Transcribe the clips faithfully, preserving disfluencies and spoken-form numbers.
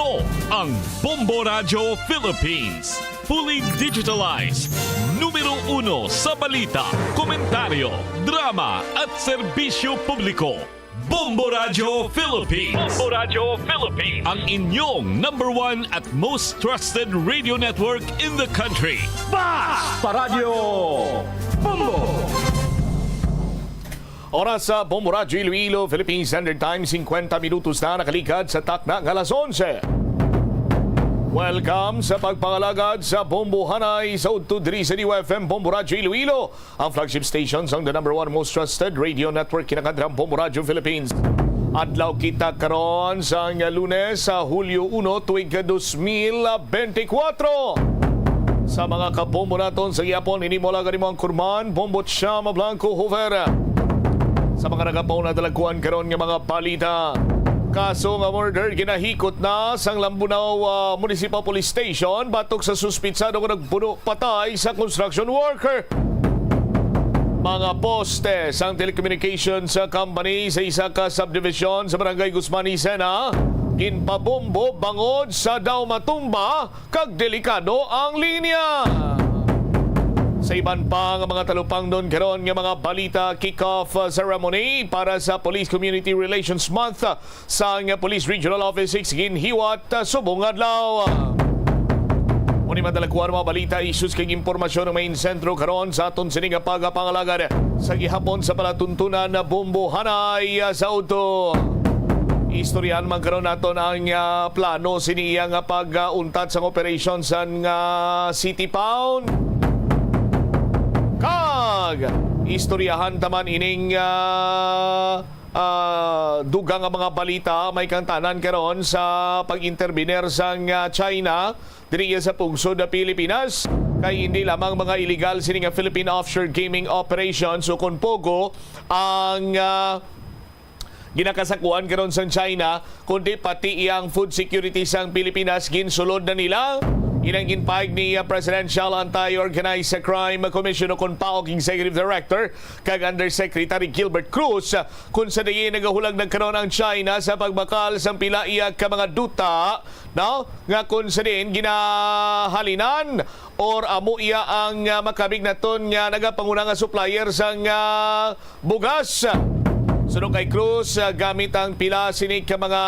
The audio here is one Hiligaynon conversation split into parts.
Ang Bombo Radyo Philippines. Fully digitalized. Numero uno sa balita, komentaryo, drama, at serbisyo publiko. Bombo Radyo Philippines. Bombo Radyo Philippines. Ang inyong number one at most trusted radio network in the country. Basta Radyo Bombo! Oras sa Bombo Radyo Iloilo, Philippine Standard Time, singkwenta minutos na nakaligad sa takna nga alas onse. Welcome sa pagpangalagad sa Bombohanay sa udto diri sa D Y F M Bombo Radyo Iloilo, ang flagship station sang the number one most trusted radio network, kinakandrang Bombo Radyo Philippines. Adlaw kita karon sang Lunes, sa Hulyo uno, tuig dos mil benti kwatro. Sa mga kabombo naton sa gihapon, ini mo lang ang imo anchorman, Bombo Chama Blanco Hoover. Sa mga nagapauna dalagkuan karon nga mga balita, kaso nga murder ginahikot na sang Lambunao, ah, Municipal Police Station batok sa suspitsado nga nagbuno patay sa construction worker. Mga poste sang telecommunications company sa isa ka subdivision sa Barangay Guzman y Sena ginpabombo bangod sa daw matumba kag delikado ang linya. Sa iban pa nga mga talupangnon karon nga mga balita, kick-off ceremony para sa Police Community Relations Month sang Police Regional Office six ginhiwat subong adlaw. Muni madalagkuan mga balita, issues kag impormasyon ang main sentro karon sa aton sini nga pagapangalagad sa gihapon sa palatuntunan na Bombohanay sa udto. Istoryahan man karon naton ang, ah, plano sini iya nga pag-untat sang operation sang, ah, City Pound. Kag istoryahan ta man ining, ah, ah, dugang nga mga balita may kangtanan karon sa pag-interbiner sang, ah, China diri sa pungsod na Pilipinas. Kay hindi lamang mga illegal sini nga Philippine Offshore Gaming Operations o kon POGO ang, ah, ginakasakuan karon sang China, kundi pati iyang food security sang Pilipinas ginsulod na nila. Inang ginpahayag ni, ah, Presidential Anti-Organized Crime Commission o kon PAOC Executive Director kag Undersecretary Gilbert Cruz, ah, kung sa diin nagahulag na karon ang China sa pagbakal sang pila iya ka mga duta, no, nga kung sa diin ginahalinan or amo iya ang, ah, makabig naton nga nagapanguna nga supplier sang, ah, bugas. Suno kay Cruz, ah, gamit ang pila sini ka mga,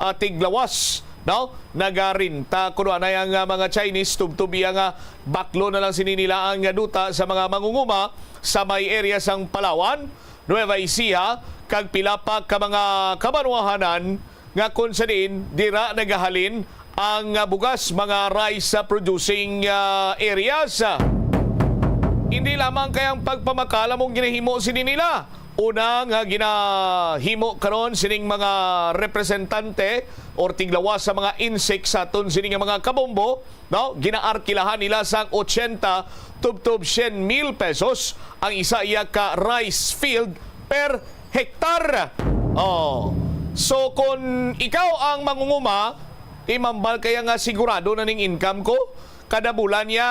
ah, tiglawas, no? Nagarinta kuno anay ang, ah, mga Chinese, tubtob iya nga baklo na lang sini nila ang, ah, duta sa mga mangunguma sa may area sang Palawan, Nueva Ecija, kag pila pa ka mga kabanwahanan nga kung sa diin dira nagahalin ang, ah, bugas, mga rice, ah, producing, ah, areas. Hindi lamang kay ang pagpamakal among ginahimo sini nila. Una nga ginahimo karon sining mga representante or tiglawas sa mga insect sa aton sini nga mga kabombo, no? Ginaarkilahan nila sang ochenta tubtob cien mil pesos ang isa iya ka rice field per hektar. Oh. So, kung ikaw ang mangunguma, imambal kaya nga sigurado na ning income ko? Kada bulan niya,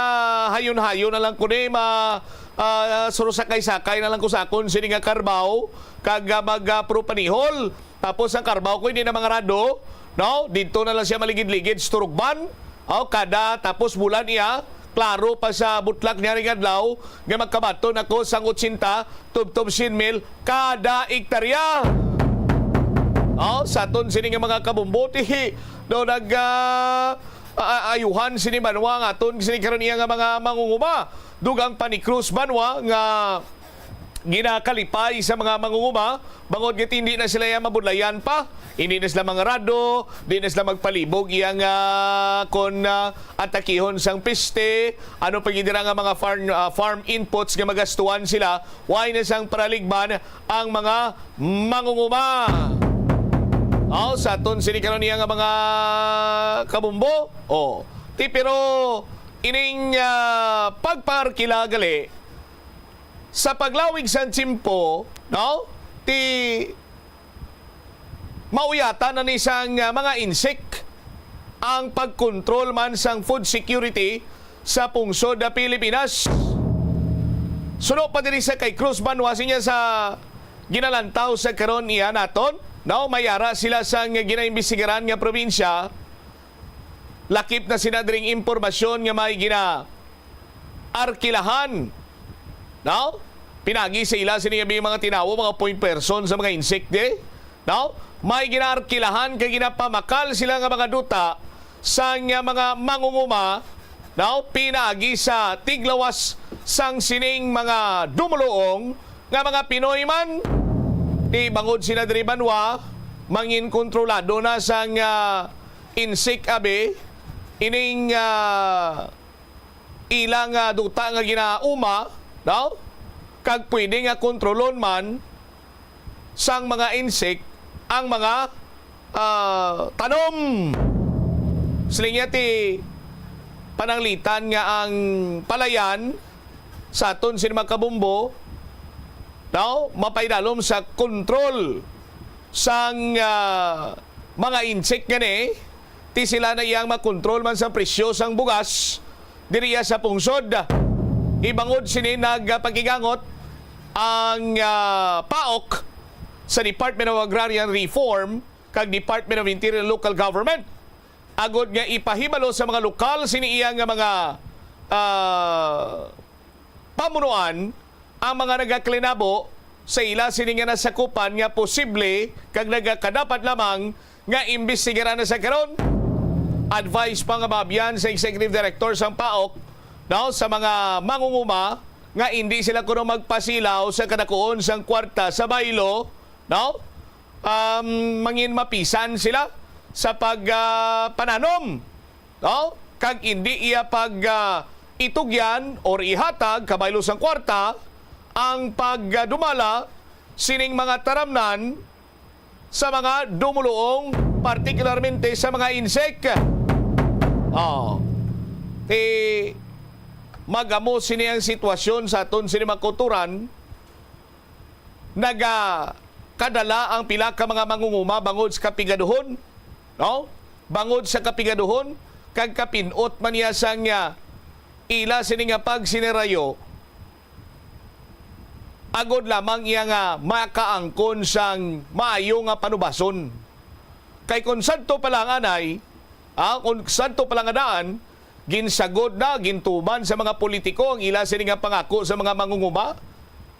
hayon-hayon na lang ko ni ma-, ah, surusakay-sakay na lang ko sa akon sini nga karbaw, kag, ah, mag, ah, puro panihol. Tapos ang karbaw ko hindi na mangarado, no? Didto na lang siya maligid-ligid, sa turugban. Oh, kada tapos bulan iya, klaro pa sa butlak niya ring adlaw nga magkabaton ako sang ochenta tubtob cien mil kada ektarya. Oh, sa aton sini nga mga kabombo, ti, no, nag, ah, a-, ayuhan sini banwa nga aton sini karon iya nga mga mangunguma. Dugang pa ni Cruz banwa nga ginakalipay sa mga mangunguma, bangod nga hindi na sila iya mabudlayan pa. Hindi na sila mangarado, di na sila magpalibog iya nga kon, ah, atakihon sang piste, ano pa gid dira nga mga farm, ah, farm inputs nga magastuhan sila, way na sang paraligban ang mga mangunguma. Aw, sa aton sini karon iya nga mga kabumbo, oh, ti pero ining, ah, pagpaarkila gali, sa paglawig sang tiyempo, no? Ti mauyatan na ni sang, ah, mga insik ang pagkontrol man sang food security sa pungsod na Pilipinas. Suno pa diri sa kay Cruz Banwa, sinya sa ginalantaw sa karon iya naton, no? May ara sila sang ginaimbestigaran nga probinsya Lakip na sina dring impormasyon nga may gina-arkilahan, no? Pinagi sa ila sini nga mga tinawo, mga point person sa mga insect, eh, no? May ginaarkilahan kay ginapamakal sila nga mga duta sang, ah, mga mangunguma, no? Pinagi sa tiglawas sang sining mga dumuluong nga mga Pinoy man, di bangod sila diri banwa, mangin kontrolado na sang, ah, insect abi, ining, ah, ilang, ah, duta nga ginauma, no? Kag pwede nga kontrolon man sang mga insect ang mga, ah, tanom. Siling niya ti pananglitan nga ang palayan sa aton sini mga kabumbo, no? Mapaidalom sa kontrol sang, ah, mga insect nga ni, ti sila na iyang makontrol man sa presyo sang bugas diriya sa pungsod. Ibangod sini nagpakigangot ang, ah, PAOK sa Department of Agrarian Reform kag Department of Interior and Local Government agod nga ipahibalo sa mga lokal sini iya nga mga, ah, pamunuan ang mga nagaklinabo sa ila sini nga nasakupan nga posible kag nagakadapat lamang nga imbestigaran na sa karon. Advice pa nga maabyan sa Executive Director sang PAOK, no, sa mga mangunguma nga indi sila kuno magpasilaw sa kadakuon sang kwarta sa baylo, no? Um, mangin mapisan sila sa pag, ah, pananom, no? Kag indi iya pag, ah, itugyan or ihatag kabaylo sang kwarta ang pagdumala sining mga taramnan sa mga dumuluong, partikularmente sa mga insect. Oh. Ti, magamo sini ang sitwasyon sa aton sini mga kauturan, nagakadala ang pila ka mga mangunguma bangod sa kapigaduhon, no? Bangod sa kapigaduhon, kag kapin-ot man niya sang, ah, ila sini nga pagsinirayo, agod lamang iya nga makaangkon sang maayo nga panubason. Kay kon sadto pa lang anay, ah, kon sadto pa lang nga daan, ginsagod na, gintuman sa mga politiko ang ila sini nga pangako sa mga mangunguma.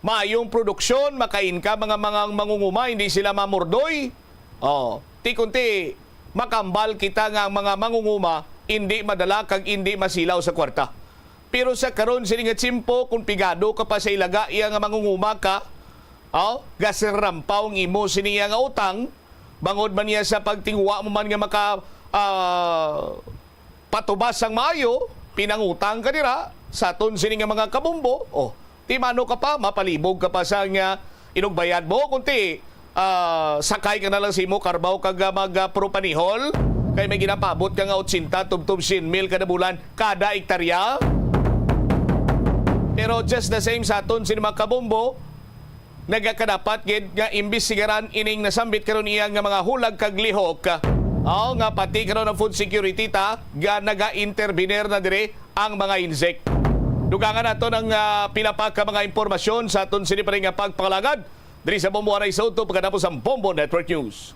Maayong produksyon, maka-income mga, mga mangunguma, hindi sila mamurdoy. Oh, ti kunti, makambal kita nga ang mga mangunguma hindi madala kag hindi masilaw sa kwarta. Pero sa karon sini nga tiyempo, kung pigado ka pa sa ilaga iya nga mangunguma ka, oh, gasirampaw ang imo sini iya nga utang, bangod man niya sa pagtinguha mo man nga maka, ah, patubas sang maayo, pinangutang ka dira sa aton sini nga mga kabumbo. Oh, ti mano ka pa, mapalibog ka pa sa nga inugbayad mo, kunti, ah, sakay ka na lang sa imo karbaw kag, ah, mag, ah, propanihol, kay may ginapaabot ka nga otsenta tubtob syen mil kada bulan, kada ektarya. Pero just the same, sa aton sini mga kabumbo, nagakadapat gid nga imbestigaran ining nasambit karon iya nga mga hulag kag lihok. Aw, nga pati karon ang food security ta, ga-, naga-intervenir na diri ang mga insect. Dugangan nato ang, ah, pila pa ka mga impormasyon sa aton sini pa rin nga pagpangalagad diri sa Bombo Anay sa Uto pagkatapos ang Bombo Network News.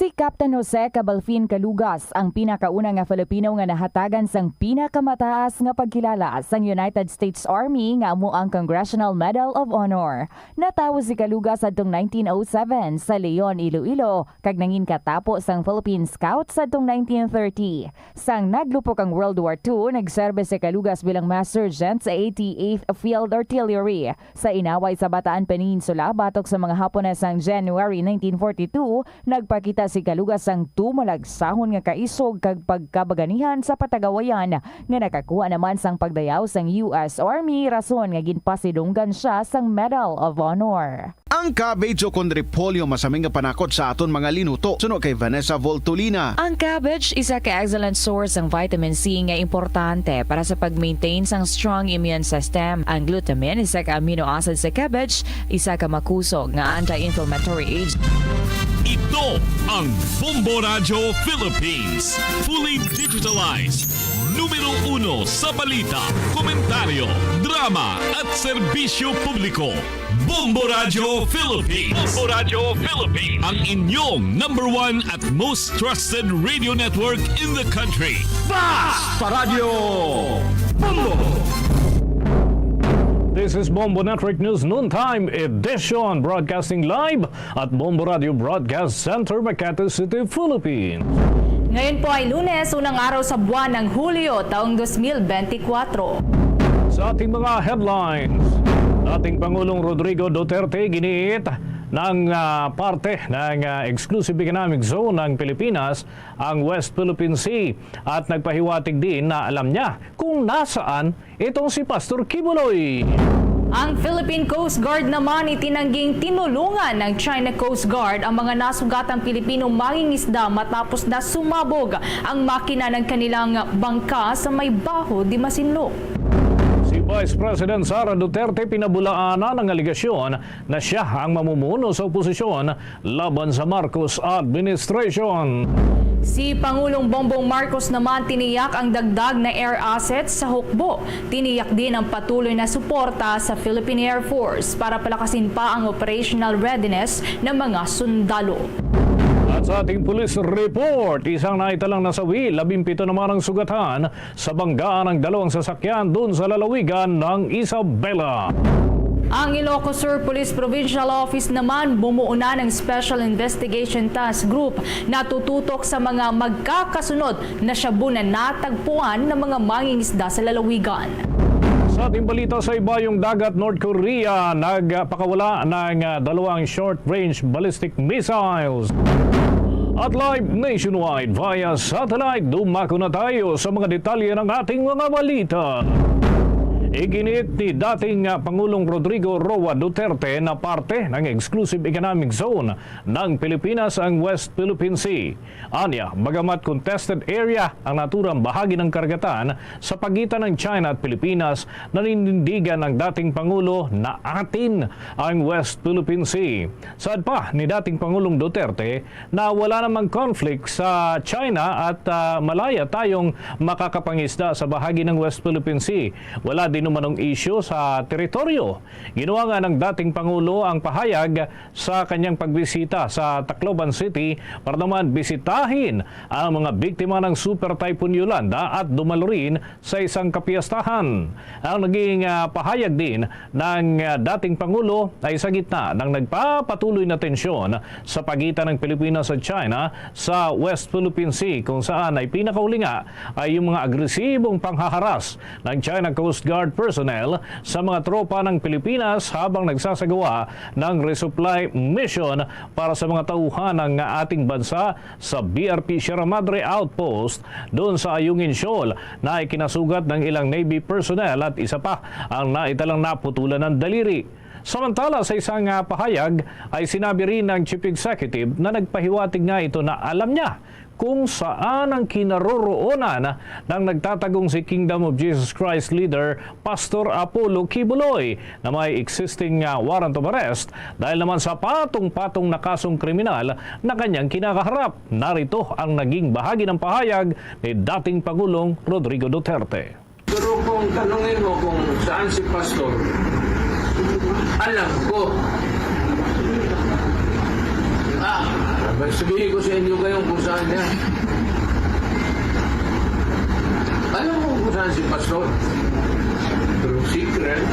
Si Captain Jose Cabalfin Calugas ang pinakauna nga Filipino nga nahatagan sang pinakamataas nga pagkilala sang United States Army, nga amo ang Congressional Medal of Honor. Natawo si Calugas adtong nineteen oh seven sa Leon, Iloilo, kag nangin katapo sang Philippine Scouts adtong nineteen thirty. Sang naglupok ang World War Two, nagserbe si Calugas bilang Master Sergeant sa eighty-eighth Field Artillery. Sa inaway sa Bataan Peninsula, batok sa mga Hapones sang January nineteen forty-two, nagpakita si Calugas sang tumalagsahon nga kaisog kag pagkabaganihan sa patagawayan nga nakakuha naman sang pagdayaw sang U S Army, rason nga ginpasidunggan sia sang Medal of Honor. Ang cabbage ukon repolyo masami nga panakot sa aton mga linuto, suno kay Vanessa Voltolina. Ang cabbage isa ka excellent source sang vitamin C nga importante para sa pag-maintain sang strong immune system. Ang glutamine, isa ka amino acid sa cabbage, isa ka makusog nga anti-inflammatory agent. Ito ang Bombo Radyo Philippines, fully digitalized, numero uno sa balita, komentaryo, drama, at serbisyo publiko. Bombo Radio Philippines. Bombo Radio Philippines. Ang inyong number one at most trusted radio network in the country. Basta Radio Bombo! This is Bombo Network News Noontime Edition, broadcasting live at Bombo Radio Broadcast Center, Makati City, Philippines. Ngayon po ay Lunes, unang araw sa buwan ng Hulyo, taong dos mil bente kwatro. Sa ating mga headlines, dating Pangulong Rodrigo Duterte giniit ng, ah, parte ng, ah, exclusive economic zone ng Pilipinas ang West Philippine Sea at nagpahiwatig din na alam niya kung nasaan itong si Pastor Quiboloy. Ang Philippine Coast Guard naman itinangging tinulungan ng China Coast Guard ang mga nasugatang Pilipinong mangingisda matapos na sumabog ang makina ng kanilang bangka sa may Baho de Masinloc. Si Vice President Sara Duterte pinabulaanan ang alegasyon na siya ang mamumuno sa oposisyon laban sa Marcos administration. Si Pangulong Bongbong Marcos naman tiniyak ang dagdag na air assets sa hukbo. Tiniyak din ang patuloy na suporta sa Philippine Air Force para palakasin pa ang operational readiness ng mga sundalo. At sa ating police report, isang naitalang nasawi, labing pito naman ang sugatan sa banggaan ang dalawang sasakyan dun sa lalawigan ng Isabela. Ang Ilocos Sur Police Provincial Office naman bumuo na ng Special Investigation Task Group na tututok sa mga magkakasunod na shabu na natagpuan ng mga mangingisda sa lalawigan. Sa ating balita, sa ibayong dagat, North Korea nagpakawala ng, ah, dalawang short-range ballistic missiles. At live nationwide via satellite, dumako na tayo sa mga detalye ng ating mga balita. Iginiit ni dating, ah, Pangulong Rodrigo Roa Duterte na parte ng exclusive economic zone ng Pilipinas ang West Philippine Sea. Anya, bagamat contested area ang naturang bahagi ng karagatan sa pagitan ng China at Pilipinas, naninindigan ang dating Pangulo na atin ang West Philippine Sea. Saad pa ni dating Pangulong Duterte na wala namang conflict sa China at, ah, malaya tayong makakapangisda sa bahagi ng West Philippine Sea. Wala din umanong isyu sa teritoryo. Ginawa nga ng dating Pangulo ang pahayag sa kanyang pagbisita sa Tacloban City para naman bisitahin ang mga biktima ng Super Typhoon Yolanda at Dumalurin sa isang kapiyastahan. Ang naging, ah, pahayag din ng, ah, dating Pangulo ay sa gitna ng nagpapatuloy na tensyon sa pagitan ng Pilipinas at China sa West Philippine Sea, kung saan ay pinakauli nga ay yung mga agresibong panghaharas ng China Coast Guard personnel sa mga tropa ng Pilipinas habang nagsasagawa ng resupply mission para sa mga tauhan ng ating bansa sa B R P Sierra Madre Outpost doon sa Ayungin Shoal na ikinasugat ng ilang Navy personnel at isa pa ang naitalang naputulan ng daliri. Samantala, sa isang, ah, pahayag ay sinabi rin ng Chief Executive na nagpahiwatig nga ito na alam niya kung saan ang kinaroroonan ng nagtatagong si Kingdom of Jesus Christ leader Pastor Apollo Quiboloy na may existing, ah, warrant of arrest dahil naman sa patong-patong na kasong kriminal na kanyang kinakaharap. Narito ang naging bahagi ng pahayag ni dating Pangulong Rodrigo Duterte. Pero kung tanungin mo kung saan si Pastor, alam ko. Ah, sabihin ko sa inyo ngayon kung saan niya. Alam mo kung saan si Pastor? Pero secret.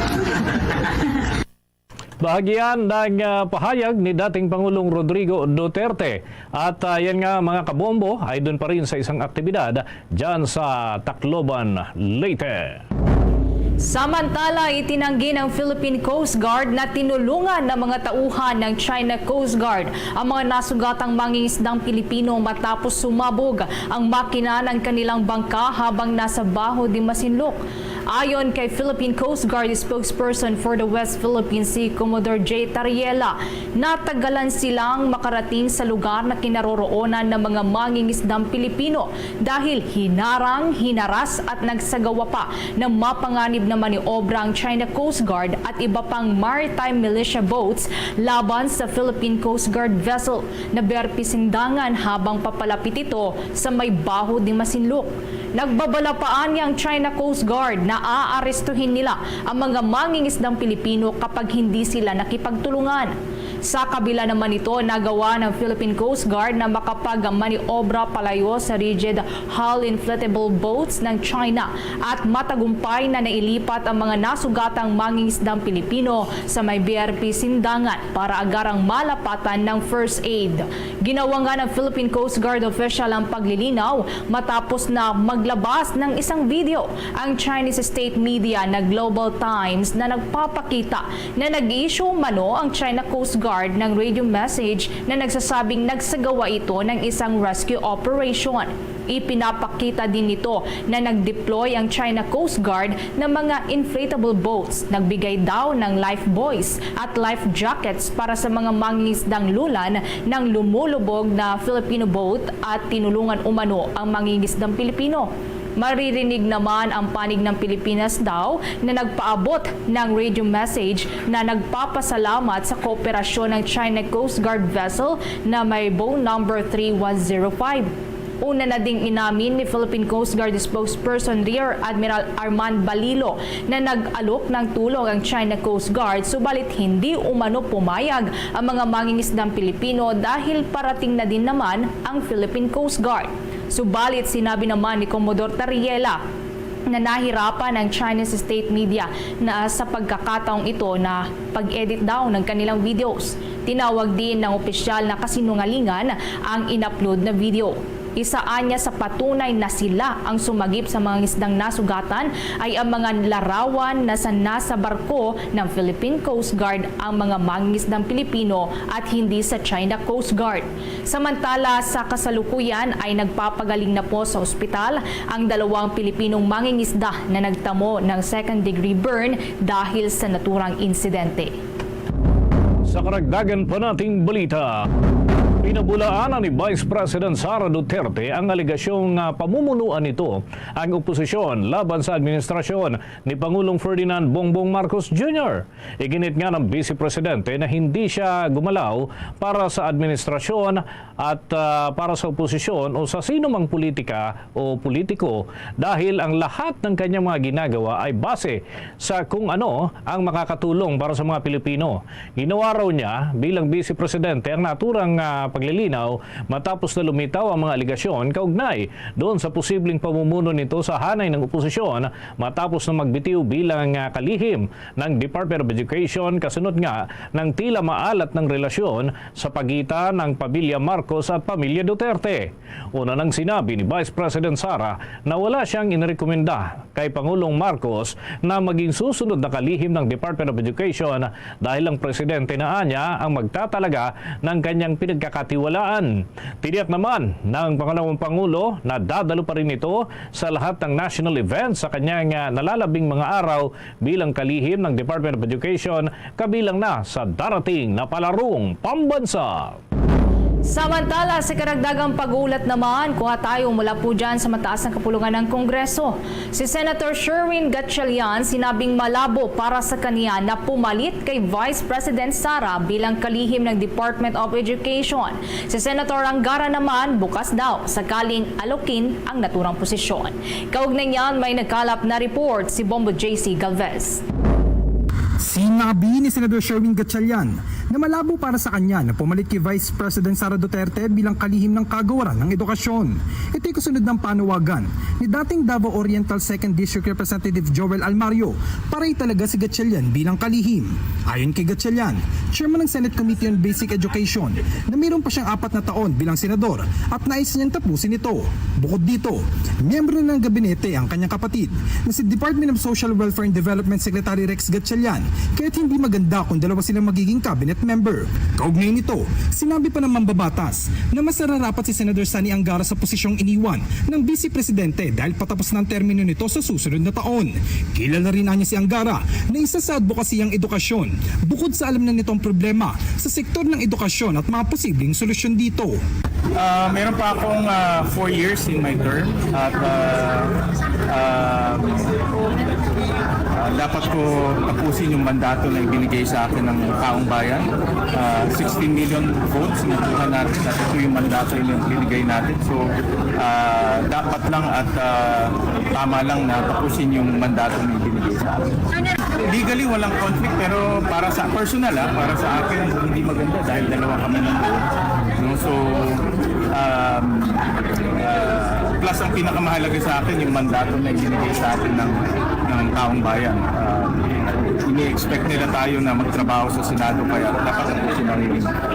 Bahagian ng, ah, pahayag ni dating Pangulong Rodrigo Duterte. At, ah, yan nga, mga kabombo, ay doon pa rin sa isang aktibidad dyan sa Tacloban, Leyte. Samantala, itinanggi ng Philippine Coast Guard na tinulungan ng mga tauhan ng China Coast Guard ang mga nasugatang mangingisdang Pilipino matapos sumabog ang makina ng kanilang bangka habang nasa Baho de Masinloc. Ayon kay Philippine Coast Guard spokesperson for the West Philippine Sea, Commodore J Tariela, natagalan silang makarating sa lugar na kinaroroonan ng mga mangingisdang Pilipino dahil hinarang, hinaras at nagsagawa pa ng mapanganib na maniobra ang China Coast Guard at iba pang maritime militia boats laban sa Philippine Coast Guard vessel na berpisindangan habang papalapit ito sa may Baho de Masinloc. Nagbabalapaan niya ang China Coast Guard na Aarestuhin nila ang mga mangingisdang Pilipino kapag hindi sila nakipagtulungan. Sa kabila naman nito, nagawa ng Philippine Coast Guard na makapagmaniobra palayo sa rigid hull inflatable boats ng China at matagumpay na nailipat ang mga nasugatang mangingisdang Pilipino sa may B R P Sindangan para agarang malapatan ng first aid. Ginawa nga ng Philippine Coast Guard official ang paglilinaw matapos na maglabas ng isang video ang Chinese state media na Global Times na nagpapakita na nag-issue umano ang China Coast Guard ng radio message na nagsasabing nagsagawa ito ng isang rescue operation. Ipinapakita din nito na nag-deploy ang China Coast Guard ng mga inflatable boats, nagbigay daw ng life buoys at life jackets para sa mga mangingisdang lulan ng lumulubog na Filipino boat at tinulungan umano ang mangingisdang Pilipino. Maririnig naman ang panig ng Pilipinas daw na nagpaabot ng radio message na nagpapasalamat sa kooperasyon ng China Coast Guard vessel na may bow number three one zero five. Una na ding inamin ni Philippine Coast Guard spokesperson Rear Admiral Arman Balilo na nag-alok ng tulong ang China Coast Guard, subalit hindi umano pumayag ang mga mangingisdang Pilipino dahil parating na din naman ang Philippine Coast Guard. Subalit sinabi naman ni Commodore Tariela na nahirapan ang Chinese state media na sa pagkakataong ito na pag-edit daw ng kanilang videos. Tinawag din ng opisyal na kasinungalingan ang in-upload na video. Isa anya sa patunay na sila ang sumagip sa mangingisdang nasugatan ay ang mga larawan na sa nasa barko ng Philippine Coast Guard ang mga mangingisdang Pilipino at hindi sa China Coast Guard. Samantala, sa kasalukuyan ay nagpapagaling na po sa ospital ang dalawang Pilipinong mangingisda na nagtamo ng second degree burn dahil sa naturang insidente. Sa karagdagan pa nating balita, pinabulaanan ni Vice President Sara Duterte ang alegasyong, ah, pamumunuan nito ang oposisyon laban sa administrasyon ni Pangulong Ferdinand Bongbong Marcos Junior. Iginit nga ng Vice Presidente na hindi siya gumalaw para sa administrasyon at, ah, para sa oposisyon o sa sino mang politika o politiko dahil ang lahat ng kanyang mga ginagawa ay base sa kung ano ang makakatulong para sa mga Pilipino. Ginawa raw niya bilang Vice Presidente ang naturang, ah, paglilinaw matapos na lumitaw ang mga alegasyon kaugnay doon sa posibleng pamumuno nito sa hanay ng oposisyon matapos na magbitiw bilang, ah, kalihim ng Department of Education kasunod nga ng tila maalat ng relasyon sa pagitan ng pamilya Marcos at pamilya Duterte. Una nang sinabi ni Vice President Sara na wala siyang inirekomenda kay Pangulong Marcos na maging susunod na kalihim ng Department of Education dahil ang presidente na anya ang magtatalaga ng kanyang pinagkakatiwalaan. Tiniyak naman ng pangalawang Pangulo na dadalo pa rin ito sa lahat ng national events sa kanyang, ah, nalalabing mga araw bilang kalihim ng Department of Education, kabilang na sa darating na palarong pambansa. Samantala, sa karagdagang pag-uulat naman, kuha tayo mula po dyan sa mataas na kapulungan ng Kongreso. Si Senator Sherwin Gatchalian sinabing malabo para sa kaniya na pumalit kay Vice President Sara bilang kalihim ng Department of Education. Si Senator Angara naman bukas daw sakaling alokin ang naturang posisyon. Kaugnay niyan, may nagkalap na report si Bombo J C Galvez. Sinabi ni Senador Sherwin Gatchalian na malabo para sa kanya na pumalit kay Vice President Sara Duterte bilang kalihim ng kagawaran ng edukasyon. Ito'y kasunod ng panawagan ni dating Davao Oriental Second District Representative Joel Almario para italaga si Gatchalian bilang kalihim. Ayon kay Gatchalian, chairman ng Senate Committee on Basic Education, na mayroon pa siyang apat na taon bilang senador at nais niyang tapusin ito. Bukod dito, miyembro na ng gabinete ang kanyang kapatid na si Department of Social Welfare and Development Secretary Rex Gatchalian, kaya't hindi maganda kung dalawa silang magiging cabinet member. Kaugnay nito, sinabi pa ng mambabatas na mas nararapat si Senador Sonny Angara sa posisyong iniwan ng Vice Presidente dahil patapos na ang termino nito sa susunod na taon. Kilala rin anya si Angara na isa sa advokasya ang edukasyon, bukod sa alam na nito ang problema sa sektor ng edukasyon at mga posibleng solusyon dito. Ah, meron pa akong, ah, four years in my term at, ah, ah, ah, dapat ko tapusin yung mandato na ibinigay sa akin ng taong bayan. Ah, sixteen million votes nakuha natin at ito yung mandato yung binigay natin. So, ah, Dapat lang at ah, tama lang na tapusin yung mandato na ibinigay sa akin. Legally, walang conflict, pero para sa personal, ah, para sa akin, hindi maganda dahil dalawa kami nandoon. No? So, um, ah, plus ang pinakamahalaga sa akin, yung mandato na ibinigay sa akin ng, ng taong bayan. Ah, ini-expect nila tayo na magtrabaho sa Senado, kaya dapat tapusin ang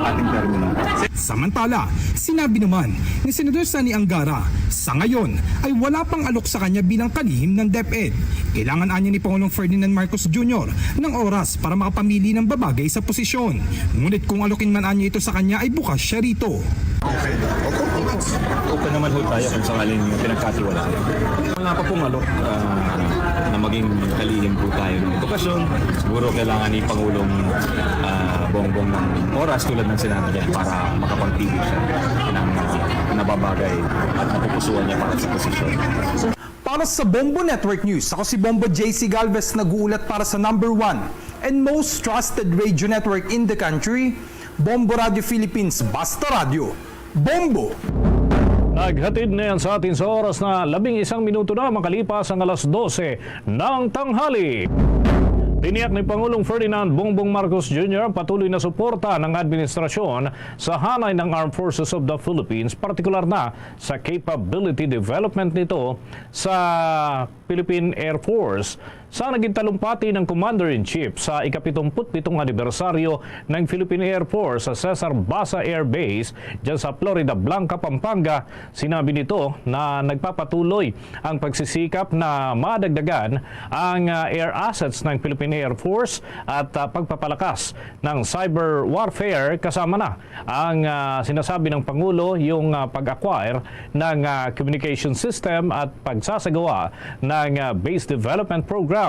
ating termino. Samantala, sinabi naman ni Senador Sonny Angara, sa ngayon ay wala pang alok sa kanya bilang kalihim ng DepEd. Kailangan anya ni Pangulong Ferdinand Marcos Junior ng oras para makapamili ng babagay sa posisyon. Ngunit kung alokin man anya ito sa kanya ay bukas siya rito. Open naman ho tayo kung sakaling pinagkatiwalaan. Wala pa pong alok ah, na maging kalihim po tayo ng edukasyon. Siguro kailangan ni Pangulong ah, Bongbong ng oras tulad ng sinabi niya para makapagpili siya ng ah, nababagay at napupusuan niya para sa posisyon. Para sa Bombo Network News, ako si Bombo J C Galvez, nag-uulat para sa number one and most trusted radio network in the country, Bombo Radio Philippines, Basta Radio. Bombo! Naghatid na yan sa atin sa oras na labing isang minuto na makalipas ang alas dose ng tanghali. Tiniyak ni Pangulong Ferdinand Bongbong Marcos Junior ang patuloy na suporta ng administrasyon sa hanay ng Armed Forces of the Philippines, partikular na sa capability development nito sa Philippine Air Force. Sa naging talumpati ng Commander-in-Chief sa ika-pitungput-pitong anibersaryo ng Philippine Air Force sa Cesar Basa Air Base dyan sa Floridablanca, Pampanga, sinabi nito na nagpapatuloy ang pagsisikap na madagdagan ang ah, air assets ng Philippine Air Force at ah, pagpapalakas ng cyber warfare, kasama na ang ah, sinasabi ng Pangulo, yung ah, pag-acquire ng ah, communication system at pagsasagawa ng ah, base development program.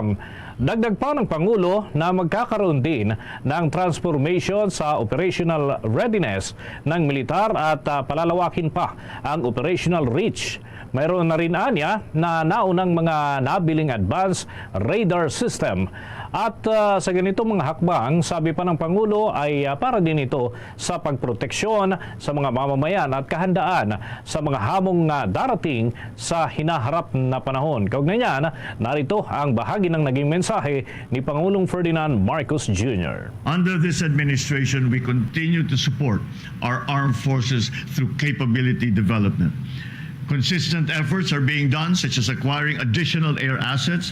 Dagdag pa ng Pangulo na magkakaroon din ng transformation sa operational readiness ng militar at ah, palalawakin pa ang operational reach. Mayroon na rin anya na naunang mga nabiling advanced radar system. At ah, sa ganitong mga hakbang, sabi pa ng Pangulo, ay ah, para din ito sa pagproteksyon sa mga mamamayan at kahandaan sa mga hamong nga darating sa hinaharap na panahon. Kaugnay niyan, narito ang bahagi ng naging mensahe ni Pangulong Ferdinand Marcos Junior. Under this administration, we continue to support our armed forces through capability development. Consistent efforts are being done, such as acquiring additional air assets.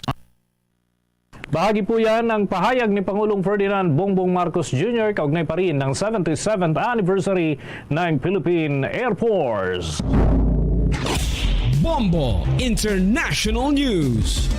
Bahagi po yan ng pahayag ni Pangulong Ferdinand Bongbong Marcos Junior kaugnay pa rin ng seventy-seventh anniversary ng Philippine Air Force. Bombo International News.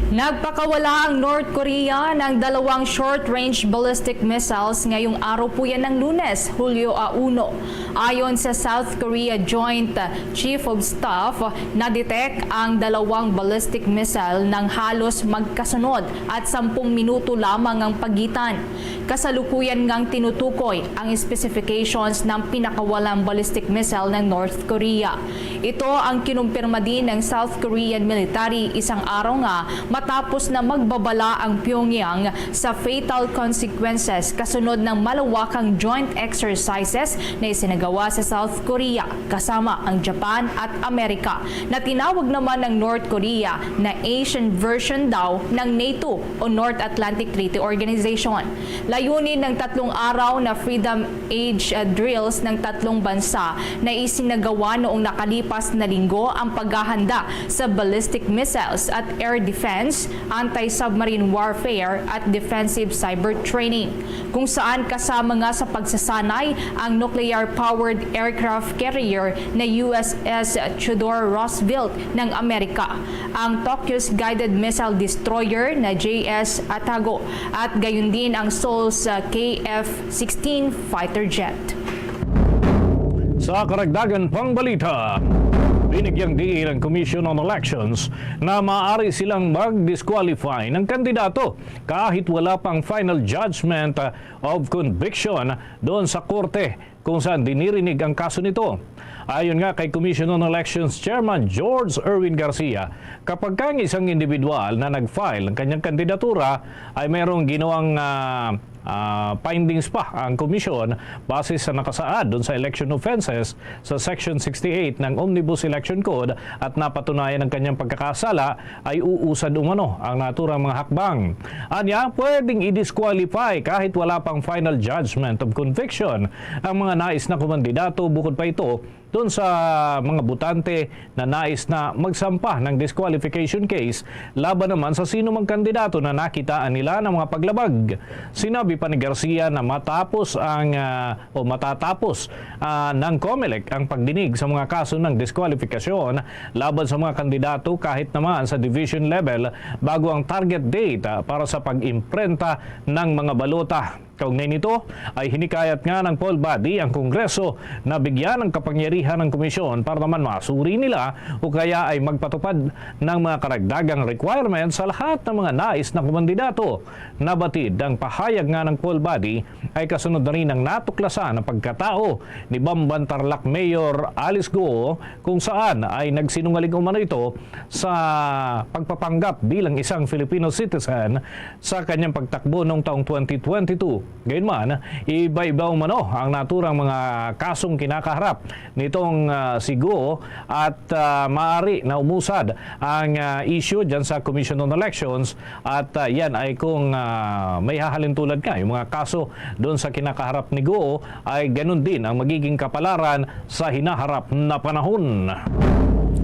Nagpakawala ang North Korea ng dalawang short-range ballistic missiles ngayong araw po yan ng Lunes, Hulyo a uno. Ayon sa South Korea Joint Chief of Staff, na-detect ang dalawang ballistic missile nang halos magkasunod at sampung minuto lamang ang pagitan. Kasalukuyan ngang tinutukoy ang specifications ng pinakawalang ballistic missile ng North Korea. Ito ang kinumpirma din ng South Korean military isang araw nga matapos na magbabala ang Pyongyang sa fatal consequences kasunod ng malawakang joint exercises na isinagawa sa South Korea kasama ang Japan at Amerika, na tinawag naman ng North Korea na Asian version daw ng NATO o North Atlantic Treaty Organization. Layunin ng tatlong araw na Freedom Age uh, drills ng tatlong bansa na isinagawa noong nakalipas na linggo ang paghahanda sa ballistic missiles at air defense, anti-submarine warfare at defensive cyber training, kung saan kasama nga sa pagsasanay ang nuclear-powered aircraft carrier na U S S Theodore Roosevelt ng Amerika, ang Tokyo's Guided Missile Destroyer na J S Atago, at gayon din ang Seoul's uh, K F sixteen fighter jet. Sa karagdagan pang balita, binigyang diin ang Commission on Elections na maaari silang mag-disqualify ng kandidato kahit wala pang final judgment of conviction doon sa korte kung saan dinirinig ang kaso nito. Ayon nga kay Commission on Elections Chairman George Erwin Garcia, kapag ka ang isang individual na nag-file ng kanyang kandidatura ay mayroong ginawang ah, ah, findings pa ang komisyon base sa nakasaad dun sa election offenses sa Section sixty-eight ng Omnibus Election Code at napatunayan ang kanyang pagkakasala, ay uusad umano ang naturang mga hakbang. Anya, pwedeng i-disqualify kahit wala pang final judgment of conviction ang mga nais na kumandidato, bukod pa ito dun sa mga botante na nais na magsampa ng disqualification case laban naman sa sino mang kandidato na nakitaan nila ng mga paglabag. Sinabi pa ni Garcia na matapos ang, ah, o matatapos, ah, ng COMELEC ang pagdinig sa mga kaso ng diskwalifikasyon laban sa mga kandidato kahit naman sa division level bago ang target date, ah, para sa pag-imprenta ng mga balota. Kaugnay nito, ay hinikayat nga ng poll body ang Kongreso na bigyan ng kapangyarihan ng komisyon para naman masuri nila o kaya ay magpatupad ng mga karagdagang requirements sa lahat ng mga nais na kumandidato. Nabatid ang pahayag nga ng poll body ay kasunod na rin ang natuklasan ng pagkatao ni Bamban Tarlac Mayor Alice Go, kung saan ay nagsinungaling umano ito sa pagpapanggap bilang isang Filipino citizen sa kanyang pagtakbo noong taong twenty twenty-two. Gayunman, iba-iba umano ang naturang mga kasong kinakaharap nitong, ah, si Go at, ah, maaari na umusad ang, ah, issue dyan sa Commission on Elections at, ah, yan ay kung, ah, may hahalintulad nga yung mga kaso doon sa kinakaharap ni Go ay ganun din ang magiging kapalaran sa hinaharap na panahon.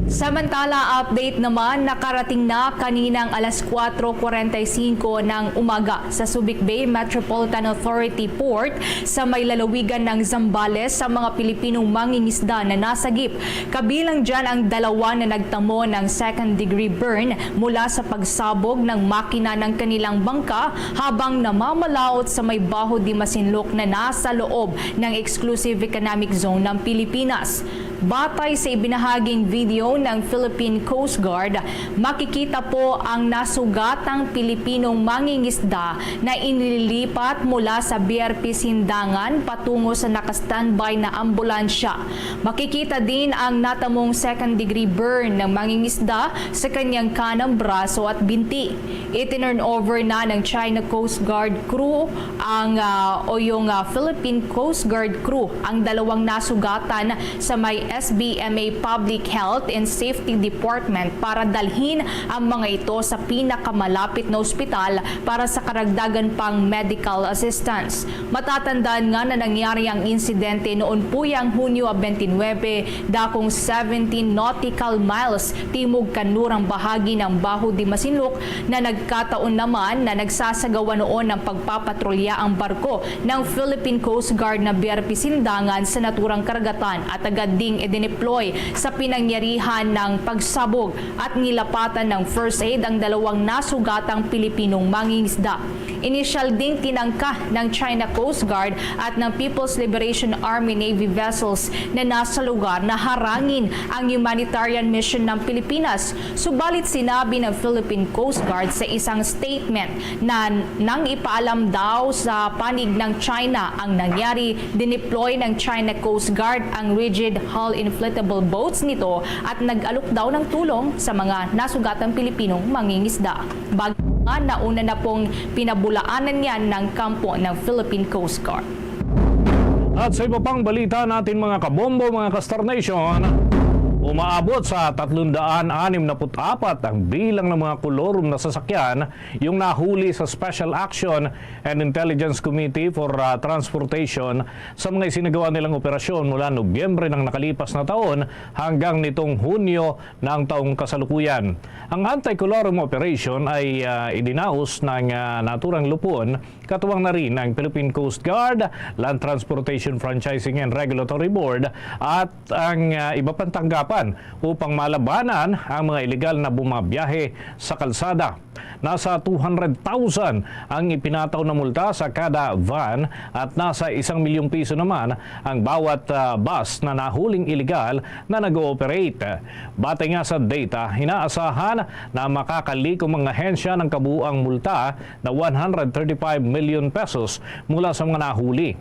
Samantala, update naman, nakarating na kaninang alas kuwatro kwarenta y singko ng umaga sa Subic Bay Metropolitan Authority Port sa may lalawigan ng Zambales sa mga Pilipinong mangingisda na nasagip. Kabilang dyan ang dalawa na nagtamo ng second degree burn mula sa pagsabog ng makina ng kanilang bangka habang namamalaot sa may Baho de Masinloc na nasa loob ng Exclusive Economic Zone ng Pilipinas. Batay sa ibinahaging video ng Philippine Coast Guard, makikita po ang nasugatang Pilipinong mangingisda na inililipat mula sa B R P Sindangan patungo sa naka-standby na ambulansya. Makikita din ang natamong second degree burn ng mangingisda sa kanyang kanang braso at binti. Itinurn over na ng China Coast Guard crew ang, ah, o yung, ah, Philippine Coast Guard crew ang dalawang nasugatan sa may S B M A Public Health and Safety Department para dalhin ang mga ito sa pinakamalapit na ospital para sa karagdagan pang medical assistance. Matatandaan nga na nangyari ang insidente noon puyang Hunyo twenty-nine, dakong seventeen nautical miles timog kanlurang bahagi ng Baho de Masinloc, na nagkataon naman na nagsasagawa noon ng pagpapatrolya ang barko ng Philippine Coast Guard na B R P Sindangan sa naturang karagatan at agad ding idineploy sa pinangyarihan ng pagsabog at nilapatan ng first aid ang dalawang nasugatang Pilipinong mangingisda. Inisyal ding tinangka ng China Coast Guard at ng People's Liberation Army Navy vessels na nasa lugar na harangin ang humanitarian mission ng Pilipinas. Subalit sinabi ng Philippine Coast Guard sa isang statement na nang ipaalam daw sa panig ng China ang nangyari, dineploy ng China Coast Guard ang rigid hull inflatable boats nito at nag-alok daw ng tulong sa mga nasugatang Pilipinong mangingisda. Bagaman nauna na pong pinabulaanan yan ng kampo ng Philippine Coast Guard. At sa iba pang balita natin, mga kabombo, mga ka-Star Nation, umaabot sa tatlong daan anim na put apat ang bilang ng mga kolorum na sasakyan yung nahuli sa Special Action and Intelligence Committee for, ah, Transportation sa mga isinagawa nilang operasyon mula Nobyembre ng nakalipas na taon hanggang nitong Hunyo ng taong kasalukuyan. Ang anti-colorum operation ay, ah, idinaos ng, ah, naturang lupon, katuwang na rin ang Philippine Coast Guard, Land Transportation Franchising and Regulatory Board, at ang, ah, iba pang tanggapan upang malabanan ang mga iligal na bumabiyahe sa kalsada. Nasa two hundred thousand ang ipinataw na multa sa kada van at nasa isang milyong piso naman ang bawat, ah, bus na nahuling iligal na nag-ooperate. Batay nga sa data, inaasahan na makakalikom ang ahensya ng kabuuang multa na one hundred thirty-five million pesos mula sa mga nahuli.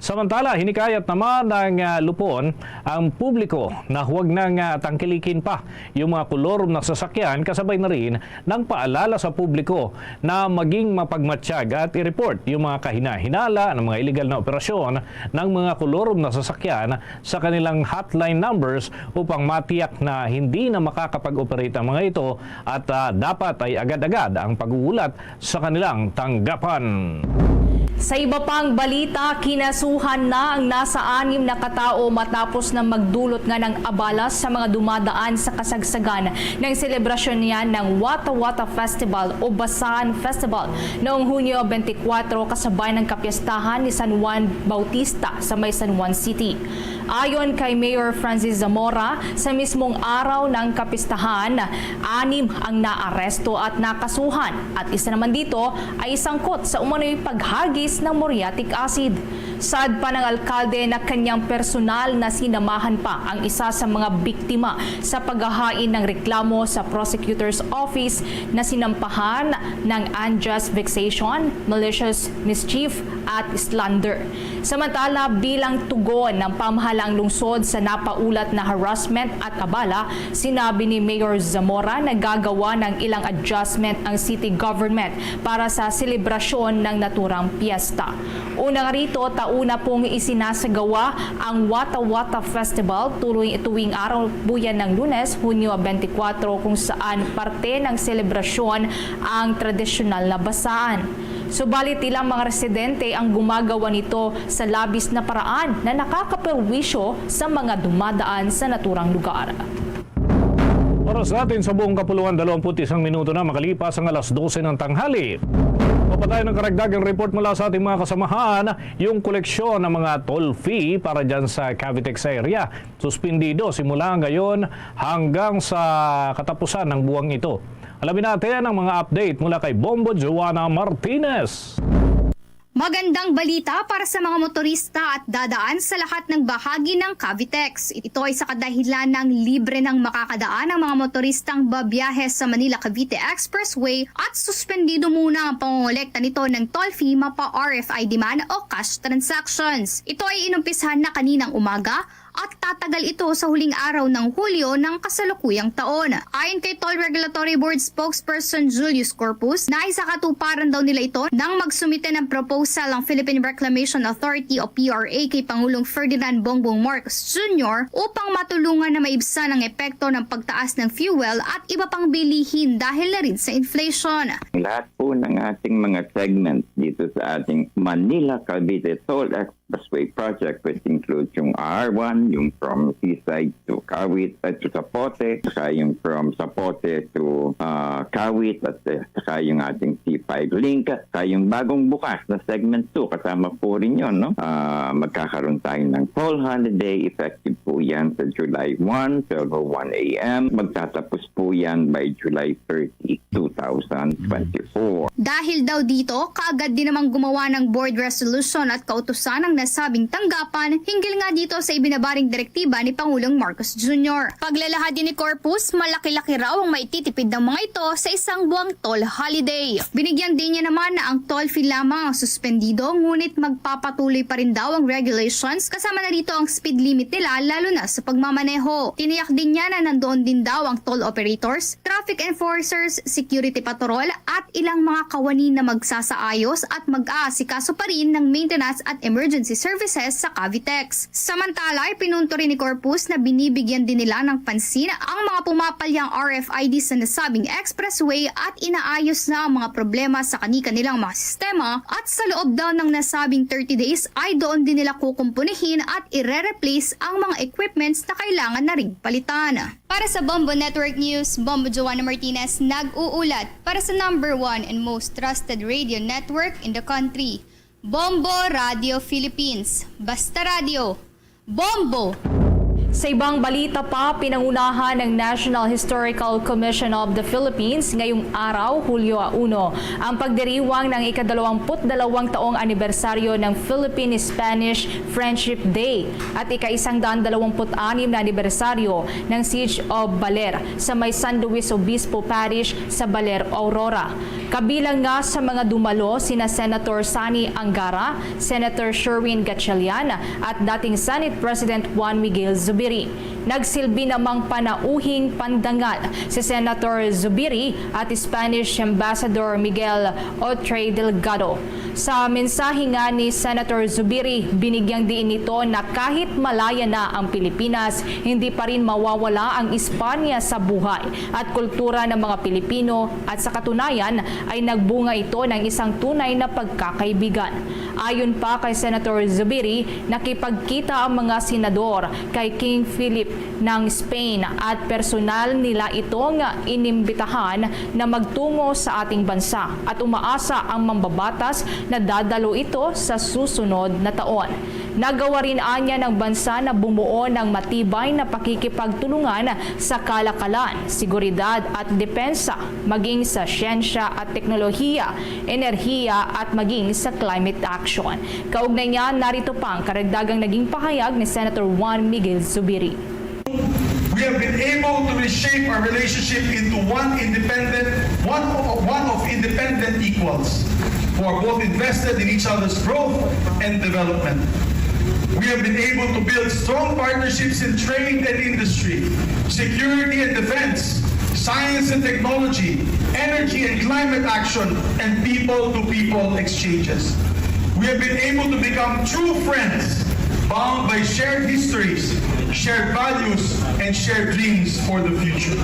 Samantala, hinikayat naman ng, ah, Lupon ang publiko na huwag nang, ah, tangkilikin pa yung mga kolor na sasakyan, kasabay na rin ng paalala sa publiko na maging mapagmatsyag at i-report yung mga kahinahinala ng mga iligal na operasyon ng mga kolor na sasakyan sa kanilang hotline numbers upang matiyak na hindi na makakapag-operate ang mga ito at, ah, dapat ay agad-agad ang pag-uulat sa kanilang tanggapan. Sa iba pang balita, kinasuhan na ang nasa anim na katao matapos na magdulot nga ng abala sa mga dumadaan sa kasagsagan ng selebrasyon niya ng Wata Wata Festival o Basan Festival noong Hunyo twenty-four, kasabay ng kapiestahan ni San Juan Bautista sa may San Juan City. Ayon kay Mayor Francis Zamora, sa mismong araw ng kapistahan, anim ang naaresto at nakasuhan, at isa naman dito ay sangkot sa umano'y paghagis ng muriatic acid. Saad pa ng alkalde na kanyang personal na sinamahan pa ang isa sa mga biktima sa paghahain ng reklamo sa prosecutor's office na sinampahan ng unjust vexation, malicious mischief, at slander. Samantala, bilang tugon ng pamahalang lungsod sa napaulat na harassment at abala, sinabi ni Mayor Zamora na gagawa ng ilang adjustment ang city government para sa selebrasyon ng naturang piyesta. Una nga rito, tauna pong isinasagawa ang Wata Wata Festival tuloy tuwing araw po yan ng Lunes, Hunyo twenty-four, kung saan parte ng selebrasyon ang tradisyonal na basaan. Subalit, ilang mga residente ang gumagawa nito sa labis na paraan na nakakaperwisyo sa mga dumadaan sa naturang lugar. Oras natin sa buong kapuluan, dalawampu't isang minuto na makalipas ang alas dose ng tanghali. Mapatay ng karagdagang report mula sa ating mga kasamahan, yung koleksyon ng mga toll fee para dyan sa Cavitex area. Suspendido simula ngayon hanggang sa katapusan ng buwang ito. Alamin natin ang mga update mula kay Bombo Joanna Martinez. Magandang balita para sa mga motorista at dadaan sa lahat ng bahagi ng Cavitex. Ito ay sa kadahilan ng libre ng makakadaan ang mga motoristang babiyahe sa Manila Cavite Expressway at suspendido muna ang pangongolekta nito ng toll fee, mapa R F I D man o cash transactions. Ito ay inumpisahan na kaninang umaga at tatagal ito sa huling araw ng Hulyo ng kasalukuyang taon. Ayon kay Toll Regulatory Board Spokesperson Julius Corpus, naisakatuparan daw nila ito nang magsumite ng proposal ang Philippine Reclamation Authority o P R A kay Pangulong Ferdinand Bongbong Marcos Junior upang matulungan na maibsan ang epekto ng pagtaas ng fuel at iba pang bilihin dahil na rin sa inflation. Lahat po ng ating mga segments dito sa ating Manila Cavite Toll Expressway Project, which includes yung R one, yung from Seaside to Kawit, at to Zapote, saka yung from Zapote to, ah, Kawit, at, eh, saka yung ating C five link, saka yung bagong bukas na segment two, kasama po rin yun, no? Ah, magkakaroon tayo ng toll holiday, effective po yan sa July one, twelve oh one A M. Magtatapos po yan by July thirty, two thousand twenty-four. Dahil daw dito, kaagad din namang gumawa ng board resolution at kautusan ang nasabing tanggapan hinggil nga dito sa ibinabaring direktiba ni Pangulong Marcos Junior. Paglalahad din ni Corpus, malaki-laki raw ang maititipid ng mga ito sa isang buwang toll holiday. Binigyan din niya naman na ang toll fee lamang ang suspendido, ngunit magpapatuloy pa rin daw ang regulations, kasama na rito ang speed limit nila, lalo na sa pagmamaneho. Tiniyak din niya na nandoon din daw ang toll operators, traffic enforcers, security patrol, at ilang mga kawani na magsasaayos at mag-aasikaso pa rin ng maintenance at emergency services sa Cavitex. Samantala, ipinunto rin ni Corpus na binibigyan din nila ng pansin ang mga pumapalyang R F I D sa nasabing expressway at inaayos na ang mga problema sa kani-kanilang mga sistema at sa loob daw ng nasabing thirty days ay doon din nila kukumpunihin at ire-replace ang mga equipments na kailangan na ring palitan. Para sa Bombo Network News, Bombo Joanna Martinez nag-uulat para sa number one and most trusted radio network in the country, Bombo Radio Philippines. Basta Radio, Bombo! Sa ibang balita pa, pinangunahan ng National Historical Commission of the Philippines ngayong araw, Hulyo uno, ang pagdiriwang ng ikadalawamput dalawang taong anibersaryo ng Philippine-Spanish Friendship Day at ika-isang daan dalawamput anim na anibersaryo ng Siege of Baler sa may San Luis Obispo Parish sa Baler, Aurora. Kabilang nga sa mga dumalo sina Senator Sonny Angara, Senator Sherwin Gatchalian at dating Senate President Juan Miguel Zubiri. Nagsilbi namang panauhing pandangal si Senator Zubiri at Spanish Ambassador Miguel Otre Delgado. Sa mensahe nga ni Senator Zubiri, binigyang diin nito na kahit malaya na ang Pilipinas, hindi pa rin mawawala ang Espanya sa buhay at kultura ng mga Pilipino, at sa katunayan ay nagbunga ito ng isang tunay na pagkakaibigan. Ayon pa kay Senator Zubiri, nakipagkita ang mga senador kay King Philip ng Spain at personal nila itong inimbitahan na magtungo sa ating bansa at umaasa ang mambabatas na dadalo ito sa susunod na taon. Nagawa rin anya ng bansa na bumuo ng matibay na pakikipagtulungan sa kalakalan, seguridad at depensa, maging sa siyensya at teknolohiya, enerhiya at maging sa climate action. Kaugnay niya, narito pa ang karagdagang naging pahayag ni Senator Juan Miguel Zubiri. We have been able to reshape our relationship into one independent, one of, one of independent equals who are both invested in each other's growth and development. We have been able to build strong partnerships in trade and industry, security and defense, science and technology, energy and climate action, and people-to-people exchanges. We have been able to become true friends bound by shared histories, shared values, and shared dreams for the future.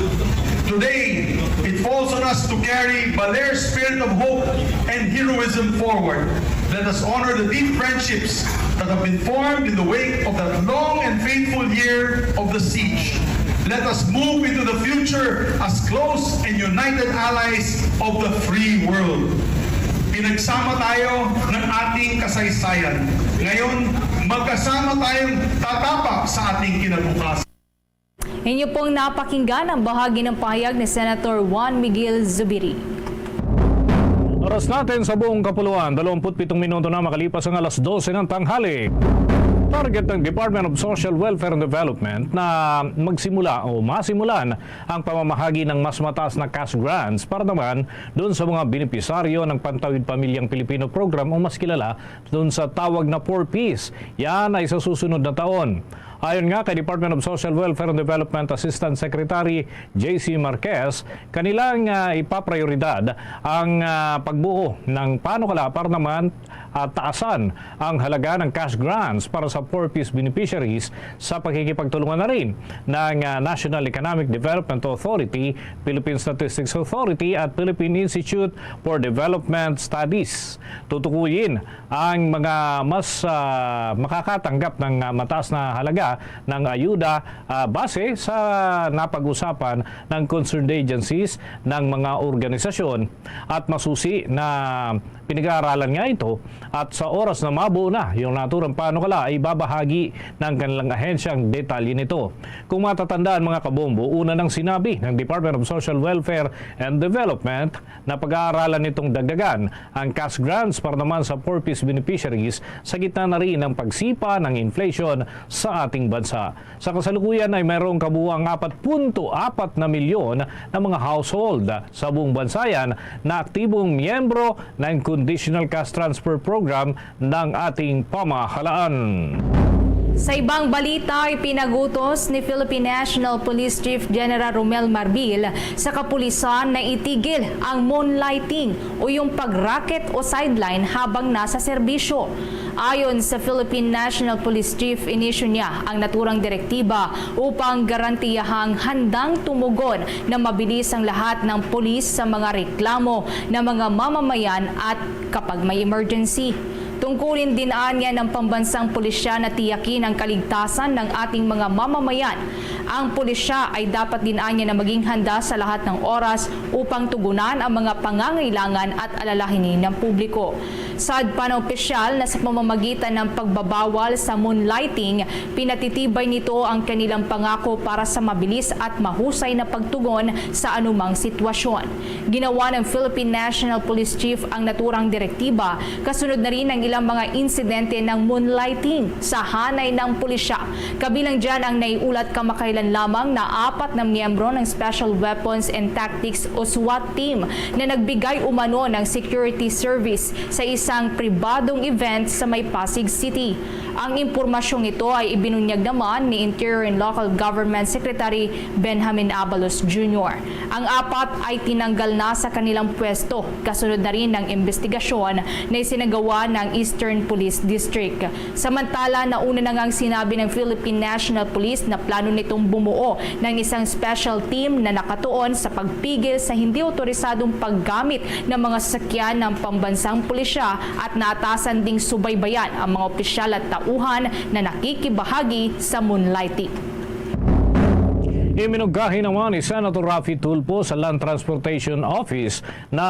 Today, it falls on us to carry Baler's spirit of hope and heroism forward. Let us honor the deep friendships that have been formed in the wake of that long and faithful year of the siege. Let us move into the future as close and united allies of the free world. Pinagsama tayo ng ating kasaysayan. Ngayon, magkasama tayong tatapa sa ating kinabukasan. Inyo pong napakinggan ang bahagi ng pahayag ni Senator Juan Miguel Zubiri. Oras natin sa buong kapuluan, dalawampu't pitong minuto na makalipas ang alas dose ng tanghali. Target ng Department of Social Welfare and Development na magsimula o masimulan ang pamamahagi ng mas mataas na cash grants para naman doon sa mga benepisaryo ng Pantawid Pamilyang Pilipino Program o mas kilala doon sa tawag na four Ps. Yan ay sa susunod na taon. Ayon nga kay Department of Social Welfare and Development Assistant Secretary J C Marquez, kanilang ah, ipaprioridad ang ah, pagbuo ng panukala para naman at taasan ang halaga ng cash grants para sa four Ps beneficiaries sa pakikipagtulungan na rin ng ah, National Economic Development Authority, Philippine Statistics Authority at Philippine Institute for Development Studies. Tutukuyin ang mga mas ah, makakatanggap ng ah, mataas na halaga ng ayuda ah, base sa napag-usapan ng concerned agencies, ng mga organisasyon, at masusi na pinag-aaralan nga ito, at sa oras na mabuo na yung naturang panukala ay ibabahagi ng kanilang ahensya ang detalye nito. Kung matatandaan, mga kabombo, una nang sinabi ng Department of Social Welfare and Development na pag-aaralan nitong dagdagan ang cash grants para naman sa four Ps beneficiaries sa gitna na rin ng pagsipa ng inflation sa ating bansa. Sa kasalukuyan ay mayroong kabuuang apat punto apat na milyon na mga household sa buong bansa yan na aktibong miyembro ng Conditional Cash Transfer Program ng ating pamahalaan. Sa ibang balita, ipinagutos ni Philippine National Police Chief General Romel Marbil sa kapulisan na itigil ang moonlighting o yung pag-racket o sideline habang nasa serbisyo. Ayon sa Philippine National Police Chief, inisyu niya ang naturang direktiba upang garantiyahang handang tumugon na mabilis ang lahat ng pulis sa mga reklamo ng mga mamamayan at kapag may emergency. Tungkulin din anya ng pambansang pulisya na tiyakin ang kaligtasan ng ating mga mamamayan. Ang pulisya ay dapat din anya na maging handa sa lahat ng oras upang tugunan ang mga pangangailangan at alalahanin ng publiko. Saad pa ng opisyal na sa pamamagitan ng pagbabawal sa moonlighting, pinatitibay nito ang kanilang pangako para sa mabilis at mahusay na pagtugon sa anumang sitwasyon. Ginawa ng Philippine National Police Chief ang naturang direktiba, kasunod na rin ang ilang mga insidente ng moonlighting sa hanay ng pulisya. Kabilang dyan ang naiulat kamakailan lamang na apat na miyembro ng Special Weapons and Tactics o SWAT team na nagbigay umano ng security service sa isang pribadong event sa may Pasig City. Ang impormasyong ito ay ibinunyag naman ni Interior and Local Government Secretary Benjamin Abalos Junior. Ang apat ay tinanggal na sa kanilang pwesto, kasunod na rin ng investigasyon na isinagawa ng Eastern Police District. Samantala, nauna na ngang sinabi ng Philippine National Police na plano nitong bumuo ng isang special team na nakatuon sa pagpigil sa hindi otorisadong paggamit ng mga sasakyan ng pambansang pulisya at naatasan ding subaybayan ang mga opisyal at tauhan na nakikibahagi sa moonlighting. Iminungkahi naman ni Senator Raffy Tulfo sa Land Transportation Office na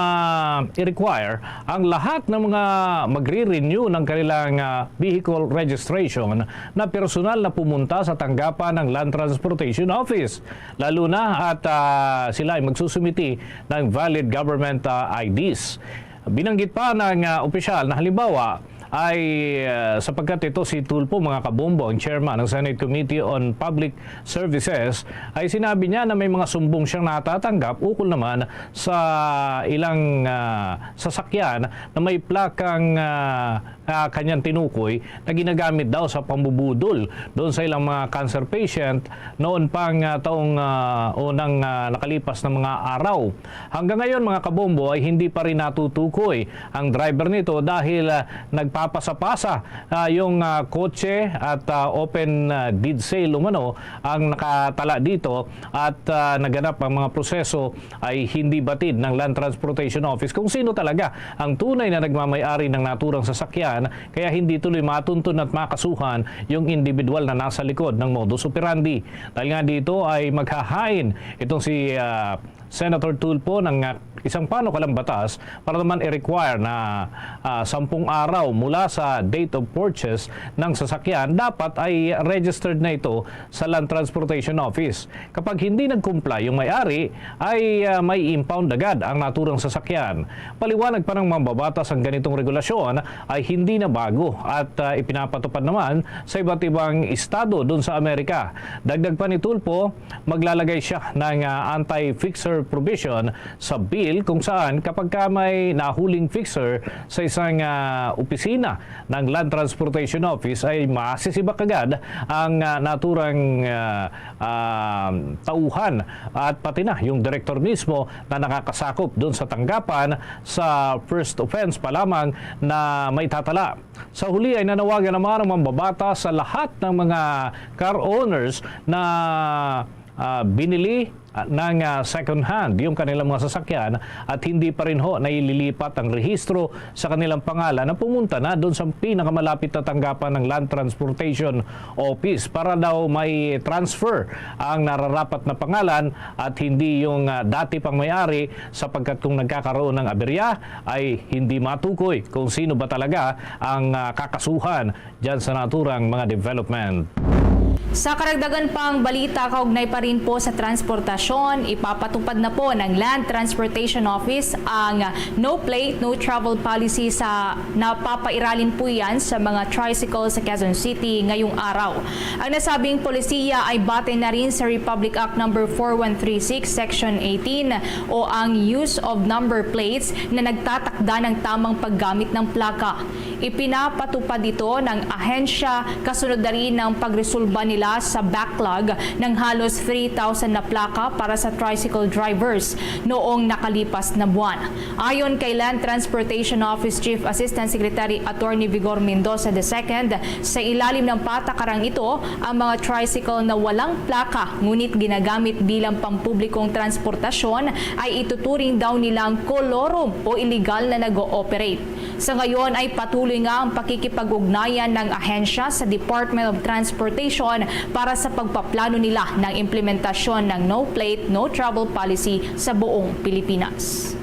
i-require ang lahat ng mga magre-renew ng kanilang, ah, vehicle registration na personal na pumunta sa tanggapan ng Land Transportation Office, lalo na at, ah, sila ay magsusumiti ng valid government, ah, I Ds. Binanggit pa ng, ah, opisyal na halimbawa ay, ah, sapagkat ito si Tulfo, mga kabombo, ang chairman ng Senate Committee on Public Services, ay sinabi niya na may mga sumbong siyang natatanggap ukol naman sa ilang, ah, sasakyan na may plakang, ah, ah, kanyang tinukoy na ginagamit daw sa pambubudol doon sa ilang mga cancer patient noon pang, ah, taong, ah, unang, ah, nakalipas na mga araw. Hanggang ngayon, mga kabombo, ay hindi pa rin natutukoy ang driver nito dahil, ah, nagpapasa-pasa, ah, yung, ah, kotse at, ah, open, ah, deed sale umano ang nakatala dito at, ah, naganap ang mga proseso ay hindi batid ng Land Transportation Office kung sino talaga ang tunay na nagmamay-ari ng naturang sasakyan, kaya hindi tuloy matuntun at makasuhan yung individual na nasa likod ng modus operandi. Dahil nga dito ay maghahain itong si, ah, Senator Tulfo ng, ah, isang panukalang batas para naman i-require na, ah, sampung araw mula sa date of purchase ng sasakyan, dapat ay registered na ito sa Land Transportation Office. Kapag hindi nag-comply yung may-ari, ay, ah, may impound agad ang naturang sasakyan. Paliwanag pa ng mambabatas, ang ganitong regulasyon ay hindi na bago at, ah, ipinapatupad naman sa iba't ibang estado dun sa Amerika. Dagdag pa ni Tulfo, maglalagay siya ng, ah, anti-fixer provision sa bill kung saan kapag ka may nahuling fixer sa isang, ah, opisina ng Land Transportation Office ay masisibak agad ang, ah, naturang, ah, ah, tauhan at pati na yung direktor mismo na nakakasakop dun sa tanggapan sa first offense pa lamang na may tatala. Sa huli ay nanawagan naman ang mambabatas sa lahat ng mga car owners na, ah, binili, ah, ng, ah, second hand yung kanilang mga sasakyan at hindi pa rin ho naililipat ang rehistro sa kanilang pangalan na pumunta na doon sa pinakamalapit na tanggapan ng Land Transportation Office para daw may transfer ang nararapat na pangalan at hindi yung, ah, dati pang may-ari, sapagkat kung nagkakaroon ng aberya ay hindi matukoy kung sino ba talaga ang, ah, kakasuhan dyan sa naturang mga development. Sa karagdagan pang balita kaugnay pa rin po sa transportasyon, ipapatupad na po ng Land Transportation Office ang no plate, no travel policy sa napapairalin po yan sa mga tricycle sa Quezon City ngayong araw. Ang nasabing polisiya ay batay na rin sa Republic Act Number four one three six, Section eighteen o ang Use of Number Plates na nagtatakda ng tamang paggamit ng plaka. Ipinapatupad ito ng ahensya kasunod na rin ng pagresolba ni nila sa backlog ng halos three thousand na plaka para sa tricycle drivers noong nakalipas na buwan. Ayon kay Land Transportation Office Chief Assistant Secretary Attorney Vigor Mendoza the second, sa ilalim ng patakarang ito, ang mga tricycle na walang plaka ngunit ginagamit bilang pampublikong transportasyon ay ituturing daw nilang kolorum o iligal na nag-ooperate. Sa ngayon ay patuloy nga ang pakikipag-ugnayan ng ahensya sa Department of Transportation para sa pagpaplano nila ng implementasyon ng No Plate, No Travel Policy sa buong Pilipinas.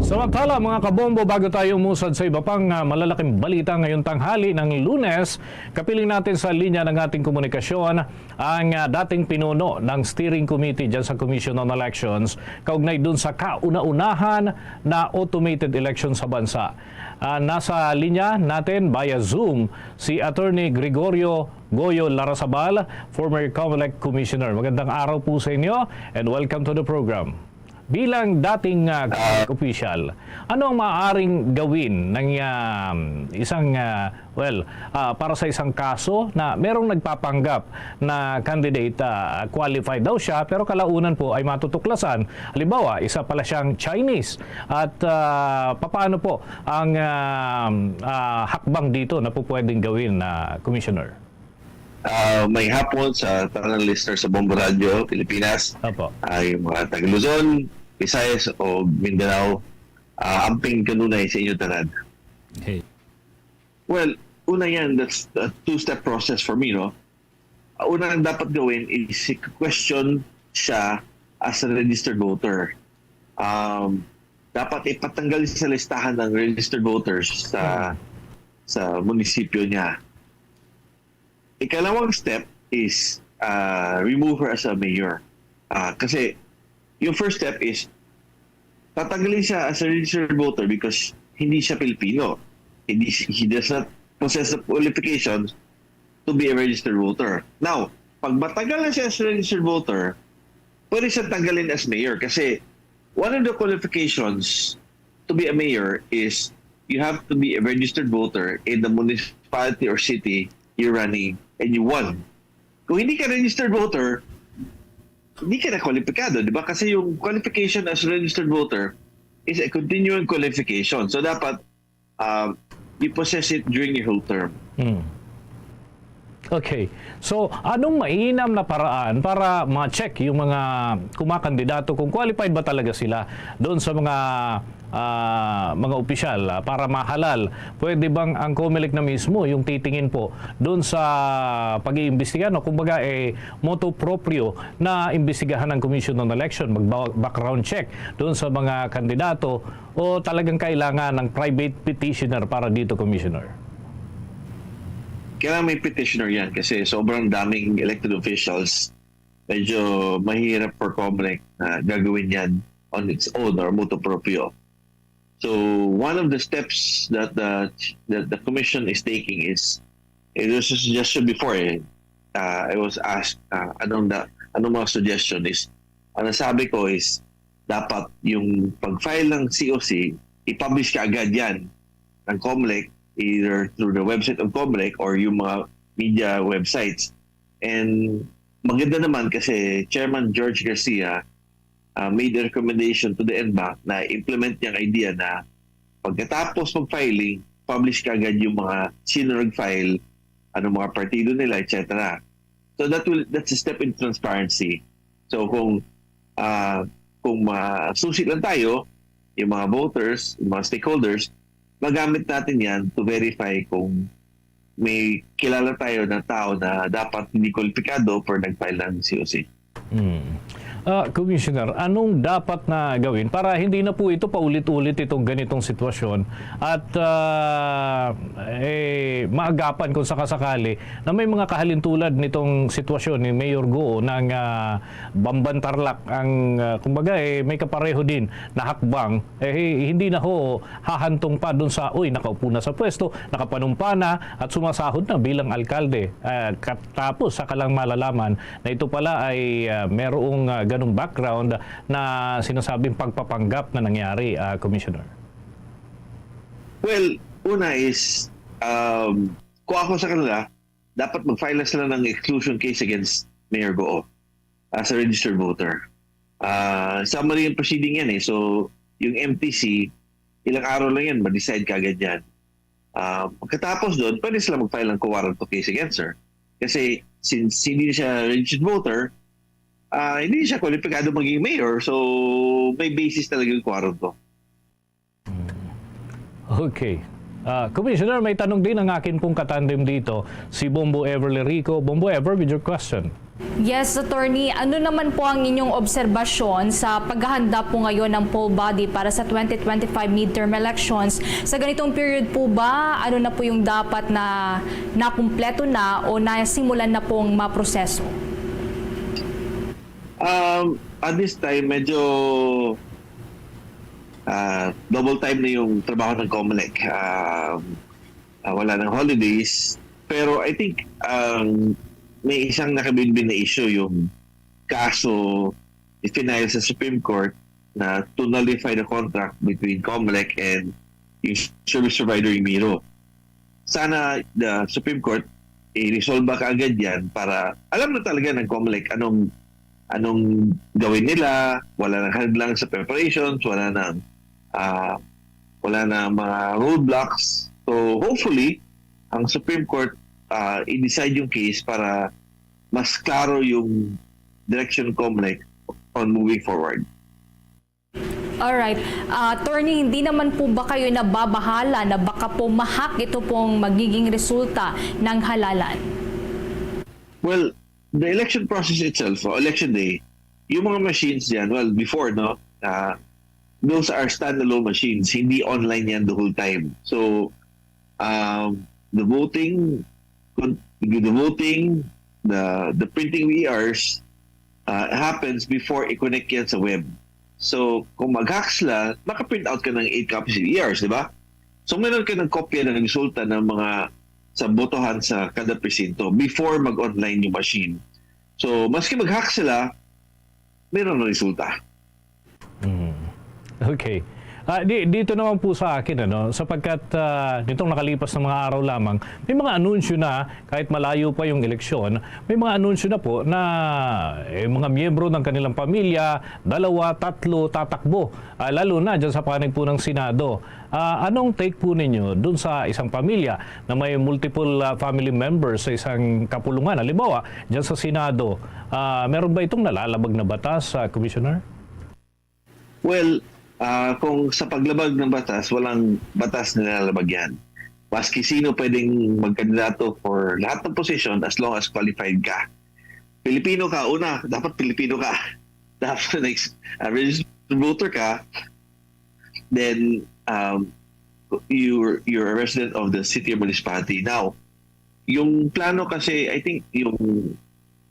Samantala, mga kabombo, bago tayo umusad sa iba pang ah, malalaking balita ngayong tanghali ng Lunes, kapiling natin sa linya ng ating komunikasyon ang ah, dating pinuno ng Steering Committee dyan sa Commission on Elections kaugnay dun sa kauna-unahan na automated election sa bansa. Ah, nasa linya natin via Zoom si Attorney Gregorio Goyo Larrazabal, former Comelec Commissioner. Magandang araw po sa inyo and welcome to the program. Bilang dating ah, Comelec official, ano ang maaaring gawin ng ah, isang ah, well, ah, para sa isang kaso na merong nagpapanggap na candidate, ah, qualified daw siya, pero kalaunan po ay matutuklasan, halimbawa, isa pala siyang Chinese. At ah, papaano po ang ah, ah, hakbang dito na po pwedeng gawin na Commissioner? Ah, may hapon sa tanan listener sa Bombo Radio Pilipinas, Opo. Ay mga taga Luzon, Visayas o Mindanao, ah, amping kanunay sa inyo tanan. Okay. Well, una yan, that's a two-step process for me, no? Una ang dapat gawin is question siya as a registered voter. Um, dapat ipatanggal sa listahan ng registered voters sa sa munisipyo niya. Ikalawang step is uh, remove her as a mayor. Uh, kasi yung first step is tatanggalin siya as a registered voter because hindi siya Pilipino. Hindi, he does not possess the qualifications to be a registered voter. Now, pag matanggal na siya as a registered voter, pwede siya tanggalin as mayor kasi one of the qualifications to be a mayor is you have to be a registered voter in the municipality or city you're running and you won. Kung hindi ka registered voter, hindi ka na kwalipikado, di ba? Kasi yung qualification as registered voter is a continuing qualification. So dapat um, you possess it during your whole term. Hmm. Okay. So, anong mainam na paraan para ma-check yung mga kumakandidato kung qualified ba talaga sila doon sa mga ah, mga opisyal ah, para mahalal? Pwede bang ang Comelec na mismo yung titingin po doon sa pag-iimbestiga, no? Kumbaga, eh, motu proprio na imbestigahan ng Commission on Election, mag-background check doon sa mga kandidato o talagang kailangan ng private petitioner para dito, Commissioner? Kailangan may petitioner yan kasi sobrang daming elected officials. Medyo mahirap for Comelec na gagawin yan on its own or motu proprio. So one of the steps that the that the commission is taking is it was a suggestion before eh. Uh, I was asked uh, anong da, anong mga suggestion is ang nasabi ko is dapat yung pag-file ng C O C i-publish ka agad yan ng Comelec either through the website of Comelec or yung mga media websites. And maganda naman kasi Chairman George Garcia uh, made a recommendation to the ENBAC na implement niya ang idea na pagkatapos mag-filing, publish ka agad yung mga sino nag-file, anong mga partido nila, et cetera. So that will that's a step in transparency. So kung uh, kung masusi lang tayo, yung mga voters, yung mga stakeholders, magamit natin yan to verify kung may kilala tayo na tao na dapat hindi kwalipikado pero nag-file ng C O C. Hmm. Ah, Commissioner, anong dapat na gawin para hindi na po ito paulit-ulit itong ganitong sitwasyon at ah, eh, maagapan kung sakasakali na may mga kahalintulad nitong sitwasyon ni Mayor Goo ng ah, Bamban Tarlac ang ah, kumbaga eh, may kapareho din na hakbang, eh, hindi na ho hahantong pa dun sa, uy, nakaupo na sa pwesto, nakapanumpa na at sumasahod na bilang alkalde. Ah, katapos sa kalang malalaman na ito pala ay ah, merong ah, ganong background na sinasabing pagpapanggap na nangyari, ah, Commissioner. Well, una is, um, kung ako sa kanila, dapat mag-file na sila ng exclusion case against Mayor Goo as a registered voter. Ah, summary yung proceeding yan eh. So, yung M T C, ilang araw lang yan, ma-decide kagad yan. Ah, pagkatapos doon, pwede sila mag-file ng co warranto case against her. Kasi since hindi siya registered voter, ah, hindi siya kwalipikado maging mayor, so may basis talaga yung co warranto. Okay. Ah, Commissioner, may tanong din ang akin pong katandem dito, si Bombo Ever Lerico. Bombo Ever, with your question. Yes, attorney. Ano naman po ang inyong obserbasyon sa paghahanda po ngayon ng poll body para sa twenty twenty-five midterm elections? Sa ganitong period po ba, ano na po yung dapat na nakumpleto na o nasimulan na pong maproseso? Um, at this time, medyo ah, double time na yung trabaho ng Comelec. Um, ah, wala nang holidays. Pero I think um, may isang nakabinbin na issue, yung kaso i-file sa Supreme Court na to nullify the contract between Comelec and yung service provider, yung Miro. Sana the Supreme Court i-resolve kaagad yan para alam na talaga ng Comelec anong anong gawin nila, wala nang hadlang sa preparations, wala nang ah, wala na mga roadblocks. So hopefully, ang Supreme Court ah, i-decide yung case para mas klaro yung direction ng Comelec on moving forward. Alright. Ah, attorney, hindi naman po ba kayo nababahala na baka po ma-hack ito pong magiging resulta ng halalan? Well, the election process itself, o election day, yung mga machines dyan, well, before, no, ah, those are standalone machines. Hindi online yan the whole time. So, um, the voting, the voting, the, the printing of E Rs uh, happens before i-connect yan sa web. So, kung mag-hack sila, maka-print out ka ng eight copies of E Rs, di ba? So, meron ka ng kopya ng resulta ng mga sa botohan sa kada presinto before mag-online yung machine. So, maski mag-hack sila, meron na resulta. Mm. Okay. Ah, di, dito naman po sa akin, ano, sapagkat ah, nitong nakalipas na mga araw lamang, may mga anunsyo na, kahit malayo pa yung eleksyon, may mga anunsyo na po na eh, mga miyembro ng kanilang pamilya, dalawa, tatlo, tatakbo, ah, lalo na dyan sa panig po ng Senado. Ah, anong take po ninyo dun sa isang pamilya na may multiple ah, family members sa isang kapulungan? Halimbawa, dyan sa Senado, ah, meron ba itong nalalabag na batas, ah, Commissioner? Well, ah, kung sa paglabag ng batas, walang batas na nilalabag yan. Maski sino pwedeng magkandidato for lahat ng posisyon as long as qualified ka. Pilipino ka, una, dapat Pilipino ka. Dapat next, ah, registered voter ka, then um, you're, you're a resident of the city or municipality. Now, yung plano kasi, I think, yung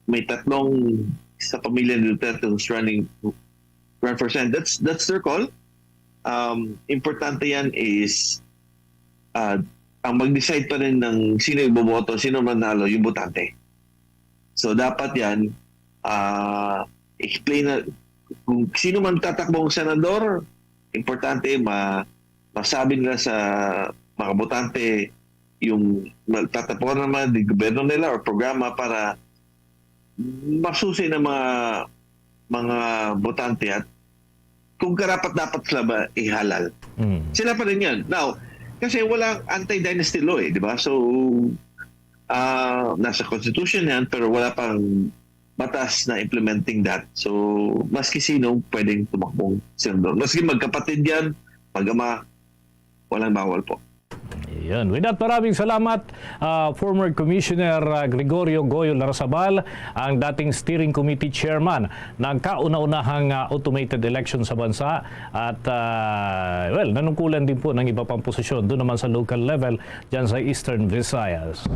may tatlong sa pamilya ni Duterte who's running run for Senate. That's that's their call. Um, importante yan is uh, ang mag-decide pa rin ng sino iboboto, sino manalo, yung botante. So dapat yan, uh, explain na kung sino man tatakbong senador, importante ma masabi nila sa mga botante yung tatapuan naman ng gobyerno nila or programa para masusi ng mga mga botante at kung karapat-dapat sila ba ihalal. Mm. Sila pa rin yan. Now, kasi walang anti-dynasty law eh, di ba? So, uh, nasa constitution yan pero wala pang batas na implementing that. So, maski sino pwedeng tumakbong senador. Maski magkapatid yan, mag-ama, walang bawal po. Yan. With that, maraming salamat, uh, former Commissioner uh, Gregorio Goyo Larrazabal, ang dating Steering Committee Chairman ng kauna-unahang uh, automated election sa bansa at uh, well, nanungkulan din po ng iba pang posisyon doon naman sa local level dyan sa Eastern Visayas.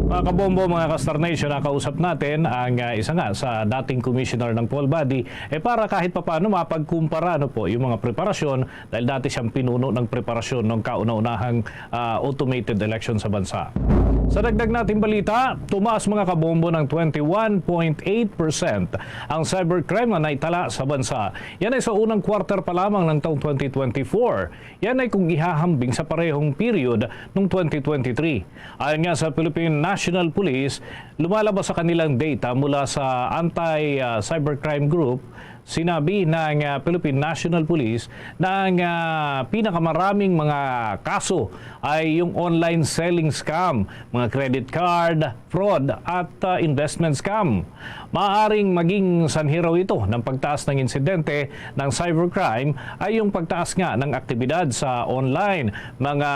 Mga kabombo, mga ka-Star Nation, nakausap natin ang uh, isa nga sa dating commissioner ng poll body eh, para kahit papaano mapagkumpara ano po, yung mga preparasyon dahil dati siyang pinuno ng preparasyon ng kauna-unahang uh, automated election sa bansa. Sa dagdag nating balita, tumaas, mga kabombo, ng twenty-one point eight percent ang cybercrime na naitala sa bansa. Yan ay sa unang quarter pa lamang ng taong twenty twenty-four. Yan ay kung ihahambing sa parehong period noong twenty twenty-three. Ayon nga sa Philippine National Police, lumalabas sa kanilang data mula sa Anti-, ah, Cybercrime Group, sinabi ng, ah, Philippine National Police na ang, ah, pinakamaraming mga kaso ay yung online selling scam, mga credit card fraud, at, ah, investment scam. Maaaring maging sanhi raw ito ng pagtaas ng insidente ng cybercrime ay yung pagtaas nga ng aktibidad sa online, mga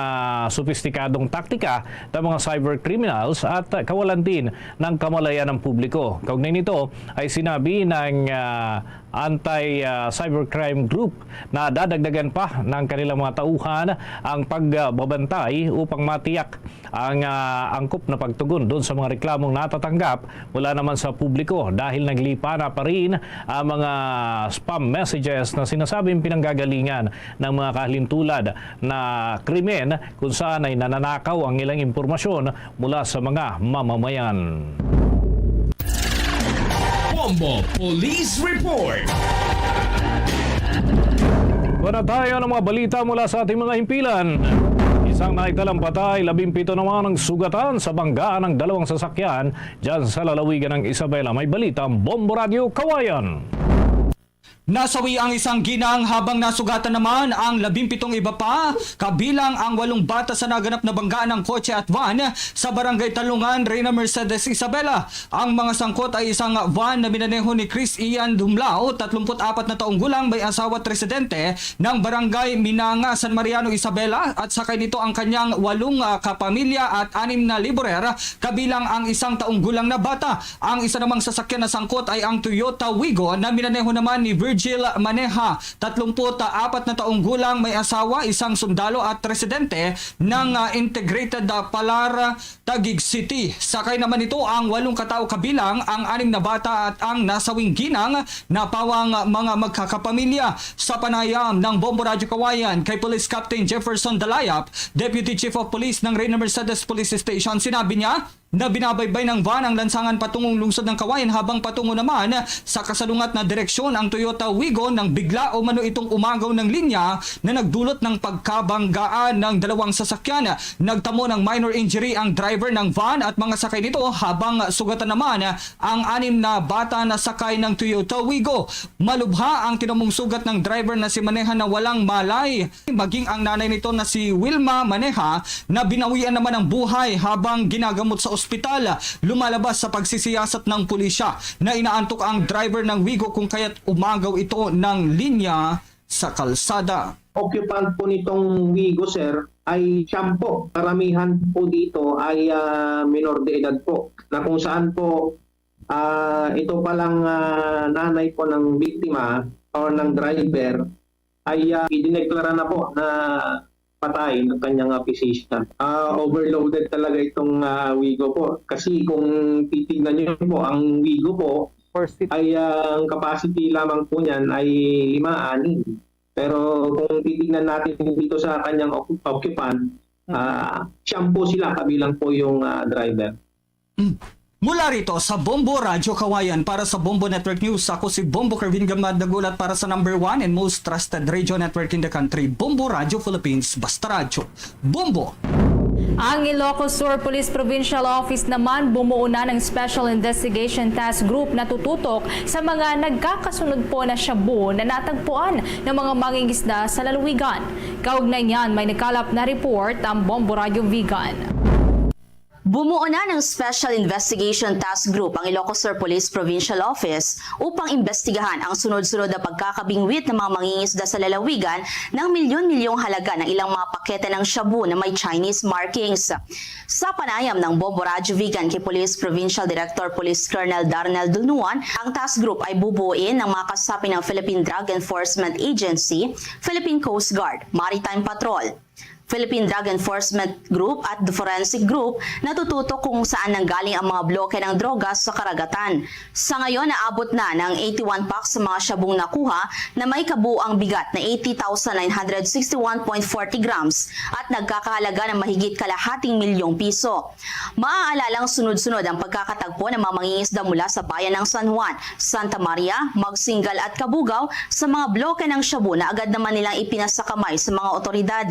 sopistikadong taktika ng mga cybercriminals at kawalan din ng kamalayan ng publiko. Kaugnay nito ay sinabi ng, ah, Anti, ah, Cybercrime Group na dadagdagan pa ng kanilang mga tauhan ang pagbabantay upang matiyak ang, ah, angkop na pagtugon doon sa mga reklamong natatanggap mula naman sa publiko, dahil naglipa na pa rin ang mga spam messages na sinasabing pinanggagalingan ng mga kahalintulad na krimen, kung saan ay nananakaw ang ilang impormasyon mula sa mga mamamayan. Bombo Police Report. Wala tayo ng mga balita mula sa ating mga himpilan. Isang naitalang patay, labing pito naman ang sugatan sa banggaan ng dalawang sasakyan dyan sa lalawigan ng Isabela. May balita ang Bombo Radyo Kawayan. Nasawi ang isang ginang habang nasugatan naman ang labing pitong iba pa, kabilang ang walong bata sa naganap na banggaan ng kotse at van sa Barangay Talungan, Reyna Mercedes, Isabela. Ang mga sangkot ay isang van na minaneho ni Chris Ian Dumlao, tatlumpu't apat na taong gulang, may asawa at residente ng Barangay Minanga, San Mariano, Isabela, at sakay nito ang kanyang walong, ah, kapamilya at anim na laborer, kabilang ang isang taong gulang na bata. Ang isa namang sasakyan na sangkot ay ang Toyota Wigo na minaneho naman ni Virgil Maneha, tatlumpu't apat na taong gulang, may asawa, isang sundalo at residente ng, ah, Integrated, ah, Palar, Taguig City. Sakay naman nito ang walong katao, kabilang ang anim na bata at ang nasawing ginang na pawang mga magkakapamilya. Sa panayam ng Bombo Radyo Kawayan kay Police Captain Jefferson Dalayap, Deputy Chief of Police ng Reyna Mercedes Police Station, sinabi niya na binabaybay ng van ang lansangan patungong lungsod ng Kawayan, habang patungo naman sa kasalungat na direksyon ang Toyota Wigo nang bigla umano itong umagaw ng linya na nagdulot ng pagkabanggaan ng dalawang sasakyan. Nagtamo ng minor injury ang driver ng van at mga sakay nito, habang sugatan naman ang anim na bata na sakay ng Toyota Wigo. Malubha ang tinamong sugat ng driver na si Maneha na walang malay, maging ang nanay nito na si Wilma Maneha na binawian naman ang buhay habang ginagamot sa ospital. Lumalabas sa pagsisiyasat ng pulisya na inaantok ang driver ng Wigo kung kaya't umagaw ito ng linya sa kalsada. Occupant po nitong Wigo, sir, ay siyam po. Karamihan po dito ay, ah, minor de edad po, na kung saan po, ah, ito palang, ah, nanay po ng biktima or ng driver ay, ah, idineklara na po na patay ng kanyang, ah, physician. Ah, overloaded talaga itong, ah, Wigo po. Kasi kung titignan niyo po, ang Wigo po ay, ah, ang capacity lamang po niyan ay lima, anim. Pero kung titignan natin dito sa kanyang oc-, occupant, ah, siyam po sila, kabilang po yung, ah, driver. Mm. Mula rito sa Bombo Radyo Kawayan, para sa Bombo Network News, ako si Bombo Kervin Gamad, nagulat para sa number one and most trusted radio network in the country, Bombo Radyo Philippines, Basta Radyo. Bombo! Ang Ilocos Sur Police Provincial Office naman bumuo na ng Special Investigation Task Group na tututok sa mga nagkakasunod po na shabu na natagpuan ng mga mangingisda sa lalawigan. Kaugnay niyan, may nakalap na report ang Bombo Radyo Vigan. Bumuo na ng Special Investigation Task Group ang Ilocos Sur Police Provincial Office upang imbestigahan ang sunod-sunod na pagkakabingwit ng mga mangingisda sa lalawigan ng milyon-milyong halaga ng ilang mga pakete ng shabu na may Chinese markings. Sa panayam ng Bombo Radyo Vigan kay Police Provincial Director Police Colonel Darnel Dulnuan, ang task group ay bubuuin ng mga kasapi ng Philippine Drug Enforcement Agency, Philippine Coast Guard, Maritime Patrol, Philippine Drug Enforcement Group at the Forensic Group natututok kung saan nanggaling ang mga bloke ng droga sa karagatan. Sa ngayon, naabot na ng eighty-one packs sa mga shabung nakuha na may kabuuang bigat na eighty thousand nine hundred sixty-one point forty grams at nagkakahalaga ng mahigit kalahating milyong piso. Maaalalang sunod-sunod ang pagkakatagpo ng mga mangingisda mula sa bayan ng San Juan, Santa Maria, Magsingal at Cabugao sa mga bloke ng shabu na agad naman nilang ipinasakamay sa mga otoridad.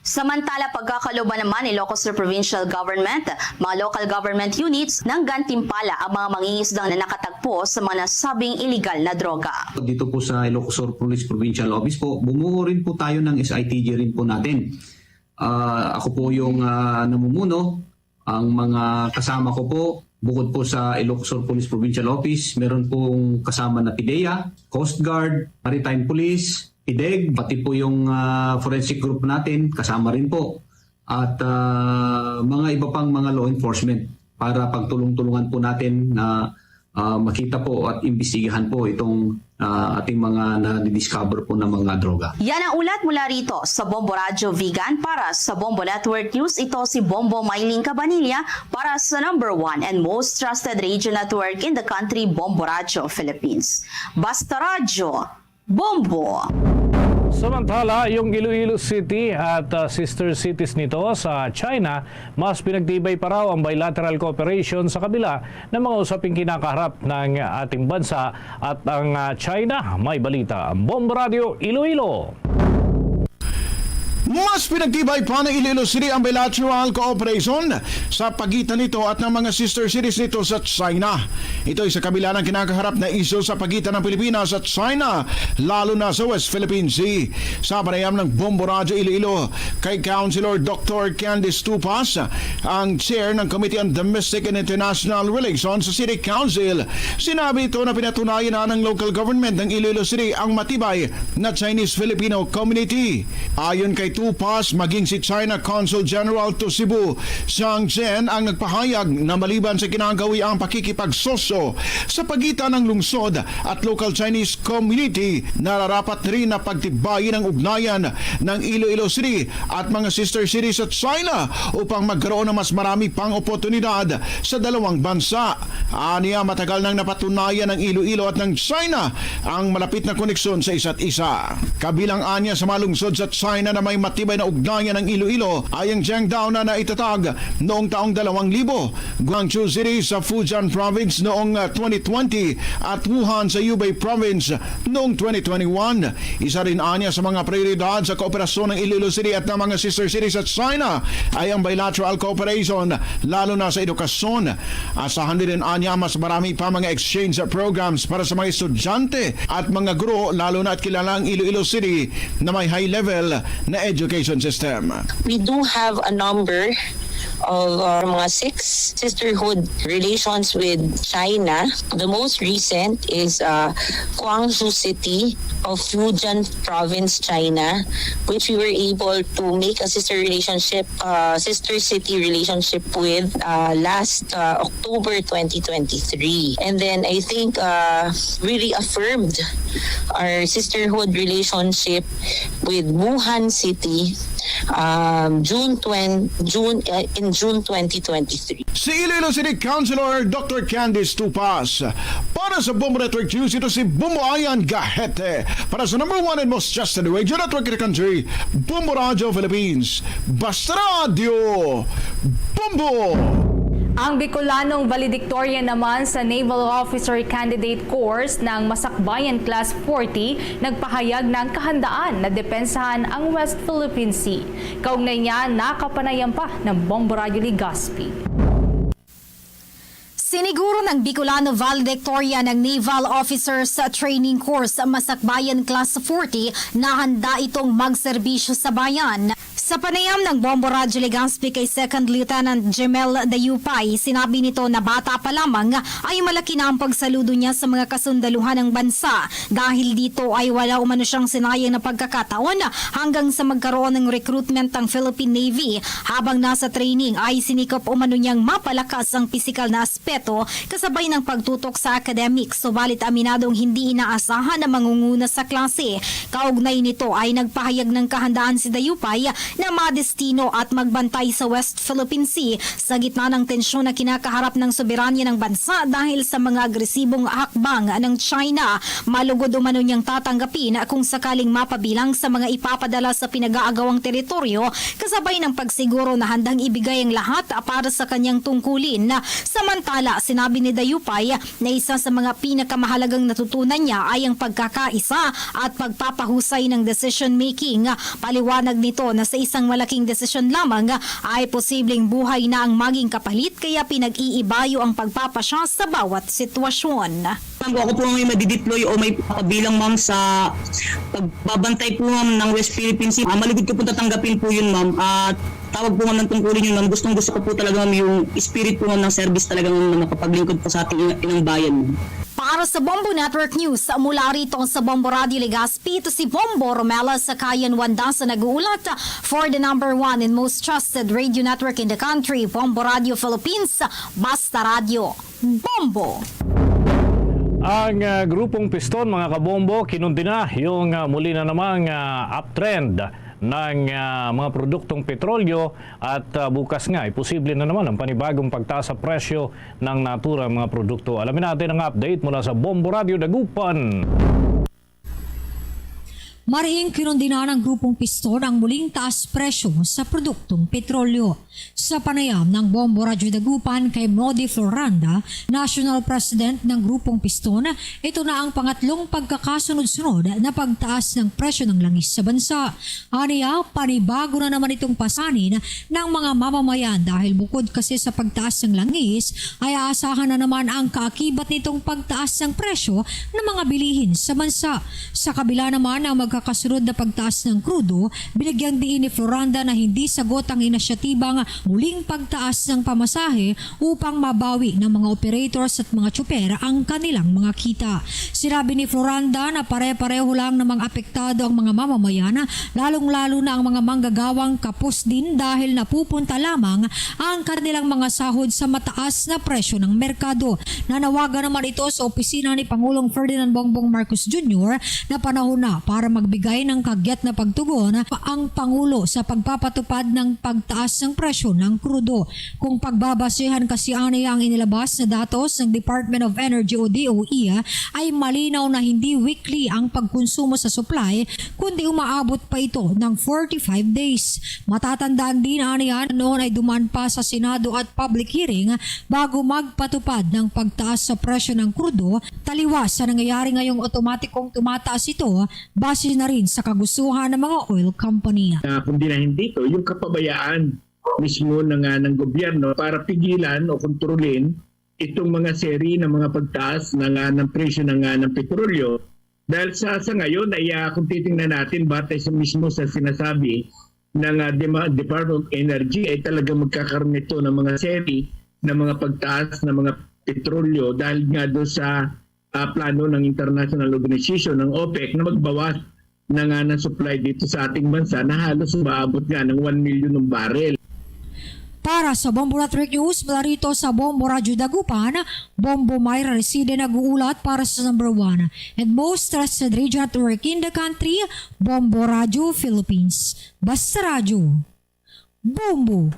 Samantala, pagkakaloban naman ni Ilocos Sur Provincial Government, mga local government units nang gantimpala ang mga mangingisdang na nakatagpo sa mga nasabing iligal na droga. Dito po sa Ilocos Sur Police Provincial Office po, bumuo rin po tayo ng S I T G rin po natin. Ah, ako po yung, ah, namumuno. Ang mga kasama ko po, bukod po sa Ilocos Sur Police Provincial Office, meron pong kasama na PDEA, Coast Guard, Maritime Police, PDEG, pati po yung, ah, forensic group natin, kasama rin po. At, ah, mga iba pang mga law enforcement para pagtulong-tulungan po natin na, ah, makita po at imbestigahan po itong, ah, ating mga nadidiscover po na mga droga. Yan ang ulat mula rito sa Bombo Radyo Vigan. Para sa Bombo Network News, ito si Bombo Mylene Cabanilla para sa number one and most trusted radio network in the country, Bombo Radyo Philippines. Basta Radyo, Bombo! Samantala, yung Iloilo City at, ah, sister cities nito sa China, mas pinagtibay pa raw ang bilateral cooperation sa kabila ng mga usaping kinakaharap ng ating bansa at ang, ah, China. May balita ang Bombo Radyo Iloilo. Mas pinagtibay pa ng Iloilo City ang bilateral cooperation sa pagitan nito at ng mga sister cities nito sa China. Ito ay sa kabila ng kinakaharap na isyu sa pagitan ng Pilipinas at China, lalo na sa West Philippine Sea. Sa panayam ng Bombo Radyo Iloilo kay Councilor Doctor Candice Tupas, ang chair ng Committee on Domestic and International Relations sa City Council, sinabi ito na pinatunayan na ng local government ng Iloilo City ang matibay na Chinese-Filipino community. Ayon kay Tupas, maging si China Consul General to Cebu, Zhang Zhen, ang nagpahayag na maliban sa kinagawi ang pakikipagsosyo sa pagitan ng lungsod at local Chinese community, nararapat rin na pagtibayin ang ugnayan ng Iloilo City at mga sister cities sa China upang magkaroon ng mas marami pang oportunidad sa dalawang bansa. Aniya, matagal nang napatunayan ng Iloilo at ng China ang malapit na koneksyon sa isa't isa. Kabilang anya sa mga lungsod sa China na may matibay na ugnayan ng Iloilo ay ang Jiangdao na naitatag noong taong dalawang libo, Guangzhou City sa Fujian Province noong, ah, twenty twenty at Wuhan sa Hubei Province noong twenty twenty-one. Isa rin anya sa mga prioridad sa kooperasyon ng Iloilo City at ng mga sister cities sa China ay ang bilateral cooperation, lalo na sa edukasyon. Asahan din anya mas marami pa mga exchange programs para sa mga estudyante at mga guro, lalo na at kilala ang Iloilo City na may high level na education system. We do have a number of, uh, mga six sisterhood relations with China. The most recent is, uh, Guangzhou City of Fujian Province, China, which we were able to make a sister relationship, uh, sister city relationship with, uh, last, uh, October twenty twenty-three. And then I think, uh, we reaffirmed our sisterhood relationship with Wuhan City, um, June twen-, June, uh, in June twenty twenty-three. Si Iloilo City Councilor Doctor Candice Tupas. Para sa Bombo Network News, ito si Bombo Ayan Gahete. Para sa number one and most trusted radio network in the country, Bombo Radio Philippines. Basta Radio, Bombo! Ang Bicolanong valedictorian naman sa Naval Officer Candidate Course ng Masakbayan Class forty nagpahayag ng kahandaan na depensahan ang West Philippine Sea. Kaugnay niya, nakapanayam pa ng Bombo Radyo Legazpi. Siniguro ng Bicolano valedictorian ng Naval Officers Training Course Masakbayan Class forty na handa itong magserbisyo sa bayan. Sa panayam ng Bombo Radyo Legazpi kay Second Lieutenant Jemel Dayupay, sinabi nito na bata pa lamang ay malaki na ang pagsaludo niya sa mga kasundaluhan ng bansa. Dahil dito ay wala umano siyang sinayang na pagkakataon hanggang sa magkaroon ng recruitment ang Philippine Navy. Habang nasa training ay sinikap umano niyang mapalakas ang pisikal na aspeto kasabay ng pagtutok sa academic, subalit aminadong hindi inaasahan ang mangunguna sa klase. Kaugnay nito ay nagpahayag ng kahandaan si Dayupay na madestino at magbantay sa West Philippine Sea sa gitna ng tensyon na kinakaharap ng soberanya ng bansa dahil sa mga agresibong hakbang ng China. Malugod umano niyang tatanggapin kung sakaling mapabilang sa mga ipapadala sa pinag-aagawang teritoryo, kasabay ng pagsiguro na handang ibigay ang lahat para sa kanyang tungkulin. Samantala, sinabi ni Dayupay na isa sa mga pinakamahalagang natutunan niya ay ang pagkakaisa at pagpapahusay ng decision making. Paliwanag nito na sa isang malaking desisyon lamang ay posibleng buhay na ang maging kapalit, kaya pinag-iibayo ang pagpapasya sa bawat sitwasyon. Ma'am, kung ako po ang may madideploy o may papabilang, ma'am, sa pagbabantay po, ma'am, ng West Philippine Sea, ah, malugod ko po tatanggapin po yun, ma'am. At tawag po, ma'am, ng tungkulin yun, ma'am. Gustong gusto ko po talaga, ma'am, yung spirit po, ma'am, ng service talaga, ma'am, na makapaglingkod po sa ating ina- inang bayan, ma'am. Para sa Bombo Network News, mula rito sa Bombo Radio Legazpi, ito si Bombo Romela Sakayan Wanda sa nag-uulat for the number one and most trusted radio network in the country, Bombo Radio Philippines, Basta Radio. Bombo! Ang, ah, grupong Piston, mga kabombo, kinundi na yung, ah, muli na namang, ah, uptrend ng, ah, mga produktong petrolyo at, ah, bukas nga, ay posible na naman ang panibagong pagtaas sa presyo ng naturang mga produkto. Alamin natin ang update mula sa Bombo Radio Dagupan. Mariing kinundinan ng grupong Piston ang muling taas presyo sa produktong petrolyo. Sa panayam ng Bombo Radyo Dagupan kay Modi Floranda, National President ng grupong Piston, ito na ang pangatlong pagkakasunod-sunod na pagtaas ng presyo ng langis sa bansa. Aniya, panibago na naman itong pasanin ng mga mamamayan dahil bukod kasi sa pagtaas ng langis, ay aasahan na naman ang kaakibat nitong pagtaas ng presyo ng mga bilihin sa bansa. Sa kabila naman ng magkakasunod na pagtaas ng krudo, binigyang diin ni Floranda na hindi sagot ang inisyatibang muling pagtaas ng pamasahe upang mabawi ng mga operators at mga tsuper ang kanilang mga kita. Sinabi ni Floranda na pare-pareho lang namang apektado ang mga mamamayan, lalong-lalo na ang mga manggagawang kapos din dahil napupunta lamang ang kanilang mga sahod sa mataas na presyo ng merkado. Nanawagan naman ito sa opisina ni Pangulong Ferdinand Bongbong Marcos Junior na panahon na para magbigay ng kagyat na pagtugon ang Pangulo sa pagpapatupad ng pagtaas ng presyo ng krudo. Kung pagbabasehan kasi aniya ang inilabas na datos ng Department of Energy o D O E, ay malinaw na hindi weekly ang pagkonsumo sa supply, kundi umaabot pa ito ng forty-five days. Matatandaan din aniya na noon ay dumaan pa sa Senado at public hearing bago magpatupad ng pagtaas sa presyo ng krudo, taliwas sa nangyayari ngayong otomatikong tumataas ito base na rin sa kagustuhan ng mga oil company. Na kung dinahin dito, yung kapabayaan mismo ng, ah, ng gobyerno para pigilan o kontrolin itong mga seri ng mga pagtaas ng, ah, ng presyo ng, ah, ng petrolyo. Dahil sa, sa ngayon ay, ah, kung titingnan natin, batay sa mismo sa sinasabi ng, ah, Dema-, Department of Energy, ay talagang magkakaroon ito ng mga seri ng mga pagtaas ng mga petrolyo dahil nga doon sa, ah, plano ng international organization, ng OPEC, na magbawas na nga ng supply dito sa ating bansa na halos umaabot nga ng one million ng barrel. Para sa Bombo Network News, mula rito sa Bombo Radyo Dagupan, Bombo Myra Reside nag-uulat para sa number one and most trusted radio network in the country, Bombo Radyo Philippines. Basta Radyo, Bombo!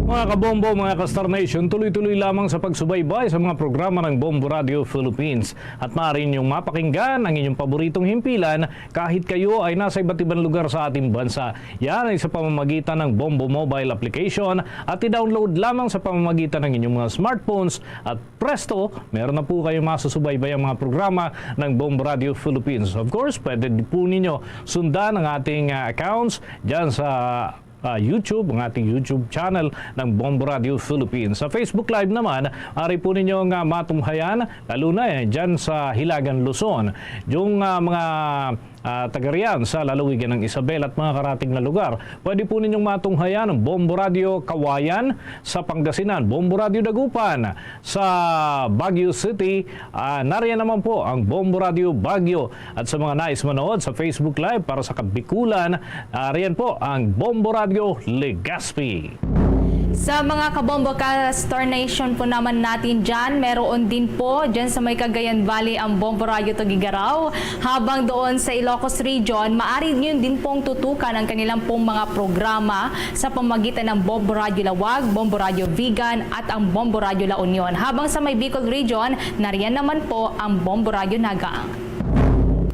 Mga kabombo, mga ka-Star Nation, tuloy-tuloy lamang sa pagsubaybay sa mga programa ng Bombo Radio Philippines. At maaari ninyong mapakinggan ang inyong paboritong himpilan kahit kayo ay nasa iba't ibang lugar sa ating bansa. Yan ay sa pamamagitan ng Bombo Mobile Application at i-download lamang sa pamamagitan ng inyong mga smartphones. At presto, meron na po kayong masusubaybay ang mga programa ng Bombo Radio Philippines. Of course, pwede din po ninyo sundan ang ating, ah, accounts dyan sa, ah, YouTube, ang ating YouTube channel ng Bombo Radio Philippines. Sa Facebook Live naman, ari po ninyo nga matunghayan, lalo na, eh, dyan sa Hilagan, Luzon. Yung, ah, mga, ah, taga riyan sa lalawigan ng Isabela at mga karatig na lugar. Pwede po ninyong matunghayan ang Bombo Radio Kawayan sa Pangasinan, Bombo Radio Dagupan sa Baguio City. Ah, nariyan naman po ang Bombo Radio Baguio. At sa mga nais manood sa Facebook Live para sa Kabikulan, ah, riyan po ang Bombo Radio Legazpi. Sa mga kabombo ka Star Nation po naman natin dyan, meron din po dyan sa may Cagayan Valley ang Bombo Radyo Tugigaraw. Habang doon sa Ilocos Region, maaari nyo din pong tutukan ang kanilang pong mga programa sa pamagitan ng Bombo Radyo Lawag, Bombo Radyo Vigan at ang Bombo Radyo La Union. Habang sa may Bicol Region, nariyan naman po ang Bombo Radyo Naga.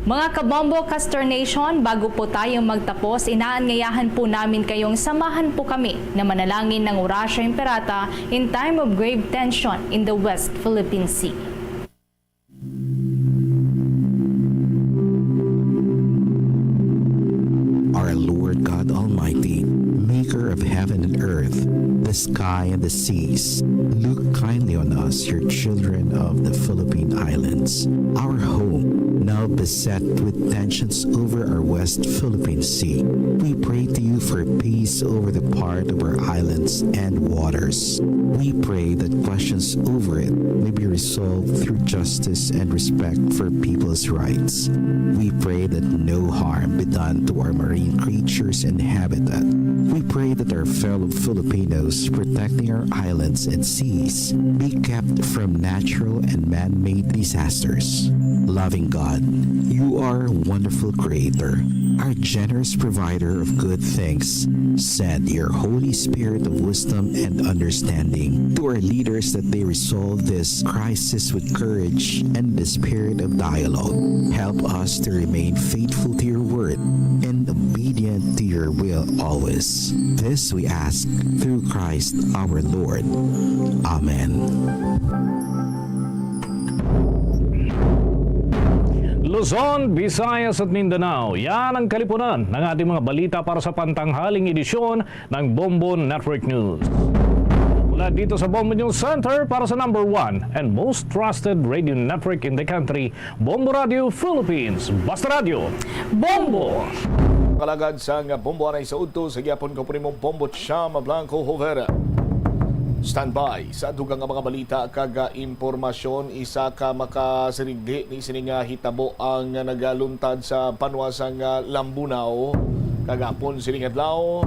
Mga kabombo ka Star Nation, bago po tayo magtapos, inaanyayahan po namin kayong samahan po kami na manalangin ng Orasyo Imperata in time of grave tension in the West Philippine Sea. Our Lord God Almighty, maker of heaven and earth, the sky and the seas, look kindly on us, your children of the Philippine Islands. Our home, now beset with tensions over our West Philippine Sea. We pray to you for peace over the part of our islands and waters. We pray that questions over it may be resolved through justice and respect for people's rights. We pray that no harm be done to our marine creatures and habitat. We pray that our fellow Filipinos protecting our islands and seas be kept from natural and man-made disasters. Loving God, you are a wonderful creator, our generous provider of good things. Send your Holy Spirit of wisdom and understanding to our leaders that they resolve this crisis with courage and the spirit of dialogue. Help us to remain faithful to your word and obedient to your will always. This we ask through Christ our Lord. Amen. Luzon, Visayas at Mindanao, yan ang kalipunan ng ating mga balita para sa pantanghaling edisyon ng Bombo Network News. Mula dito sa Bombo News Center para sa number one and most trusted radio network in the country, Bombo Radio Philippines. Basta Radyo, Bombo! Kalagad sang Bombo, anay sa udto sa gihapon ko primo Bombo Cham Blanco Hover. Standby sa dugang nga mga balita kag, ah, impormasyon. Isa ka makasirigdi ni sini nga hitabo ang nagaluntad sa banwa sang, ah, Lambunao kagapon sining adlaw,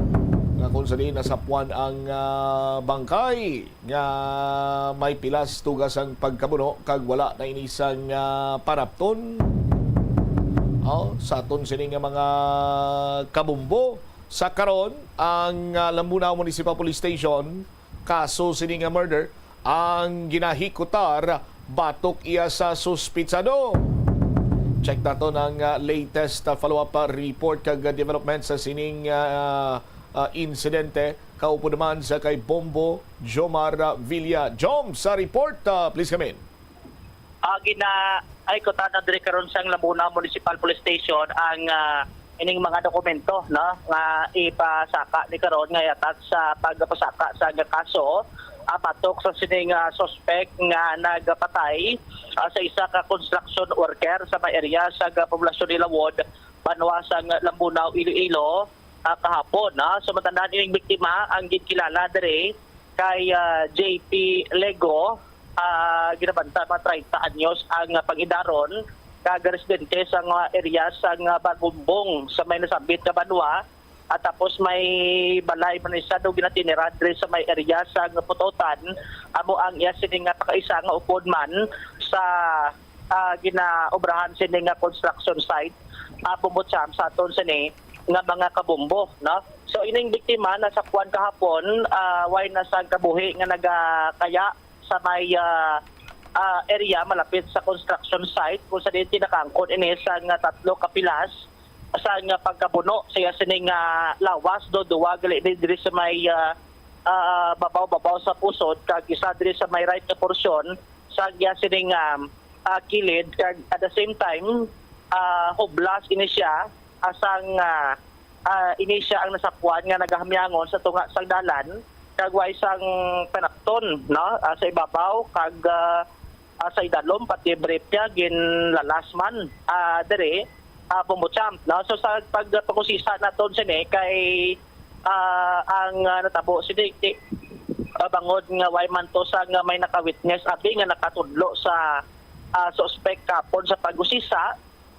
nga kung sa diin nasapwan ang, ah, bangkay nga may pilas tugas ang pagkabuno kag wala na ini sang, ah, parapton. Oh, sa aton sini nga mga kabumbo, sa karon ang, ah, Lambunao Municipal Police Station, kaso sini nga murder ang ginahikutar batok iya sa suspitsado. Check naton ang, ah, latest, ah, follow-up, ah, report kag, ah, development sa sining, ah, ah, insidente. Kaupod naman sa kay Bombo Jomar, ah, Villa. Jom, sa report, ah, please come in. Ah, gina-, ay, kuta na diri karon sang Lambunao Municipal Police Station ang, ah, ining mga dokumento, no, nga ipasaka ni karon nga ihatag sa pagpasaka sa kaso, ah, batok sa sining, ah, suspek nga nagpatay, ah, sa isa ka construction worker sa may area sa poblasyon ni Lawod, banwa sa Lambunao, Iloilo, ah, kahapon, no? So, matandaan, ining biktima ang ginkilala diri kay, ah, J P Lego, ah, ginabanta mga treinta anyos ang, ah, pang-idaron, kag residente sa mga area sa, ah, Bagumbong sa may nasambit nga banwa, at tapos may balay man ni siya do ginatinira diri sa may area sa Putotan, amo ang iya sini nga pakaisa nga upod man sa, ah, ginaobrahan sini nga construction site, ah, Bombo Cham, sa aton sini nga mga kabombo, no? So, ining biktima nasapwan kahapon, ah, way na sa kabuhi nga nagakaya sa may, ah, ah, area malapit sa construction site kung sa diin tinakangkon ini sa nga tatlo ka pilas sa nga pagkabuno sa iya sini nga lawas, do duwa gali ni diri sa may, ah, ah, babaw-babaw sa pusod kag isa diri sa may right nga porsyon sa iya sini nga, ah, kilid, kag at the same time, ah, hublas ini siya, asang, ah, ah, ini siya ang nasapwan nga nagahamyangon sa tunga sang dalan, kag way sang panapton, no, ah, sa ibabaw, kag, ah, ah, sa idalom, pati brief niya, ginlalas man, ah, diri, ah, Bombo Cham, no? So, sa pag-, pag-usisa naton sini, kay, ah, ang, ah, natabo sini, ti-, ah, bangod nga way man to sa nga may naka-witness, abi nga nakatudlo sa, ah, suspek kapon sa pag-usisa,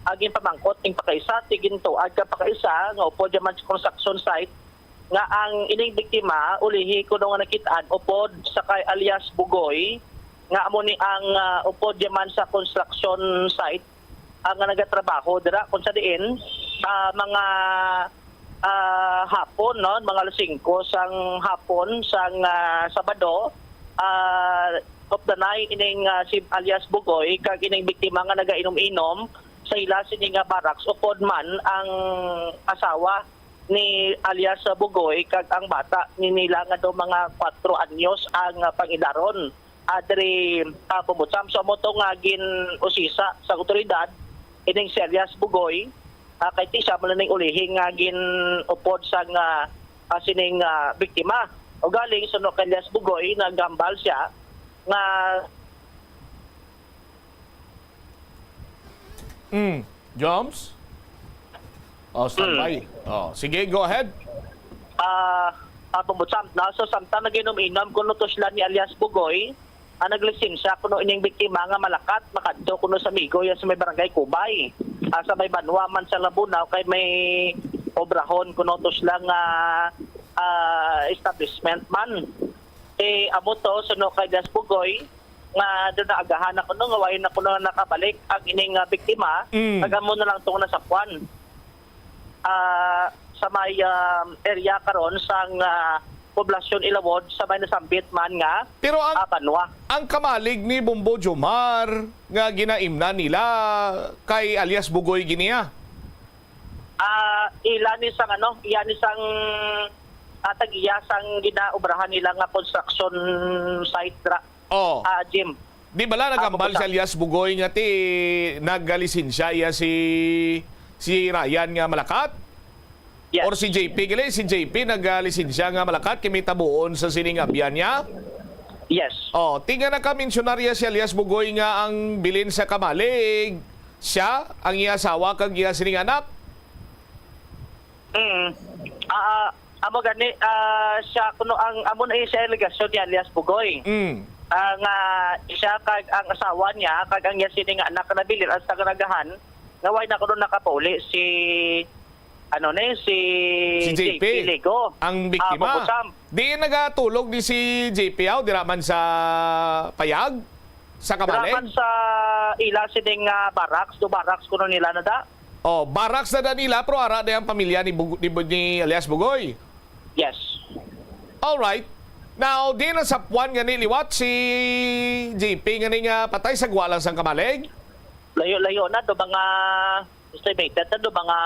ang ginpamangkot ning pakaisa, ti gintuag ka pakaisa nga upod man sa construction site, nga ang ining biktima ulihi kuno nga nakit-an upod sa kay alias Bugoy, nga amo ni ang, ah, upod yaman sa construction site, ah, nga nagatrabaho dira, kung sa diin, ah, mga, ah, hapon, no, mga alas singko sang hapon sang, ah, Sabado, ah, of the night, ining, ah, si alias Bugoy kag ining biktima nga nagainom-inom sa ila sini nga barracks, upod man ang asawa ni alias, ah, Bugoy kag ang bata ni nila nga daw mga kwatro anyos ang, ah, pangidaron, ah, diri, ah, Bambutsam. So, amo to nga gin-usisa sa awtoridad ining si alias Bugoy, ah, kay ti siya man ning ulihi nga gin-upod sang, ah, ah, sining, ah, biktima. Ugaling suno kay alias Bugoy, naghambal siya nga Mm. Joms? Oh, standby. Mm. Oh, sige, go ahead. Ah, ah, Bambutsam, no? So, samtang naginom-inom kuno to sila ni alias Bugoy, ang naglisensya kuno ining biktima nga malakat, makadto kuno sa Migoy, sa may barangay Kubay. Ah, sa may banwa man sa Labunao, kay may obrahon kuno to sila nga, ah, establishment man. Eh, amo to, suno kay alias Bugoy, nga doon naagahan ako, no, nga wala na kuno nakabalik ang ining, ah, biktima, Mm. Kag amo na lang itong nasapwan. Ah, sa may, um, area karon sang, ah, Poblasyon Ilawod, sa may nasambit man nga, Pero ang, ah, banwa. Ang kamalig ni Bombo Jomar nga ginaimnan nila kay alias Bugoy giniya? Ah, ila ni sang ano, iya ni sang, ah, tag-iya sang ginaobrahan nila nga construction site ra. Oh. Ah, Jim. Di bala Ah, nagambal si Bambutsam. Alias Bugoy nga ti nagalisensya iya si, si Ryan nga malakat? Yes. Or si J P, gali, si J P nagalisensya nga malakat kay may tabuon sa sining abyan niya? Yes. Oh, ti nga nakamensyonarya si alias Bugoy nga ang bilin sa kamalig, siya, ang iya asawa, kag iya sining anak? Mm. Ah, amo gani, ah, siya kuno ang, amo na siya alegasyon ni alias Bugoy. Mm. Ah, nga siya kag ang asawa niya, kag ang iya sining anak nga nabilin, ang sa karagahan, nga wala na kuno nakapauli si, ano ni, si Si J P. J P Ligo. Ang biktima. Ah, Bambutsam. Di nagatulog ni si J P aw, dira man sa payag? Sa Dira kamalig? Man sa ila sining, ah, barracks, do barracks kuno nila na da. Oh, barracks na da nila, pero ara na ang pamilya ni Bug-, ni Bu-, ni alias Bugoy. Yes. All right. Now, di na sa puwan nga ni liwat si J P nga ni nga patay sa gwa lang sang kamalig? Layo-layo na, do mga estimated na do mga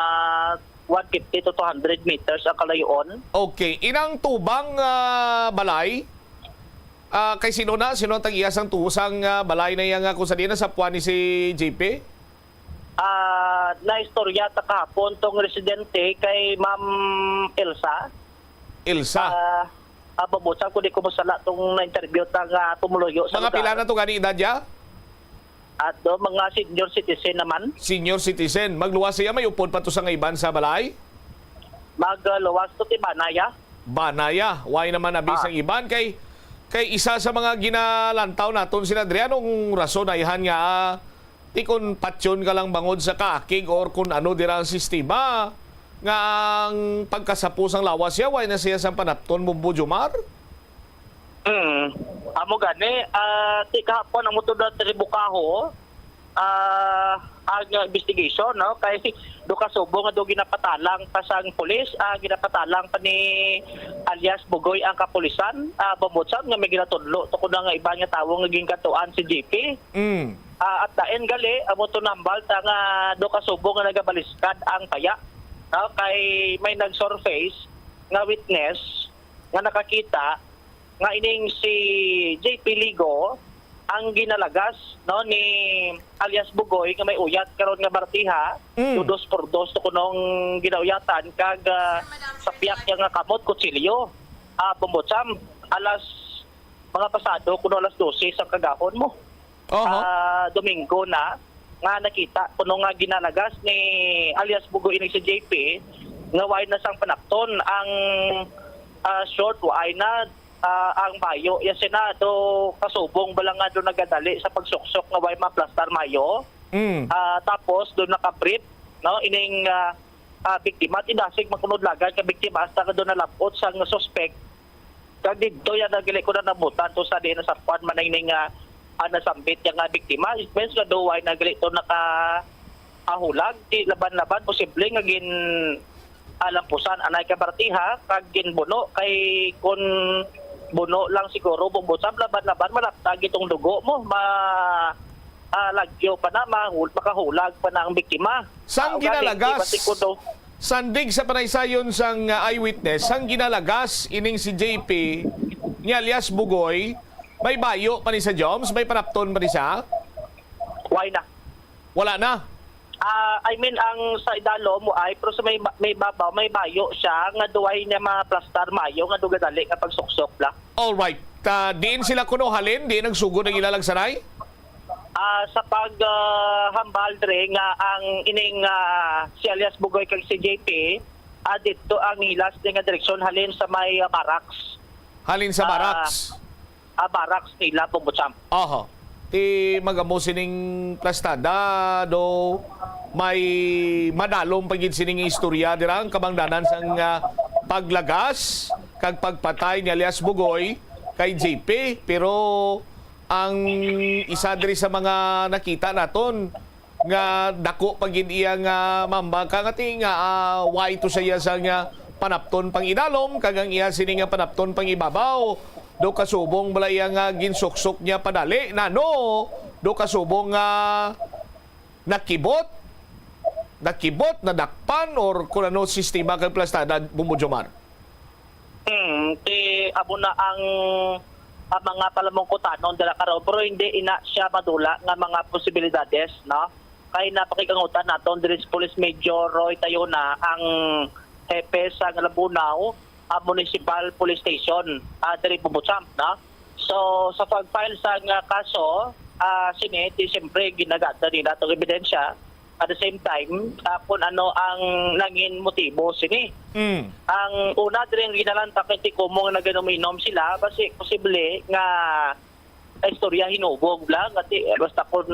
one fifty to two hundred meters ang kalayoon. Okay. Inang tubang, ah, balay? Ah, kay sino na? Sino ang tag-iya sang tuo sang, ah, balay na iya nga kung sa di na sa puwan ni si J P? Ah, naistorya ta kahapon tong residente kay Ma'am Elsa. Elsa? Ah, ah, Bambutsam, kung di ko masala, tong na-interview ta nga pumuluyo sa Mga lugar. Pila na to gani edad ya? At do, mga senior citizen naman. Senior citizen. Magluwas siya, may upod pa to sa nga iban sa balay? Magluwas to, ti bana ya. Bana ya. Why naman abi Ah. sang iban? Kay, kay isa sa mga ginalantaw naton sila diri, anong rason ayhan nga, ah, ti kon patyon ka lang bangod sa kaakig or kun ano dira ang sistema, nga ang pagkasapo sang lawas siya, why na siya sang panapton, Bombo Jomar? Mm. Amo gani, ah, ti kahapon ang motor na tribukaho, ah, ang investigation, no? Kay do ka subong nga do ginapatalang pa sang pulis, ah, ginapatalang pa ni alias Bugoy ang kapulisan, ah, Bambutsam, nga may ginatudlo to kuno nga iban nga tawo nga ginkadtuan si J P. Mm. Ah, at the end gali, amo to nambal ta nga do ka subong nga nagabaliskad ang paya, no? Kay may nag-surface nga witness nga nakakita nga ining si J P Ligo ang ginalagas, no, ni alias Bugoy nga may uyat karon nga bartiha, Mm. do dos por dos to kunong ginauyatan kag, ah, sa piyak niya nga kamot, kutsilyo. Ah, Bambutsam, alas, mga pasado kuno alas dose sa kagahon mo. Oho. Ah, Domingo na nga nakita kuno nga ginalagas ni alias Bugoy ining si J P nga wala na sang panapton ang, ah, short, wala na, ah, ang bayo. Iya sina do ka subong bala nga do nagadali sa pagsuksok nga wala maplastar mayo. Mm. Ah, tapos do nakabrief, no, ining, ah, ah, biktima, ti dasig makunod lagad ka biktima hasta nga doon nalabot sang suspect. Kag didto yan, nagali ko na nabutan to sa diin na sa kwan man ini nga, ah, nasambit ya nga biktima. It means nga duway nagali to naka, ah, hulag, ti laban-laban, posible nga gin, ah, lampusan anay ka bartiha, kag ginbuno, kay kun buno lang siguro, bubusab, laban-laban, malaptag itong dugo mo, ma, ah, lagyo pa na, mahul-, makahulag pa na ang biktima. Sang Ah, ugaling, ginalagas, di ba, sikudo? Sandig sa panaysayon sang, ah, eyewitness, sang ginalagas ining si J P nga alias Bugoy, may bayo pa ni sa Joms, may panapton pa ni sa? Why na? Wala na. Ah, I mean, ang sa idalom mo ay, pero sa may ba-, may babaw, may bayo siya nga duway niya maplastar mayo nga dugadali nga pagsuksok la. All right. Ta, diin sila kuno halin? Diin nagsugod ang ila lagsaray? Ah, sa pag, ah, hambal dre nga ang ining, ah, si alias Bugoy kag si J P, ah, didto ang hilas ni nga direksyon halin sa may, ah, barracks. Halin sa Ah, barracks? Ah, barracks nila, Bombo Champ. Aha. Ti magamo sining plastada, do may madalom pa gid sining istorya dira ang kabangdanan sang, ah, paglagas kag pagpatay ni alias Bugoy kay J P, pero ang isa diri sa mga nakita naton nga dako pa gid iya nga mamba ka nga ti nga, ah, why to sa iya sa nga panapton pang idalom kag ang iya sini nga panapton pang ibabaw. Do kasubong bala iya nga ginsuksok niya padali, nano? Do kasubong nga nakibot, nakibot, nadakpan, or kung ano sistema kay plastada, Bumbo Jomar? Hmm, ti amo na ang, ang mga palamungkutanon dira karon, pero hindi ina siya madula nga mga posibilidades, no? Kay napakikangutan naton diri si Police Major Roy Tayona, ang hepe sa Lambunao, ah, Municipal Police Station, ah, diri Bumbo Champ, no? So, sa pag-file sa nga kaso, ah, sini, di siyempre, ginagada nila itong ebidensya. At the same time, ah, kung ano ang nangin motibo sini. Mm. Ang una, diri ang ginalanta kay ti kumo nga naganom-inom sila, basi posible nga istorya hinubog lang. Ati, eh, basta kung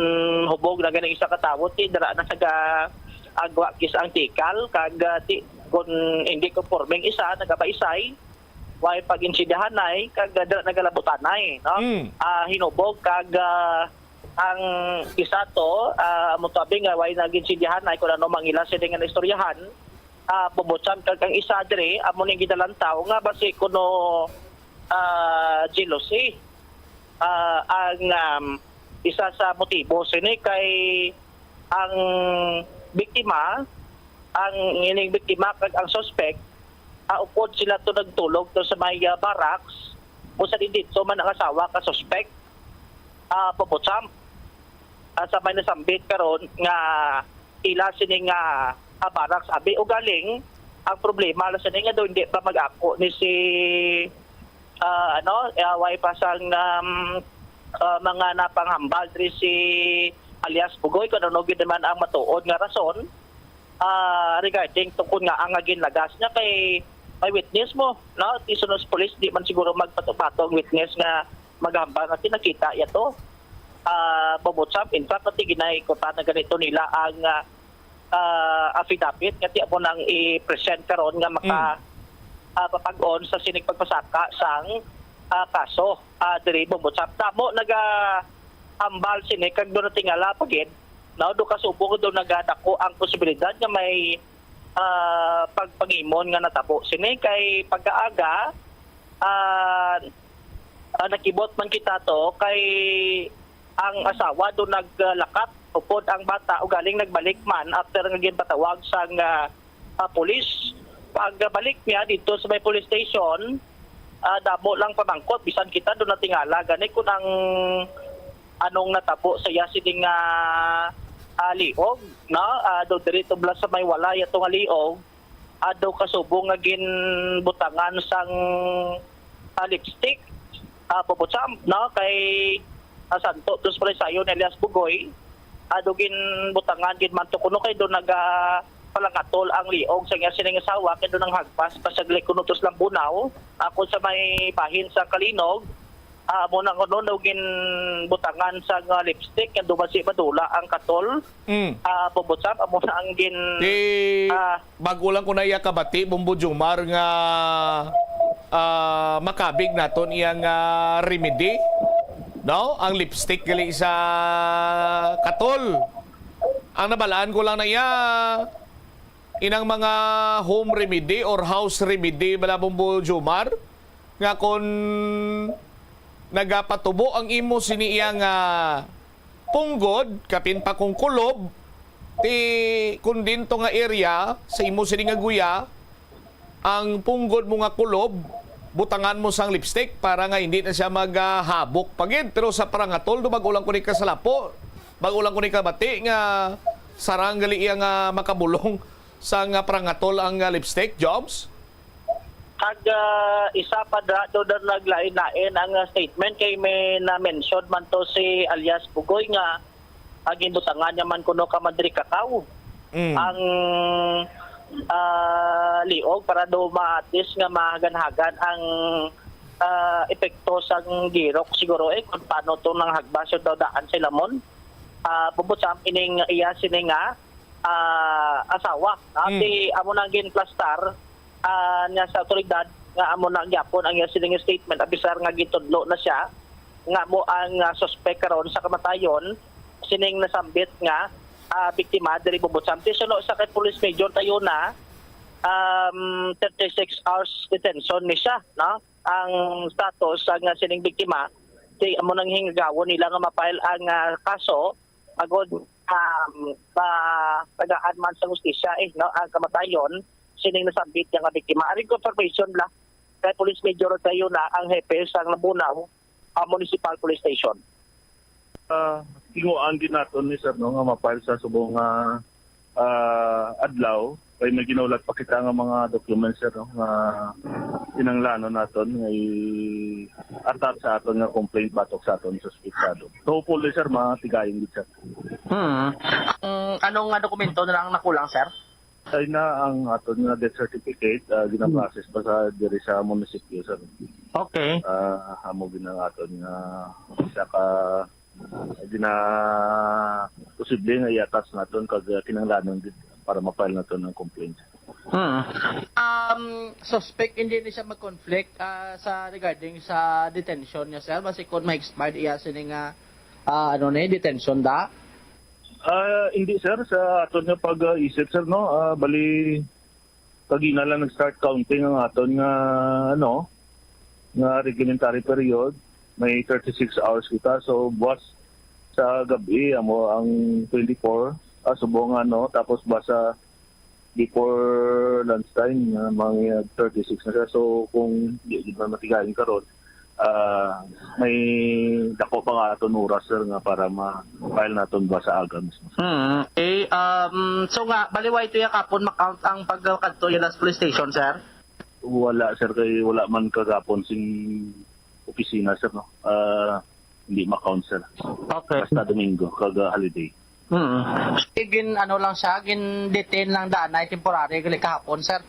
hubog na ganing isa ka tawo, ti dara na sa ga-, agwa kis ang tikal, kag, ah, ti, kung hindi konpormeng isa, nagabaisay, way pag-insidihanay, kag, ah, dara nagalabutanay, no? Mm. Ah, hinubog, kag, ah, ang isa to, ah, amo to abi nga way nag-insidihanay kung ano mangila sini nga naistoryahan, ah, Bumbo Champ, kag ang isa diri, amo ning gidalantaw nga basi kuno, ah, jealousy. Ah, ang, um, isa sa motibo sini kay ang biktima, ang ining biktima kag ang suspect, ah, upod sila to nagtulog to sa may, ah, barracks, kung sa didto man ang asawa ka suspect, ah, Bumbo Champ. Ah, sa may nasambit karon nga ila sini nga, ah, barracks, abi, ugaling ang problema la sini nga daw hindi pa mag-ako ni si, ah, ano, ah, way pa sang, um, ah, mga napanghambal diri si alias Bugoy, kung ano gid naman ang matuod nga rason, ah, regarding tungkol nga ang ginlagas niya kay may witness mo, no? Ti sunos police, di man siguro magpatupato ang witness nga maghambal nga tinakita ya to. Ah, Bumbo Champ, in fact, ti ginaikutan na ganito nila ang, ah, ah, affidavit nga ti amo nang i-present karon nga maka, Mm. ah, papag-on sa sining pagpasaka sang, ah, kaso, ah, diri Bumbo Champ. Damo naga hambal sini kag do natingala pa gid, no, do kasubong do nagadako ang posibilidad nga may, ah, pagpangimon nga natabo sini kay pagkaaga, ah, ah, nakibot man kita to kay ang asawa do naglakat upod ang bata ugaling nagbalik man after nga ginpatawag sang, ah, ah, pulis. Pagbalik niya dito sa may police station, ah, damo lang pamangkot, bisan kita do natingala gani kung ang anong natabo sa iya sining, ah, ah, liog, no? Ah, do diri tubla sa may walay ato nga liog, ah, do kasubong nga ginbutangan sang, ah, lipstick, ah, Bumbo Champ, no? Kay, ah, santo dos pala sayo ni alias Bugoy, ah, do ginbutangan gid man to kuno kay do naga palangatol ang liog sa iya sining asawa kay do nang hagpas pa saglit kuno to sa Lambunao, ah, kun sa may bahin sa Kalinog, Ah, amo na kuno daw ginbutangan sa nga lipstick nga dumasi madula ang katol. Mm. Ah, Bombo Sam, amo na ang gin-, Di ah, bag-o lang ko na iya kabati, Bombo Jomar, nga, ah, makabig naton iyang, ah, remedy, no? Ang lipstick gali sa katol. Ang nabalaan ko lang na iya, inang mga home remedy or house remedy bala, Bombo Jomar, nga kon nagapatubo ang imo sini iya nga punggod, kapin pa kung kulob, ti kon dinto nga area sa imo sini nga guya, ang punggod mo nga kulob, butangan mo sang lipstick para nga hindi na siya maghabok pa gid. Pero sa parangatol, do, bag-o lang ko ni kasalapo, bag-o lang ko ni kabati nga sarang gali iya nga makabulong sa nga parangatol ang, ah, lipstick, Jobs? Kag, ah, isa pa da, do na naglain-lain ang, ah, statement kay may na-mention man to si alias Bugoy nga, ah, ginbutangan niya man kuno ka madrikakaw. Mm. Ang, ah, liog para do maatis nga mahagan-hagan ang, ah, epekto sang girok siguro, eh, kung paano to nang hagbas yung daw daan sa lamon. Ah, Bombo Sam, ining iya sini nga, ah, asawa. Ah, Mm. Ti amo nang ginplastar, ah, niya sa awtoridad nga amo na gyapon ang iya sining statement, abisar nga gitudlo na siya nga mo ang, ah, suspek karon sa kamatayon sining nasambit nga, ah, biktima diri, Bombo Sam. Ti suno sa kay Police Major Tayona, um, thirty-six hours detention ni siya, no? Ang status sa nga sining biktima, ti amo nang hingagawon nila nga ma-file ang, ah, kaso agod, um, patagaan man sa hustisya, eh, no, ang kamatayon sining nasambit nga biktima. Aring confirmation la kay Police Major Tayona, ang hepe sang Labunao, ah, Municipal Police Station. Ah, tinguhaan gid naton ni sir, no, nga ma-file sa subong nga, ah, adlaw kay may ginahulat pa kita nga mga documents, sir, no, nga kinahanglanon naton nga i-attach sa aton nga complaint batok sa aton suspetsado. So, hopefully, sir, matigayon gid, sir. Hmm. Ang, ano nga dokumento na lang nakulang, sir? Ay na ang aton nga death certificate, ah, ginaprocess pa sa diri sa munisipyo, sir. Okay. Ah, amo gid ang aton nga isa ka gina posible nga i-attach naton kag, ah, kinahanglanon gid para ma-file naton ang complaint. Hmm. Um, suspect hindi ni siya mag-conflict, ah, sa regarding sa detention niya, sir. Basi kung ma-expired iya sini nga, ah, ano ni, detention da? Ah, hindi, sir. Sa aton nga pag-isip, sir, no, ah, bali, kagina lang nag-start counting ang aton nga, ano, nga reglementary period. May thirty-six hours kita. So, buwas sa gabi, amo ang twenty-four, ah, subong, ano, tapos basta before lunchtime, nga mga thirty-six na siya. So, kung di gid man matigayon karon, ah, may dako pa nga aton oras, sir, nga para ma-file naton ba sa aga mismo. Hmm. Eh, um, so nga, baliway to ya kapon ma-count ang pagkadto ya last police station, sir? Wala, sir, kay wala man kagapon sing opisina, sir, no? Ah, hindi ma-count, sir. Okay. Basta Domingo, kag, ah, holiday. Hmm. Gin, ano lang siya, gin-detain lang danay temporary gali kahapon, sir.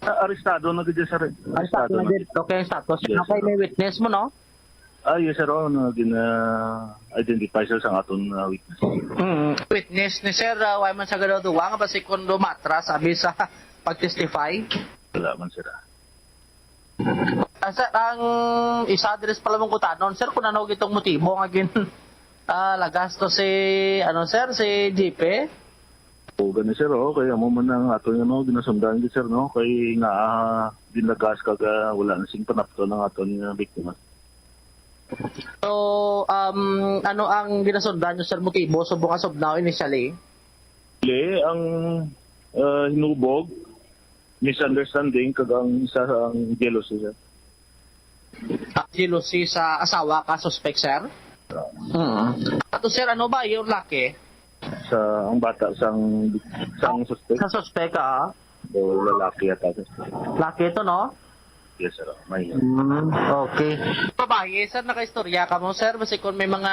Ah, arestado na gid, sir. Arestado na gid. Okay, status. Yes, sir. Okay, may witness mo, no? Ah, yes, sir. Oh, na gina-identify, sir, sa aton, ah, witness. Mm. Witness ni sir, ah, wala man sa gadaw duwa nga basi kung lumatra, sabi sa pag-testify. Wala man, sir. Ah, sir, ang isa diri sa palamungkutanon, sir, kung ano gitong motibo nga gin, ah, lagas to si, ano, sir, si G P? O, gani, sir, oh, kay amo man ang aton, ano, ginasundan gid, sir, no? Kay nga, ah, ginlagas kag, ah, wala na sing panapton ang aton nga biktima. So, um, ano ang ginasundan nyo, sir, motibo subong nga subnaw initially? Li, ang, ah, hinubog, misunderstanding, kag ang isa ang jealousy, sir. Ah, jealousy sa asawa ka suspect, sir? Oo. Hmm. Ato, sir, ano ba yung laki? Sa, ang bata, sang, sang suspect. Sa suspect, ah. O, lalaki yata, sir. Laki ito, no? Yes, sir. May Hmm, okay. Babae, sir, nakaistorya ka mo, sir? Basi kung may mga,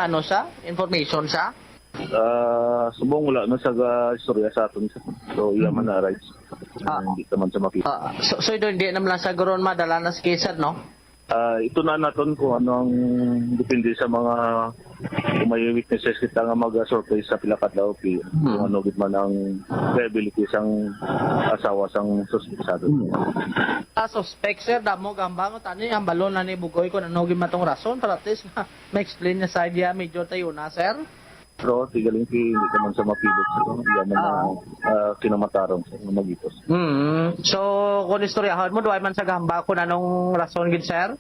ano siya, information siya? Ah, subong wala na sa ga-istorya sa aton, sir. So, iya man na rights. Ah. Hindi naman sa makita. Ah, so, so, hindi naman lang sa garon madala na sa case, sir, no? Ah, ito na naton kung ano ang depende sa mga, kung may witnesses kita nga mag-surface sa pila ka adlaw, pi-, Hmm. kung ano gid man ang liability sang asawa sang suspetsado. Hmm. Ah, suspect, sir, damo gambangon tani ang balon na ni Bugoy kung ano gid man tong rason para at least ma-explain niya sa idea, Major Tayuna, sir. Pero tigaling si hindi naman sa mapilot sa iya man na, Ah. ah, kinamatarong sa mga magitos. Mm. So, kung istoryahon mo, duway man sa gahambal kung anong rason gid, sir?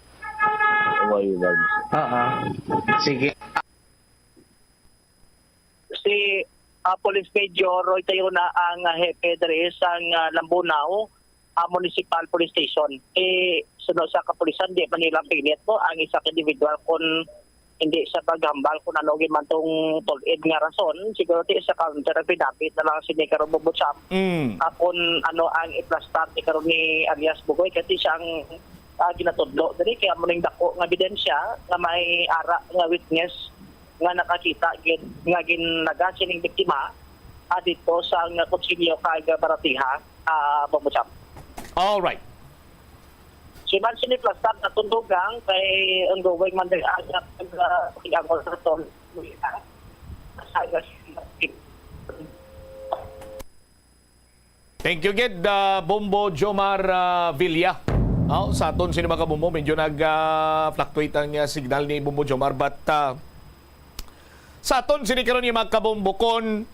Why, why, sir? Oo. Sige. Si, ah, Police Major Roy Tayuna ang, ah, hepe diri sang, ah, Lambunao, ah, Municipal Police Station. Eh, suno sa kapulisan, di man nila pilit mo ang isa ka individual kung hindi sa paghambal kung ano gid man tong tulid nga rason. Siguro ti sa counter affidavit na lang sini karon, Bobo Cham. Mm. Ah, kung ano ang iplastar ni karon ni alias Bugoy, kasi siya ang, ah, ginatudlo diri, kaya mo ning dako nga ebidensya nga may ara nga witness nga nakakita gid nga ginlaga sining biktima, ah, dito sa nga kutsilyo kag baratiha, ah, Bobo Cham. All right. Si man sini plastar na tundugang kay ongoing man ang agap ag, ah, pag-angkol sa tol. Sa gas. Thank you gid, ah, Bombo Jomar, ah, Villa. Aw, sa aton sini, mga kabombo, medyo nag, ah, fluctuate ang, ah, signal ni Bombo Jomar, but, ah, sa aton sini karon, mga kabombo, kon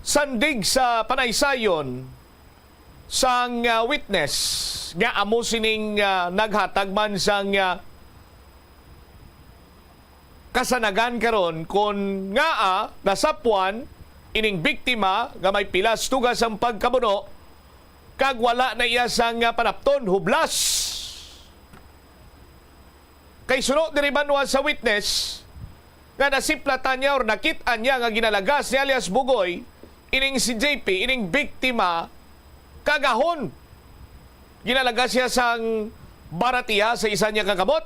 sandig sa panaysayon sang, ah, witness nga amo sining, ah, naghatag man sang, ah, kasanagan karon kon ngaa nasapwan ining biktima nga may pilas tugas ang pagkabuno kag wala na iya sang, ah, panapton, hublas. Kay suno diri banwa sa witness nga nasiplatan niya or nakit-an niya nga ginalagas ni alias Bugoy ining si J P, ining biktima, kagahon. Ginalagas siya sang baratiha sa isa niya ka kamot.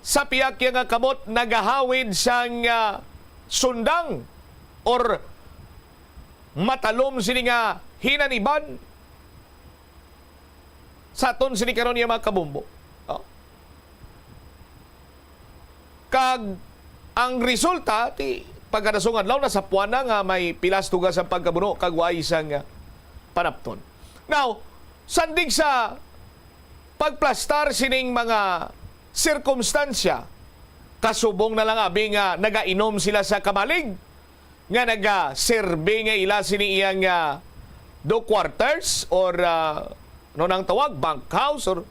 Sa pihak niya nga kamot, nagahawid sang, ah, sundang or matalom sini nga hinaniban. Sa aton sini karon niya, mga kabombo. Oh. Kag ang resulta, ti, pagkadasong adlaw, nasapwan na nga may pilas tugas ang pagkabuno kag way sang, ah, panapton. Now, sandig sa pagplastar sining mga sirkumstansya, kasubong na lang abi nga nagainom sila sa kamalig, nga nagaserbi nga ila sini iyang, ah, do quarters or, ah, ano nang tawag, bunkhouse or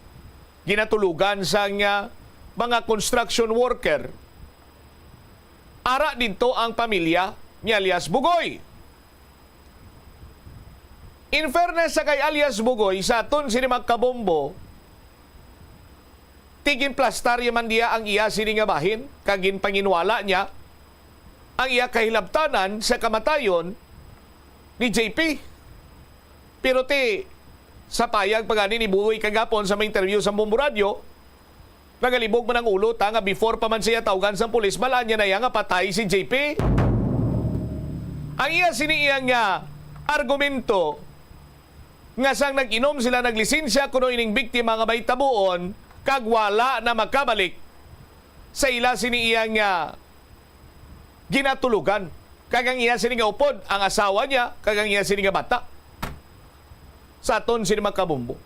ginatulugan sang, ah, mga construction worker. Ara didto ang pamilya ni alias Bugoy. In fairness sa kay alias Bugoy, sa aton sini, mga kabombo, ti ginplastar ya man diya ang iya sini nga bahin, kag ginpanginwala niya ang iya kahilabtanan sa kamatayon ni J P. Pero ti, sa payag pa gani ni Bugoy kagapon sa mga interview sa Bombo Radio, nagalibog man ang ulo ta nga before pa man siya tawgan sang pulis, bal-an niya na iya nga patay si J P. Ang iya sini iya nga argumento nga sang nag-inom sila, naglisensya kuno ining biktima nga may tabuon kag wala na makabalik sa ila sini iya nga ginatulugan, kag ang iya sini nga upod, ang asawa niya, kag ang iya sini nga bata. Sa aton sini, mga kabombo,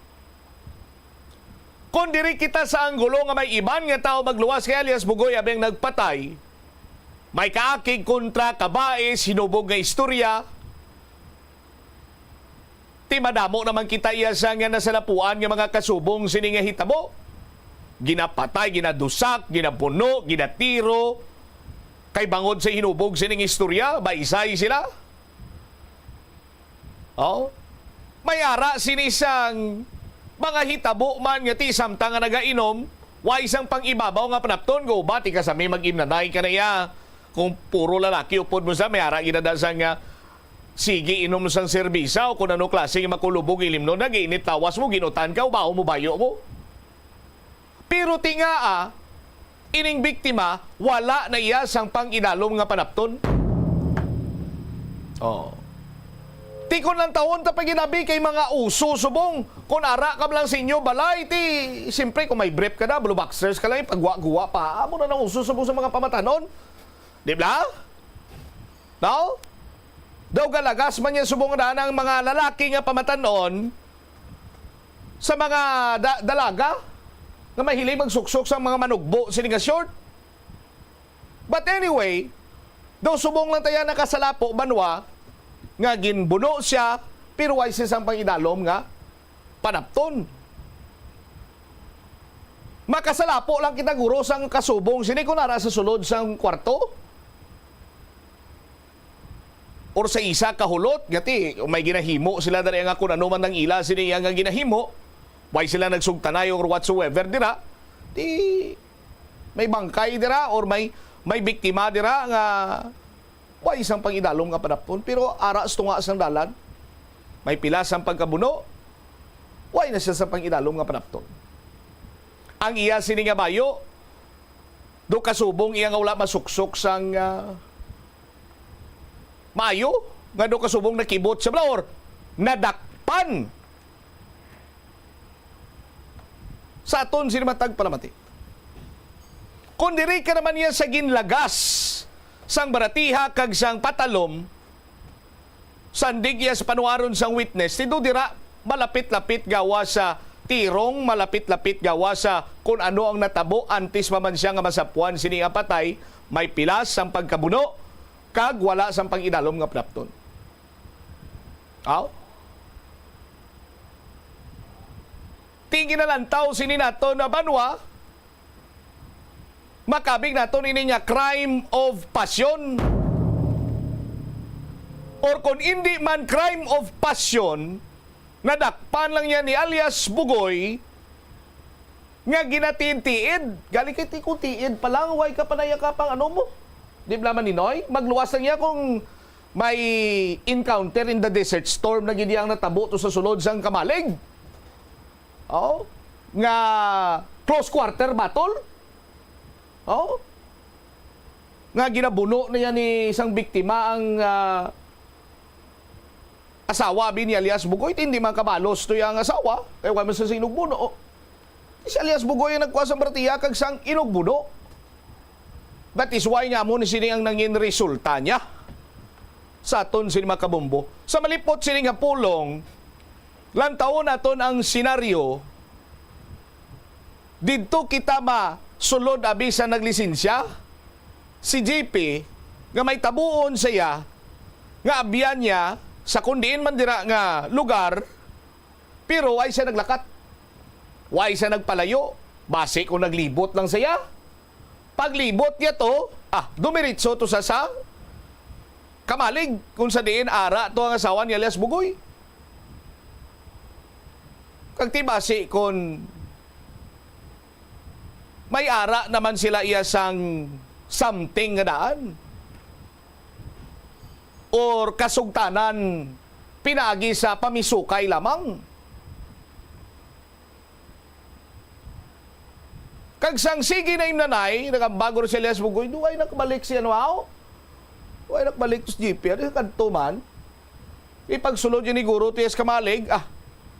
kon diri kita sa anggulo nga may iban nga tawo magluwas kay alias Bugoy abi ang nagpatay, may kaakig kontra, kabais, hinubog nga istorya, ti madamo naman kita iya sa nga nasalapuan nga mga kasubong sini nga hitabo. Ginapatay, ginadusak, ginabuno, ginatiro. Kay bangod sa hinubog sining istorya, baysay sila. Oh, may ara sini sang mga hitabo man nga ti samtang nga nagainom, way sang pang-ibabaw nga panapton, go ba, ti kasami mag-imnanay ka na iya. Kung puro lalaki upod mo sa, may ara ginada sang, ah, sige inom sang serbisa o kung ano klase nga makulubog ilimnon, nag-init lawas mo, ginutan ka, o baho mo bayo mo. Pero ti ngaa, ining biktima, wala na iya sang pang-idalom nga panapton. Oh. Ti kon lantawon ta pa ginabi kay mga uso subong. Kon ara ka lang sa inyo balay, ti, siyempre, kung may brief ka na, blue boxers ka lang, ipagwa-guwa pa. Amo na nang uso subong sa mga pamatanon. Di ba? No? Daw galagas man niya subong na ang mga lalaki nga pamatanon sa mga da-, dalaga nga mahilig magsuksok sa mga manugbo sini nga short. But anyway, daw subong lang taya nakasalapo banwa nga ginbuno siya, pero way siya sang pangidalom nga panapton. Makasalapo lang kita, guro, sang kasubong sini kun ara sa sulod sang kwarto or sa isa ka hulot, nga ti, may ginahimo sila dali nga kun ano man ang ila sini iya nga ginahimo, way sila nagsugtanay or whatsoever dira, ti, may bangkay dira or may, may biktima dira nga way sang pangidalom nga panapton, pero ara sa tunga sang dalan, may pila sang pagkabuno, way na siya sa pangidalom nga panapton. Ang iya sini nga bayo, do kasubong iya nga wala masuksok sang, ah, maayo, nga do kasubong nakibot sa balor, nadakpan. Sa aton sini matag palamati. Kon diri ka naman niya sa ginlagas sang baratiha kag sang patalom, sandig iya sa panuaron sang witness, ti do dira malapit-lapit gawa sa tirong, malapit-lapit gawa sa kun ano ang natabo antes pa man siya nga masapuan sini nga patay, may pilas sang pagkabuno, kag wala sang pangidalom nga panapton. Aw? Ti ginalantaw sini naton nga banwa, makabig naton ini nga crime of passion. Or kung indi man crime of passion, nadakpan lang niya ni alias Bugoy nga ginatiid-tiid. Gali kay ti kung tiid pa lang, way ka pa nayakapang ano mo. Di ba man, Ninoy? Magluwas lang niya kung may encounter in the desert storm na gid ang natabo to sa sulod sang Kamalig. Oh, nga close quarter battle. Oh, nga ginabuno na yan ni isang biktima ang, ah, asawa, abi ni alias Bugoy, ti hindi man kabalos to yang asawa, kay wa man sa inugbuno. Ti si alias Bugoy ang nagkuha sang baratiya kag sang inugbuno. That is why nga mo ni sini ang nangin resulta niya sa aton sini, mga kabombo. Sa malipot sini nga pulong, lantawon naton ang senaryo. Didto kita masulod, abi sa naglisensya, si J P, nga may tabuon sa iya nga abyan niya sa kun diin man dira nga lugar, pero way siya naglakat. Way siya nagpalayo. Basi kung naglibot lang siya. Paglibot niya to, ah, dumiritso to sa, sa Kamalig, kung sa diin ara to ang asawa ni alias Bugoy. Kag ti basi kung may ara naman sila iya sang something nga daan or kasugtanan pinaagi sa pamisukay lamang. Kag sang sige na imnanay, nagambag guro si alias Bugoy, "Duway nakabalik si ano, aw? Duway nakabalik to si J P, ano yung kadto man?" Ipagsulod yun ni guro to sa Kamalig, ah,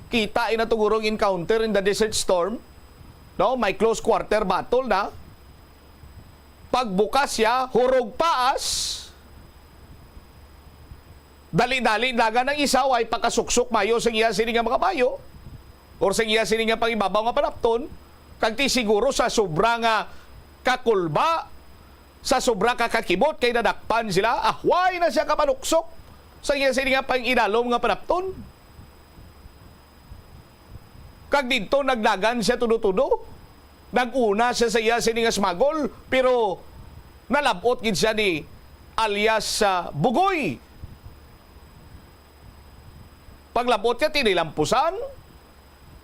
kita ina to guro ang encounter in the desert storm. No, may close quarter battle na. Pagbukas siya, hurog paas. Dali-dali dagan ang isa, way pakasuksok mayo sa iya sini nga mga bayo, or sa iya sini nga pangibabaw nga panapton, kag ti siguro sa sobra nga kakulba, sa sobra ka kakibot, kay nadakpan sila, ah, way na siya kapanuksok sa iya sini nga pang-idalom nga panapton. Kag didto nagdagan siya tudo-tudo. Nag-una siya sa iya sini nga smuggle, pero nalab-ot gid siya ni alias, ah, Bugoy. Paglab-ot niya, tinilampusan,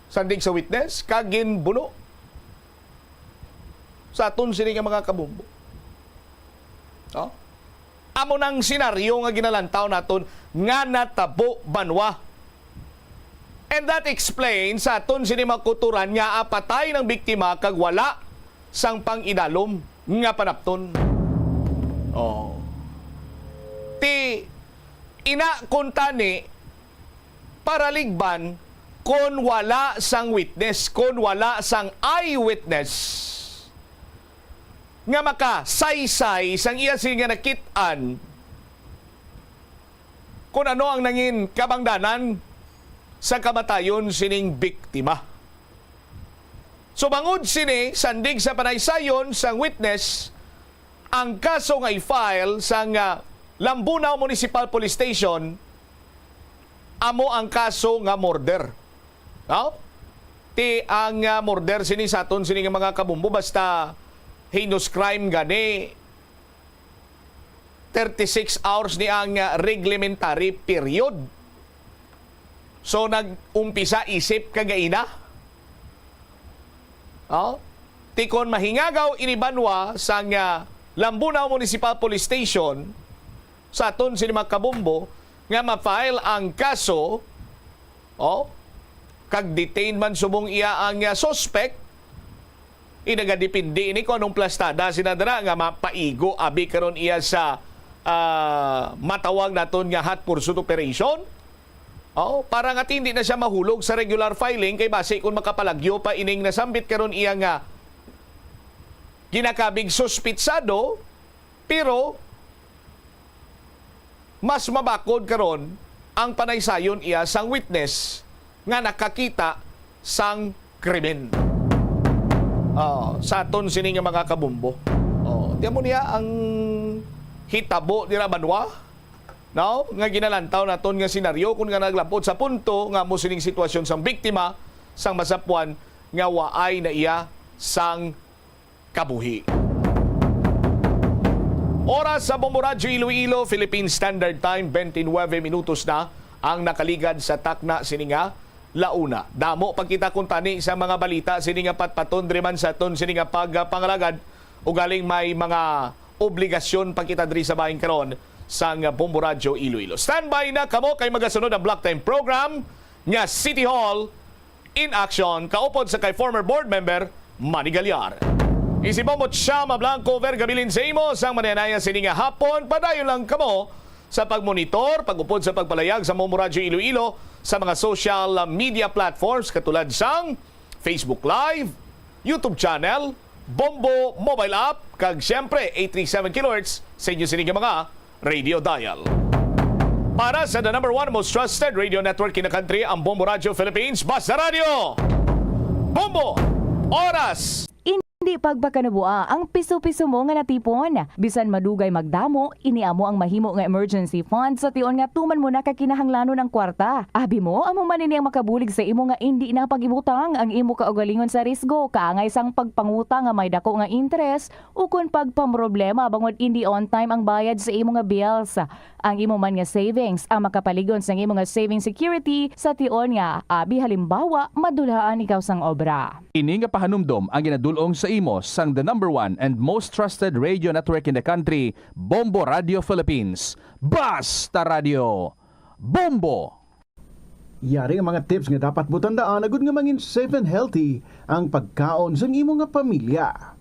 sandig sa witness, kag ginbuno. Sa aton sini nga mga kabombo. No? Amo nang senaryo nga ginalantaw naton nga natabo banwa. And that explains sa aton sini mga kuturan nga apatay ng biktima kag wala sang pang-idalom nga panapton. Oh. Ti ina kuntani, Paraligban kon wala sang witness, kon wala sang eyewitness nga makasaysay sang iya sini nga nakit-an kon ano ang nangin kabangdanan sa kamatayon sining biktima. So, bangod sini, sandig sa panaysayon sang witness, ang kaso nga i-file sang, ah, Lambunao Municipal Police Station amo ang kaso nga murder. No? Ti ang, ah, murder sini sa aton sini nga mga kabumbo, basta heinous crime gani, thirty-six hours ni ang, ah, reglementary period. So, nag-umpisa isip kagaina. Oh? Ti kon mahingagaw ini banwa sang, ah, Lambunao Municipal Police Station sa aton sini mga kabumbo nga ma-file ang kaso, oh, kag detain man subong iya ang, ah, suspect, inagadepende ini kung anong plastada sina dira nga mapaigo abi karon iya sa, ah, matawag naton nga hot pursuit operation. Oh, para nga hindi na siya mahulog sa regular filing kay basi kung makapalagyo pa ining nasambit karon iya nga ginakabig suspitsado, pero mas mabakod karon ang panaysayon iya sang witness nga nakakita sang krimen. Oh, sa aton sini nga mga kabumbo. Oh, di mo niya ang hitabo dira banwa? No? Nga ginalantaw naton nga senaryo kung nga naglabot sa punto nga mo sining sitwasyon sang biktima sang masapuan nga waay na iya sang kabuhi. Oras sa Bombo Radyo Iloilo, Philippine Standard Time, twenty-nine minutos na ang nakaligad sa takna sini nga launa. Damo pa kita kuntani sa mga balita sini nga patpaton diri man sa aton sini nga pagpangalagad, ugaling may mga obligasyon pa kita diri sa bahin karon sang Bombo Radyo Iloilo. Standby na kamo kay magasunod ang block time program nga City Hall in Action, kaupod sa kay former board member Manny Gallar. Isi Bombo Chama Blanco Vergabilin sa imo sang mananaya sini nga hapon. Padayon lang kamo sa pagmonitor, pag-upod sa pagpalayag sa Bombo Radyo Iloilo sa mga social media platforms katulad sang Facebook Live, YouTube channel, Bombo mobile app, kag siyempre, eight three seven kilohertz sa inyo sini nga mga radio dial. Para sa the number one most trusted radio network in the country, ang Bombo Radio Philippines, Basta Radio. Bombo! Oras! Indi pagpakanabua ang piso-piso mo nga natipon. Bisan madugay magdamo, ini amo ang mahimo nga emergency fund sa tion nga tuman mo na ka kinahanglanon ang kwarta. Abi mo, amo man ini ang makabulig sa imo nga indi na pag-ibutang ang imo kaugalingon sa risgo, kaangay sang pagpangutang nga may dako nga interes, ukon pagpamroblema bangod indi on time ang bayad sa imo nga bills. Ang imo man nga savings ang makapalig-on sang imo nga saving security sa tion nga, abi halimbawa, madulhaan ikaw sang obra. Ini nga pahanumdom ang ginadul-ong sa imo sang the number one and most trusted radio network in the country, Bombo Radio Philippines. Basta Radio! Bombo! Yari ang mga tips nga dapat mo tandaan agud nga mangin safe and healthy ang pagkaon sang imo nga pamilya.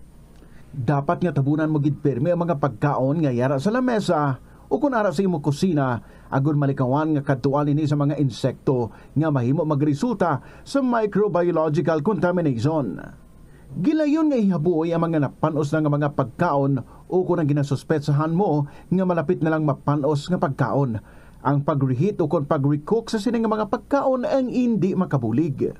Dapat nga tabunan mo gid pirmi ang mga pagkaon nga yara sa lamesa o kon ara sa imo kusina, agud malikawan nga kadtuan ini sa mga insekto nga mahimo magresulta sa microbiological contamination. Gilayon nga ihabuoy ang mga napan-os na nga mga pagkaon o kon ang ginasuspetsahan mo nga malapit na lang mapan-os nga pagkaon. Ang pag-reheat o kon pag-recook sa sini nga mga pagkaon ang indi makabulig.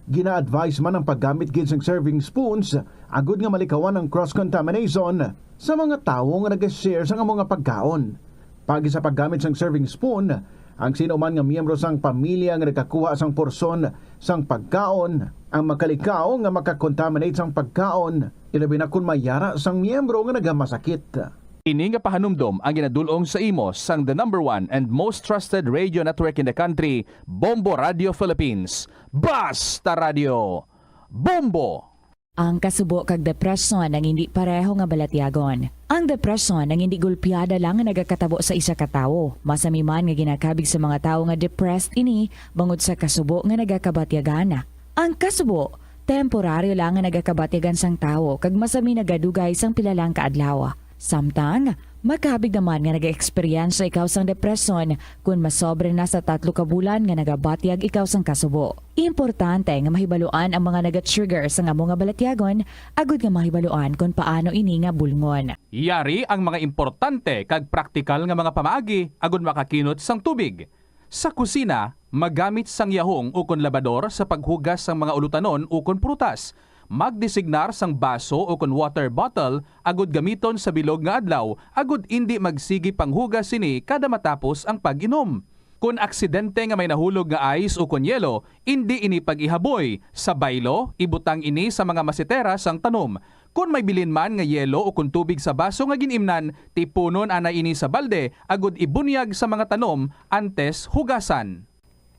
Gina-advise man ang paggamit gid sang serving spoons agud nga malikawan ang cross-contamination sa mga tawo nga nag-share sang amo nga pagkaon. Paagi sa paggamit sang serving spoon, ang sino man nga miyembro sang pamilya nga nagkakuha sang porsyon sang pagkaon ang makalikaw nga makakontaminate sang pagkaon, ilabi na kon may yara sang miyembro nga nagamasakit. Ini nga pahanumdom ang ginadul-ong sa imo sang the number one and most trusted radio network in the country, Bombo Radio Philippines. Basta Radio! Bombo! Ang kasubo kag depresyon ang indi pareho nga balatyagon. Ang depresyon ang indi gulpiada lang nga nagakatabo sa isa ka tawo. Masami man nga ginakabig sa mga tawo nga depressed ini bangod sa kasubo nga nagakabatyagan. Ang kasubo, temporaryo lang nga nagakabatyagan sang tawo kag masami nagadugay sang pila lang ka adlaw. Samtang, Makabig naman nga nag-eksperyensya ikaw sang depresyon kon masobra na sa tatlo ka bulan nga nagabatyag ikaw sang kasubo. Importante nga mahibaluan ang mga naga-trigger sang amo nga balatyagon agud nga mahibaluan kon paano ini nga bulngon. Yari ang mga importante kag praktikal nga mga pamaagi agud makakinot sang tubig. Sa kusina, magamit sang yahong ukon labador sa paghugas sang mga ulutanon ukon prutas. Magdesignar sang baso ukon water bottle agud gamiton sa bilog nga adlaw agud indi magsigi panghugas sini kada matapos ang pag-inom. Kon aksidente nga may nahulog nga ice ukon yelo, indi ini pag-ihaboy. Sa baylo, ibutang ini sa mga masetera sang tanom. Kon may bilin man nga yelo ukon tubig sa baso nga gin-imnan, tipunon anay ini sa balde agud ibunyag sa mga tanom antes hugasan.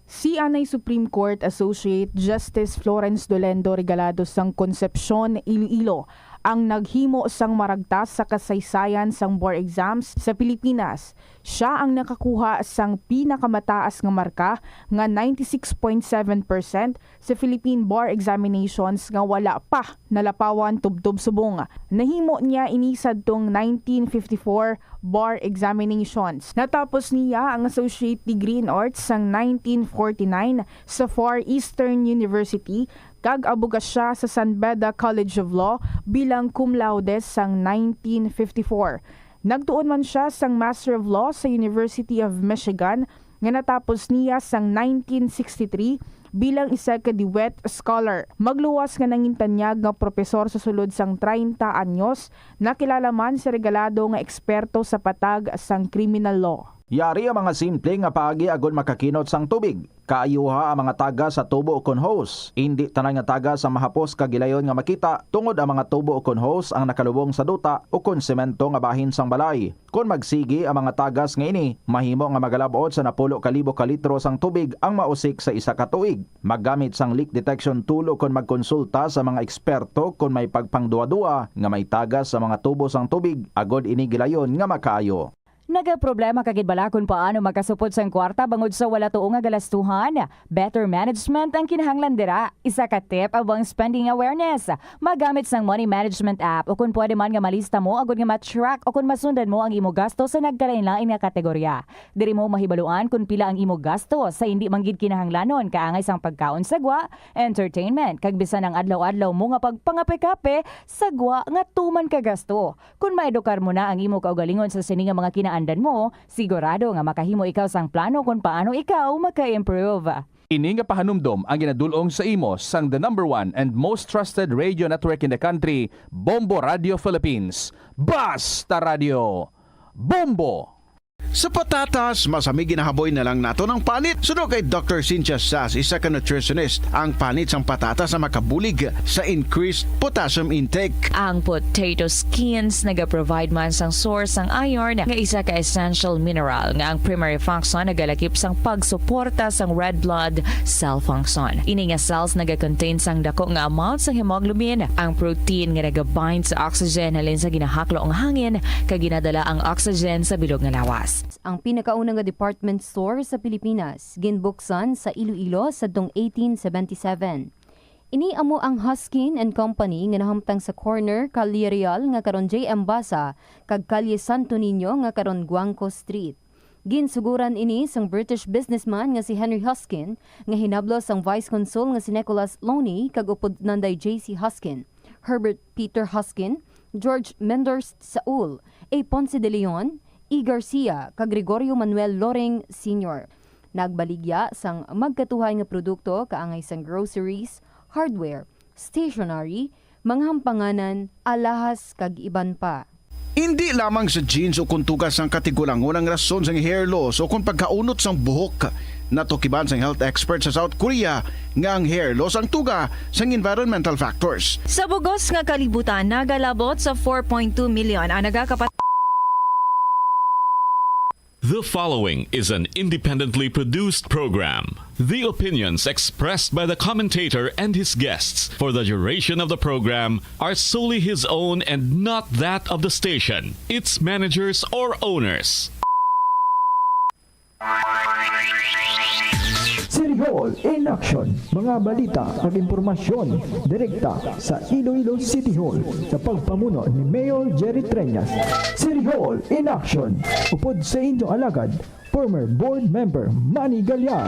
Si anay Supreme Court Associate Justice Florence Dolendo Regalado sang Concepcion, Iloilo, ang naghimo sang maragtas sa kasaysayan sang bar exams sa Pilipinas. Siya ang nakakuha sang pinakamataas nga marka nga ninety-six point seven percent sa Philippine Bar Examinations nga wala pa nalapawan tubtob subong. Nahimo niya ini sadtong nineteen fifty-four Bar Examinations. Natapos niya ang Associate Degree in Arts sang nineteen forty-nine sa Far Eastern University kag abogasya sa San Beda College of Law bilang cum laude sang nineteen fifty-four. Nagtuon man sia sang Master of Law sa University of Michigan nga natapos niya sang nineteen sixty-three bilang isa ka Dewitt Scholar. Magluwas nga nangintanyag nga propesor sa sulod sang treinta anyos, nakilala man si Regalado nga eksperto sa patag sang criminal law. Yari ang mga simple nga paagi agud makakinot sang tubig. Kaayuha ang mga tagas sa tubo ukon hose. Indi tanan nga tagas ang mahapos kag gilayon nga makita, tungod ang mga tubo ukon hose ang nakalubong sa duta ukon semento nga bahin sang balay. Kon magsigi ang mga tagas nga ini, mahimo nga magalab-ot sa napulo ka libo ka litro sang tubig ang mausik sa isa ka tuig. Maggamit sang leak detection tool ukon magkonsulta sa mga eksperto kon may pagpangduwa-duwa nga may tagas sa mga tubo sang tubig, agod ini gilayon nga makaayo. Nagaproblema ka gid bala kon paano makasupod sang kwarta bangod sa wala tuo nga galastuhan? Better management ang kinahanglan dira. Isa ka tip amo ang spending awareness. Magamit sang money management app, o kon pwede man nga malista mo agud nga ma-track o kon masundan mo ang imo gasto sa nagkalain-lain nga kategorya. Diri mo mahibaluan kon pila ang imo gasto sa indi man gid kinahanglanon, kaangay sang pagkaon sa gwa, entertainment, kag bisan ang adlaw-adlaw mo nga pagpangape-kape sa gwa nga tuman ka gasto. Kon maedukar mo na ang imo kaugalingon sa sini nga mga kinaandan mo, sigurado nga makahimo ikaw sang plano kon paano ikaw maka-improve. Ini nga pahanumdom ang ginadul-ong sa imo sang the number one and most trusted radio network in the country, Bombo Radio Philippines. Basta Radio, Bombo! Sa patatas, mas hami ginahaboy na lang naton ang panit. Suno kay Doctor Cynthia Sas, isa ka nutritionist, ang panit sang patatas ang makabulig sa increased potassium intake. Ang potato skins nagaprovide man sang source sang iron, nga isa ka essential mineral nga ang primary function nagalakip sang pagsuporta sang red blood cell function. Ini nga cells nagakontain sang dako nga amount sang hemoglobin, ang protein nga nagabind sa oxygen halin sa ginahaklo nga hangin, kag ginadala ang oxygen sa bilog nga lawas. Ang pinakauna nga department store sa Pilipinas, ginbuksan sa Iloilo sadtong eighteen seventy-seven. Ini amo ang Hoskin and Company nga nahamtang sa corner Calle Real nga karon J M Basa kag Calle Santo Niño nga karon Guangco Street. Ginsuguran ini sang British businessman nga si Henry Hoskin, nga hinablos sang Vice Consul nga si Nicholas Loney kag upod Nanday J C Hoskin, Herbert Peter Hoskin, George Menders Saul, A. Ponce de Leon, E. Garcia, kag Gregorio Manuel Loring Senior. Nagbaligya sang magkatuhay nga produkto kaangay sang groceries, hardware, stationery, mga hampanganan, alahas, kag iban pa. Indi lamang sa genes o kon tuga sang katigulangon ang rason sang hair loss o kon pagkaunot sang buhok. Natukiban sang health expert sa South Korea nga ang hair loss ang tuga sang environmental factors. Sa bugos nga kalibutan, nagalabot sa four point two million ang nagakapat- The following is an independently produced program. The opinions expressed by the commentator and his guests for the duration of the program are solely his own and not that of the station, its managers, or owners. Sini Hall in Action. Mga balita ag impormasyon direkta sa Iloilo City Hall sa pagpamuno ni Mayor Jerry Treñas. City Hall in Action. Upod sa inyong alagad, former board member Manny Gallar.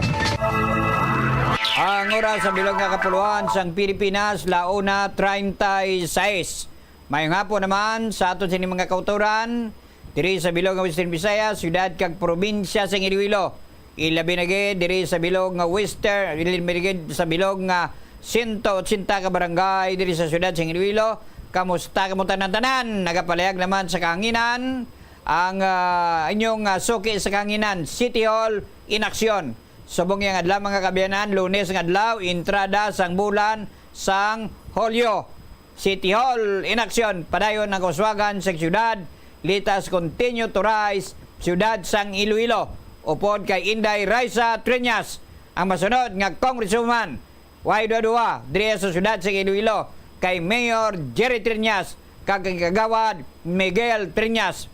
Ang oras sa bilog nga kapuluan sang Pilipinas, launa treinta y seis. Mayong hapon naman sa aton sini mga kautoran, diri sa bilog nga Western Visayas, syudad kag probinsya sang Iloilo. Ilabi na gid diri sa bilog nga Western, ilabi na gid sa bilog nga sento otsenta ka barangay diri sa syudad sang Iloilo. Kamusta kamo tanan-tanan? Nagapalihag naman sa kahanginan ang, ah, inyong, ah, suki sa kahanginan, City Hall in Action. Subong yang adlaw, mga kaabyanan, Lunes nga adlaw, entrada sang bulan sang Hulyo. City Hall in Action, padayon ang kauswagan sa siyudad. Let us continue to rise, siyudad sang Iloilo. Upod kay Inday Raisa Treñas, ang masunod nga congresswoman. Way duha-duha, diri sa siyudad sang Iloilo, kay Mayor Jerry Treñas, kag kay Kagawad Miguel Treñas.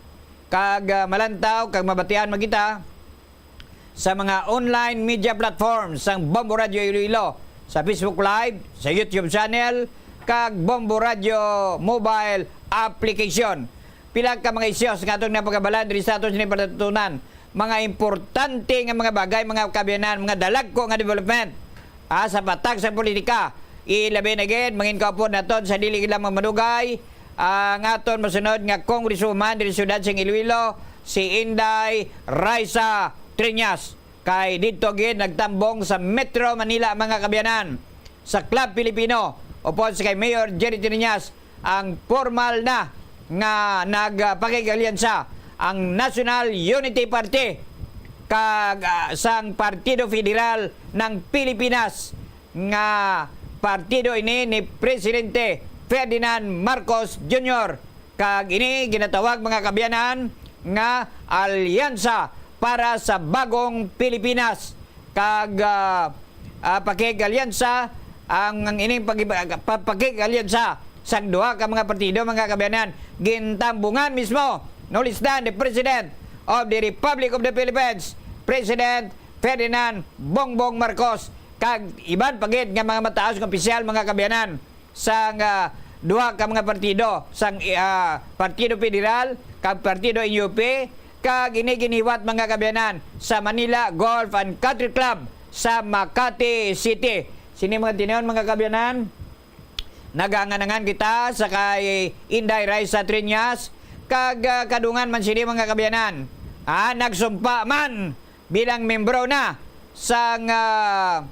Kag, ah, malantaw, kag mabatian man kita sa mga online media platforms sang Bombo Radio Iloilo, sa Facebook Live, sa YouTube channel, kag Bombo Radio mobile application. Pila ka mga issues nga atong napagabalan diri sa aton sini palatuntunan. Mga importante nga mga bagay, mga kaabyanan, mga dalagko nga development, ah, sa patag sa politika. Ilabi na gid, mangin kaupod naton sa dili lamang madugay, ang aton masunod nga congresswoman diri sa siyudad sang Iloilo, si Inday Raisa Treñas. Kay didto gid nagtambong sa Metro Manila, mga kaabyanan, sa Club Filipino, upod sa kay Mayor Jerry Treñas, ang formal na nga nagpakig-alyansa ang National Unity Party kag, ah, sang Partido Federal ng Pilipinas, nga partido ini ni Presidente Ferdinand Marcos Junior, kag ini ginatawag, mga kaabyanan, nga Alyansa para sa Bagong Pilipinas. Kag, ah, ah, pakig-alyansa, ang, ang ining pag-, pa-, pakig-alyansa sang duha ka mga partido, mga kaabyanan, gintambungan mismo, no less than the President of the Republic of the Philippines, President Ferdinand Bongbong Marcos, kag iban pa gid nga mga mataas nga opisyal, mga kaabyanan, sang, ah, duha ka mga partido, sang, ah, Partido Federal kag Partido N U P, kag ini giniwat, mga kaabyanan, sa Manila Golf and Country Club sa Makati City. Sini mga tinuon, mga kaabyanan, nagaangan-angan kita sa kay Inday Raisa Treñas, kag, ah, kadungan man sini, mga kaabyanan, ah, nagsumpa man bilang membro na sang, ah,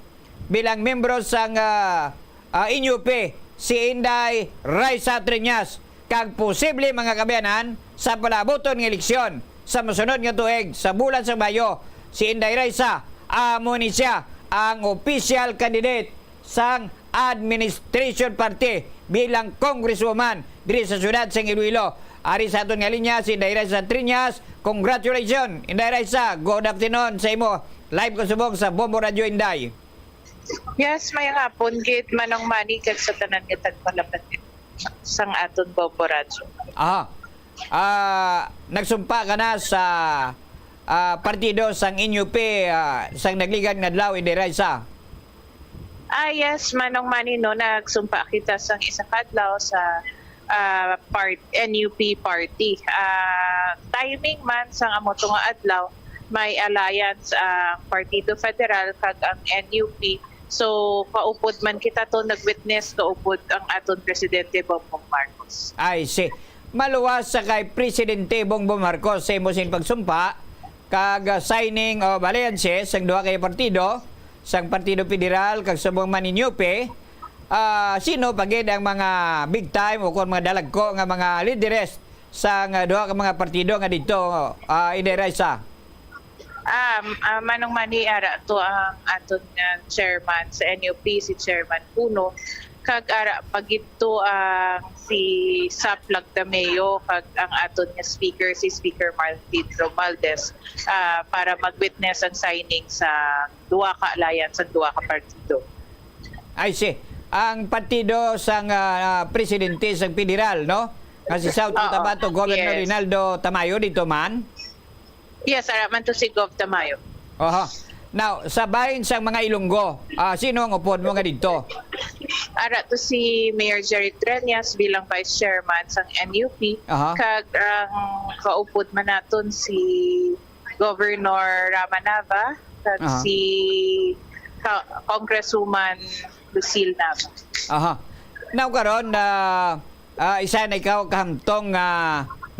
bilang membro sang, ah, ah, N U P si Inday Raisa Treñas, kag posible, mga kaabyanan, sa palaabuton nga eleksyon sa mosunod nga tuig, sa bulan sa Mayo, si Inday Raisa amo ni siya ang official candidate sang Administration Party bilang congresswoman diri sa siyudad sang Iloilo. Ari sa aton nga linya si Inday Raisa Treñas. Congratulations, Inday Raisa. Good afternoon sa imo. Live ko subong sa Bombo Radio, Inday. Yes, mayong hapon gid, Manong Manny, kag sa tanan nga tagpalapad sang aton Bombo Radio. Aha. Ah, nagsumpa ka na sa, ah, partido sang N U P, ah, sang nagligad nga adlaw, Inday Raisa? Ah, yes, Manong Manny, no, nagsumpa kita sang isa ka adlaw sa, ah, part-, N U P party. Ah, timing man sang amo to nga adlaw, may alliance ang Partido Federal kag ang N U P. So, kaupod man kita to, nag-witness kaupod ang aton Presidente Bongbong Marcos. I see. Maluwas sa kay Presidente Bongbong Marcos sa imo sing pagsumpa kag, ah, signing of alliances sang duha ka partido, sang Partido Federal kag subong man N U P, ah, sino pa gid ang mga big time o kon mga dalagko nga mga lideres sang, ah, duha ka mga partido nga didto, ah, Inday Raisa? Ah, m-, ah, Manong Manny, ara to ang aton nga chairman sa N U P, si Chairman Puno, kag ara pa gid to ang si Sap Lagdameo, kag ang aton nga speaker, si Speaker Martin Romualdez, ah, para mag-witness ang signing sa duha ka alliance, ang duha ka partido. I see. Ang partido sang, ah, presidente sang federal, no? Nga si South Oo, Cotabato Governor yes. Reynaldo Tamayo, dito man? Yes, ara man to si Gov Tamayo. Oho. Now, sa bahin sang mga Ilonggo, ah, sino ang upod mo nga didto? Ara to si Mayor Jerry Treñas bilang Vice Chairman sang N U P, Aha. kag ang kaupod man naton si Governor Rama Nava, kag Aha. si Ka-, Congresswoman Lucille Nava. Aha. Now karon, ah, ah, isa na ikaw kahamtong nga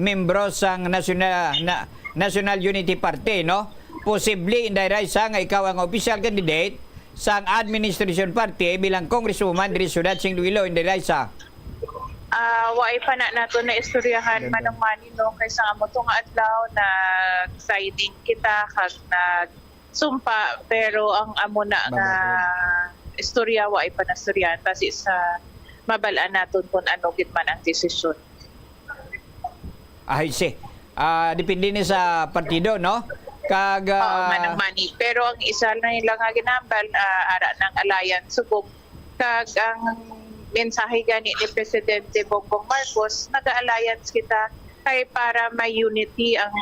membro sang National, na, National Unity Party, no? Posible, Inday Raisa, nga ikaw ang official candidate sang Administration Party bilang Congresswoman diri sa siyudad sing Iloilo, Inday Raisa. Ah, waay pa na nato na istoryahan, Ganda. Manong Manny, no? Kay sa amo to nga adlaw, nag-signing kita, kag nag-, sumpa, pero ang amo na nga Bago istorya, wa ay panastoryahan, basi sa mabal-an naton kung ano gid man ang desisyon. Ay, si. Ah, depende ni sa partido, no? Kag, Oo, ah, Manang Manny. Pero ang isa na nila nga ginambal, ah, ara ng alliance subong. Kag ang mensahe gani ni Presidente Bongbong Marcos, naga-alliance kita kay para may unity ang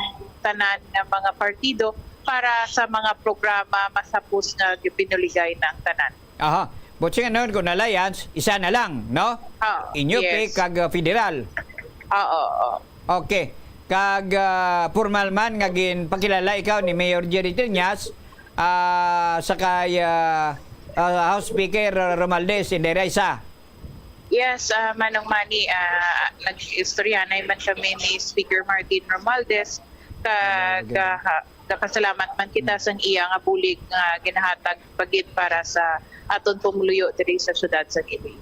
tanan nga mga partido para sa mga programa masapos nga gipinuligay na ang tanan. Aha. Buot silingon, kung alliance, isa na lang, no? Oo, Inyo P yes. kag, uh, federal. Oo, oo. Okay. Kag, uh, formal man nga ginpakilala ikaw ni Mayor Jerry Triñas, ah, sa kay, ah, ah, House Speaker Romualdez, Inday Raisa. Yes, ah, Manong Manny, ah, nag-istoryanay man kami ni Speaker Martin Romualdez, kag, Ah, ah, ha-, nakasalamat man kita sang iya nga bulig nga ginahatag pa gid para sa aton pumuluyo diri sa siyudad sa Iloilo.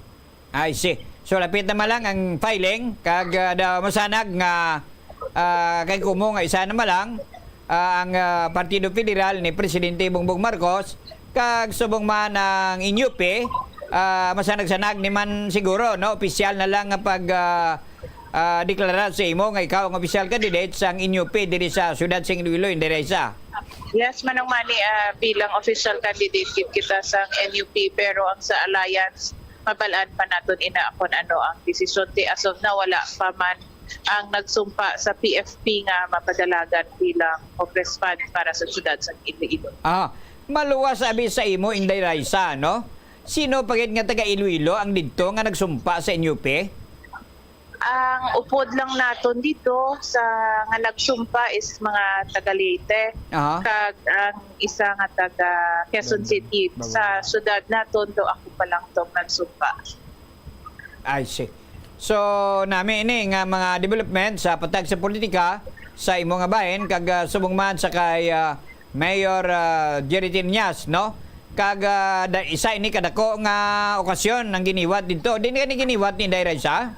I see. So, lapit na man lang ang filing, kag, ah, da-, masanag nga, ah, kay kumo nga isa na man lang, ah, ang, ah, Partido Federal ni Presidente Bongbong Marcos, kag subong man ang N U P, ah, masanag-sanag ni man siguro, no? Opisyal na lang nga pag, ah, ah, deklara sa imo nga ikaw ang opisyal candidate sang N U P diri sa siyudad sing Iloilo, Inday Raisa. Yes, Manong Manny, ah, bilang official candidate gid kita sang N U P, pero ang sa alliance, mabal-an pa naton ina kung ano ang desisyon. Kay as of now, wala pa man ang nagsumpa sa P F P nga mapadalagan bilang congressman para sa siyudad sa Iloilo. Ah, maluwas abi sa imo, Inday Raisa, no? Sino pa gid nga taga Iloilo ang didto nga nagsumpa sa N U P? Ang upod lang naton dito sa nga nagsumpa is mga taga Leyte. Aha. Kag ang isa nga taga Quezon Ganda. City. Bago Sa na. Siyudad naton do ako pa lang tong nagsumpa. I see. So, nami ini nga mga development sa patag sa politika sa imo nga bahin kag, ah, subong man sa kay, ah, Mayor, ah, Jerry Triñas, no? Kag, ah, da-, isa ini kadako nga okasyon ang giniwat didto. Di ni gini giniwat ni Inday Raisa?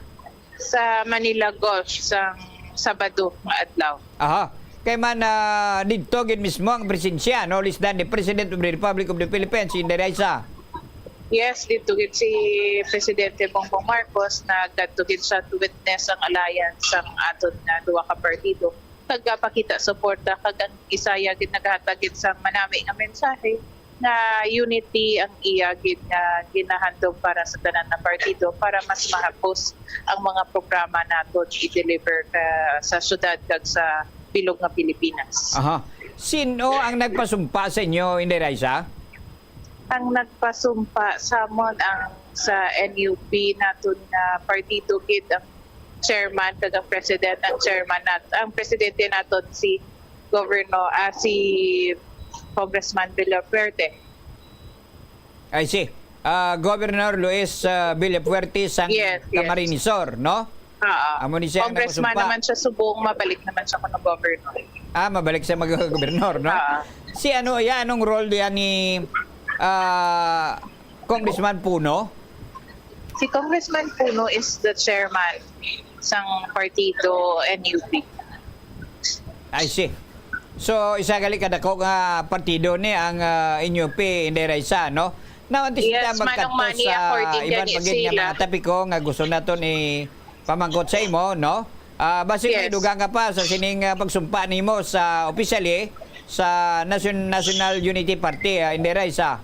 Sa Manila Golf sang Sabado nga adlaw. Aha. Kay man, ah, didto gid mismo ang presensya, no? Lisdan ni President of the Republic of the Philippines, si Inday Raisa. Yes, didto gid si Presidente Bongbong Marcos, nagkadto gid siya to witness ang alliance sang aton nga duha ka partido. Nagapakita suporta kag ang isa iya gid naghatag gid sang manami nga mensahe nga unity ang iya gid nga ginahandom para sa tanan nga partido para mas mahapos ang mga programa naton i-deliver ka, sa syudad kag sa bilog nga Pilipinas. Aha. Sino ang nagpasumpa sa inyo, Inday Raisa? Ang nagpasumpa sa amon ang sa N U P naton nga partido gid ang chairman kag ang president, ang chairman nat-, ang presidente naton si Governor, ah, si Congressman Villafuerte. I see. Ah, Governor Luis, ah, Villafuerte sang Yes, yes. Camarines Sur, no? Oo. Amo ni siya ang Congressman nagpasumpa. Naman siya subong, mabalik naman siya kuno governor. Ah, mabalik siya mag-gobernador, no? Oo. Si ano, ya, anong role diyan ni, ah, Congressman Puno? Si Congressman Puno is the chairman sang partido N U P. I see. So, isa gali kadako nga partido ni ang, ah, N U P, Inday Raisa, no? Now, antes Yes, kita magkadto Manong Manny, sa according iban gani pa gid nga sila. Mga topiko nga gusto naton ipamangkot sa imo, no? Ah, basi may Yes. dugang ka pa sa sining, ah, pagsumpa nimo sa opisyali sa Nation-, National Unity Party, ah, Inday Raisa.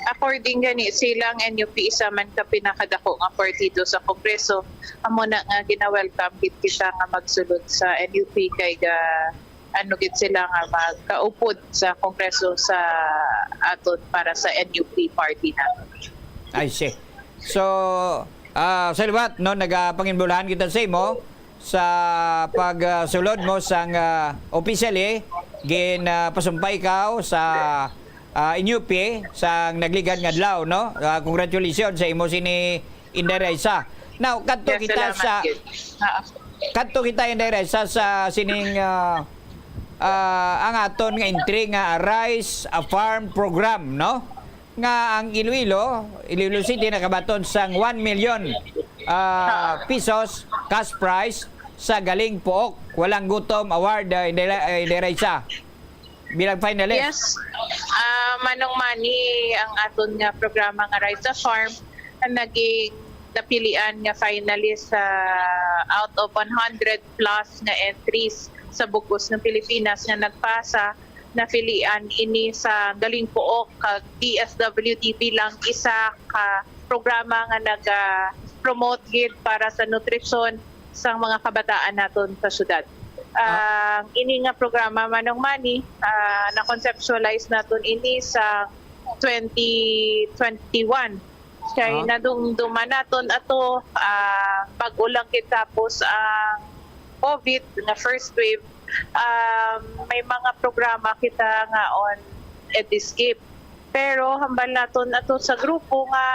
According gani, silang N U P isa man ka pinakadako nga partido sa Kongreso. Amo na nga gina-welcome gid kita nga magsulod sa N U P kay ga-, ano gid sila nga magkaupod sa Kongreso sa aton para sa N U P party naton. I see. So, ah, sa liwat, no, nagapanginbulahan kita sa imo sa pagsulod mo sang, ah, officially gin, ah, pasumpay ikaw sa, ah, N U P sang nagligad nga adlaw, no? Ah, congratulations sa imo sini, Inday Raisa. Now, kadto Yes, kita salamat sa gid. Ah. Kadto kita, Inday Raisa, sa sining, ah, ah, ang aton nga entry nga Rise a Farm Program, no? Nga ang Iloilo, Iloilo City nakabaton sang one million, ah, Ah. pesos cash prize sa Galing Puok Walang Gutom Award, ah, Inday, ah, Inday Raisa, bilang finalist. Yes. Ah, Manong Manny, ang aton nga programa nga Rise a Farm ang naging napilian nga finalist sa out of one hundred plus nga entries sa bug-os nga Pilipinas nga nagpasa. Napilian ini sa Galing Puok kag D S W D bilang isa ka programa nga naga-promote gid para sa nutrisyon sang mga kabataan naton sa syudad. Ah. Ang ini nga programa, Manong Manny, ah, na-conceptualize naton ini sa twenty twenty-one. Kay Ah. nadumduman naton ato, ah, bag-o lang gid tapos ang COVID nga first wave, ah, may mga programa kita nga on EduScape. Pero hambal naton ato sa grupo nga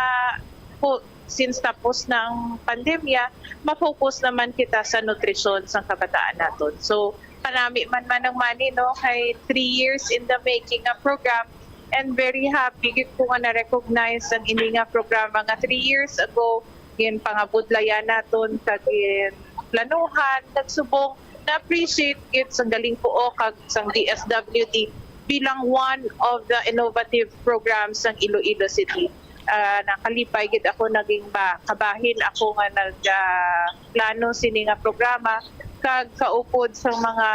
ku-, since tapos na ang pandemya, ma-focus naman kita sa nutrisyon sang kabataan naton. So, kanami man, Manong Manny, no, kay three years in the making nga program, and very happy gid ko nga na-recognize ang ini nga programa nga three years ago ginpangabudlayan naton kag ginplanuhan, kag subong na-appreciate gid sang Galing Puok kag sang D S W D bilang one of the innovative programs sang Iloilo City. Ah, nakalipay gid ako, naging ba, kabahin ako nga nag, ah, plano sini nga programa kag kaupod sang mga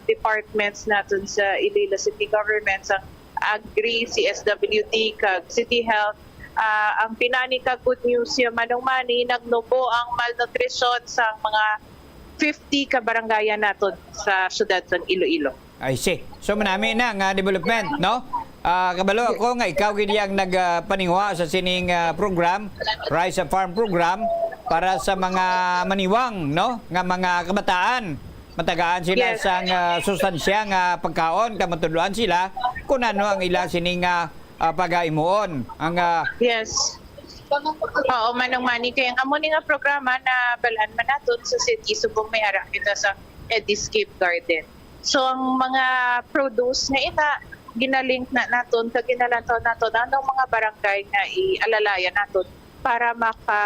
departments naton sa Iloilo City Government, sang Agri, C S W D, kag City Health. Ah, ang pinani ka good news ya, Manong Manny, nagnubo ang malnutrisyon sang mga fifty ka barangayan naton sa siyudad sang Iloilo. I see. So, manami na nga development, no? Ah, kabalo ako nga ikaw gid ang nagpaninguha sa sining, ah, program, Rise a Farm program, para sa mga maniwang, no, nga mga kabataan. Matagaan sila Yes. sang, ah, sustansya nga pagkaon, kag matudloan sila kung ano ang ila sining, ah, ah, pagahimuon. Ang, ah, Yes. Oo, Manong Manny, kay ang amo ni nga programa na balaan man naton sa city, subong may ara kita sa Ediscape Garden. So, ang mga produce nga ina, ginalink na naton, kag ginalantaw naton anong mga barangay nga ialalayan naton para maka,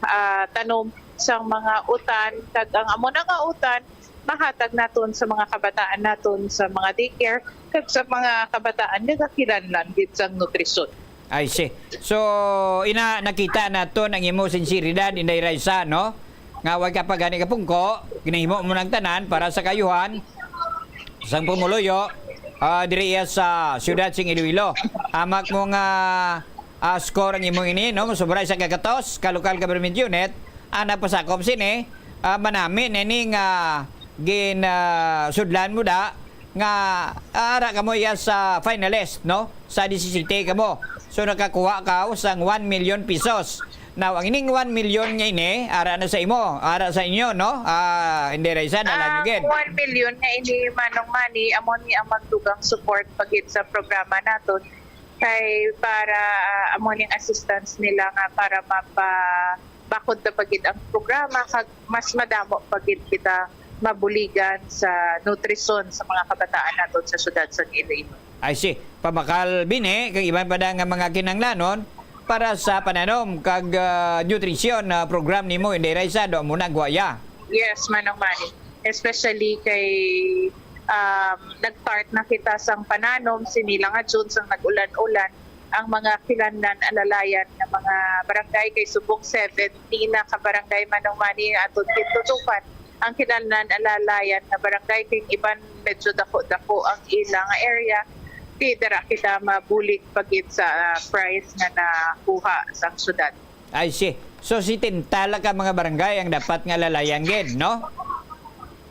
ah, tanom sang mga utan, kag ang amo na nga utan mahatag naton sa mga kabataan naton sa mga daycare kag sa mga kabataan nga gakilanlan gid sang nutrisyon. I see. So, ina, nakita naton ang imo sinseridad, Inday Raisa, no? Nga way ka pa gani kapungko, ginahimo mo nang tanan para sa kaayuhan sang pumuluyo, ah, diri iya sa siyudad sing Iloilo. Amak mo nga, ah, score ang imo ini, no? Sobra sa kagatos ka local government unit, ang nagpasakop sini, ah, manami na ini nga gin, ah, sudlan mo da, nga, ah, ara kamo iya sa finalist, no? Sa disisite kamo. So, nakakuha ka sang one million pesos. Now, ang ining one million nga ini, ara na sa imo, ara sa inyo, no? Ah, Inday Raisa, dala nyo Ang gid. One million nga ini, Manong Manny, amo ni ang magdugang support pa gid sa programa naton. Kay para, ah, amo ning assistance nila nga para mapa-, bakod na pa gid ang programa, kag mas madamo pa gid kita mabuligan sa nutrisyon sa mga kabataan naton sa siyudad sa Iloilo. I see. Pabakal bini, kag iban pa da nga mga kinahanglanon para sa pananom kag, ah, nutrition, ah, program nimo, Inday Raisa, do mo nagwaya. Yes, Manong Manny. Especially kay, um, nag-start na kita sang pananom, sini lang nga June, sang nag-ulan-ulan, ang mga kinahanglan alalayan nga mga barangay, kay subong seventy na ka barangay, Manong Manny, nga aton gintutukan. Ang kinahanglan alalayan nga barangay, kay iban medyo dako-dako ang ilang area, di dara kita mabulig pa gid sa, ah, prize nga nakuha sang syudad. I see. So, setenta lang ka mga barangay ang dapat nga alalayan gid, no?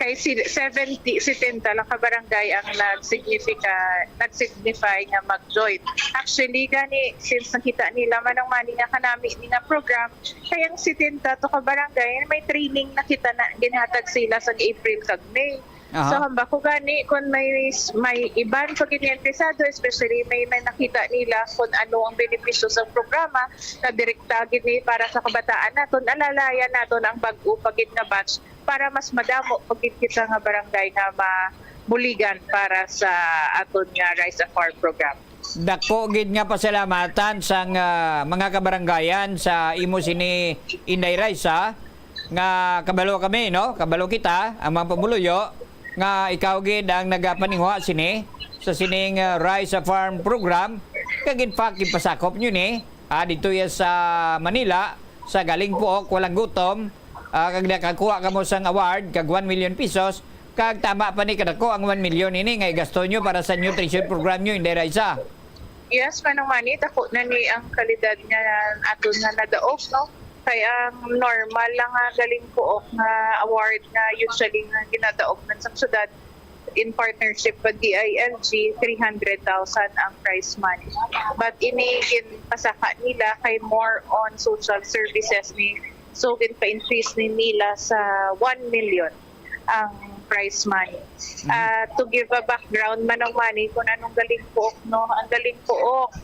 Kay si seventy, setenta lang ka barangay ang nagsignifika-, nag-signify nga mag-join. Actually, gani, since nakita nila Manong Manny nga kanami ni nga program, kay ang setenta to ka barangay, may training na kita na ginhatag sila sa April kag May. Aha. So, hamba ko gani, kung may, may iban pa gid nga interesado, especially may, may nakita nila kung ano ang benepisyo sa programa na direkta gid ni para sa kabataan naton, alalayan naton ang bag-o pa gid nga batch para mas madamo pa gid kita nga barangay nga mabuligan para sa aton nga Rise Afar program. Dako gid nga pasalamatan sang, ah, mga kabaranggayan sa imo sini, Inday Raisa, nga kabalo kami, no? Kabalo kita, ang mga pumuluyo, nga ikaw gid ang nagapaninguha sini sa sining, ah, Rise a Farm program, kag in fact, ipasakop nyo ni, ah, dito ya sa Manila, sa Galing Puok, Walang Gutom, ah, kag nakakuha kamo sang award kag one million pesos, kag tama pa ni kadako ang one million ini nga igasto nyo para sa nutrition program nyo, Inday Raisa. Yes, Manong Manny, dako na ni ang kalidad nga aton nga nadaog, no? Kay ang normal lang nga Galing Puok nga award nga usually nga ginadaog man sa syudad, in partnership with D I L G, three hundred thousand ang prize money. But ini ginpasaka nila kay more on social services ni, so ginpa-increase ni nila sa one million ang prize money. Mhm. Ah, to give a background, Manong Manny, kung anong Galing Puok, no? Ang Galing Puok,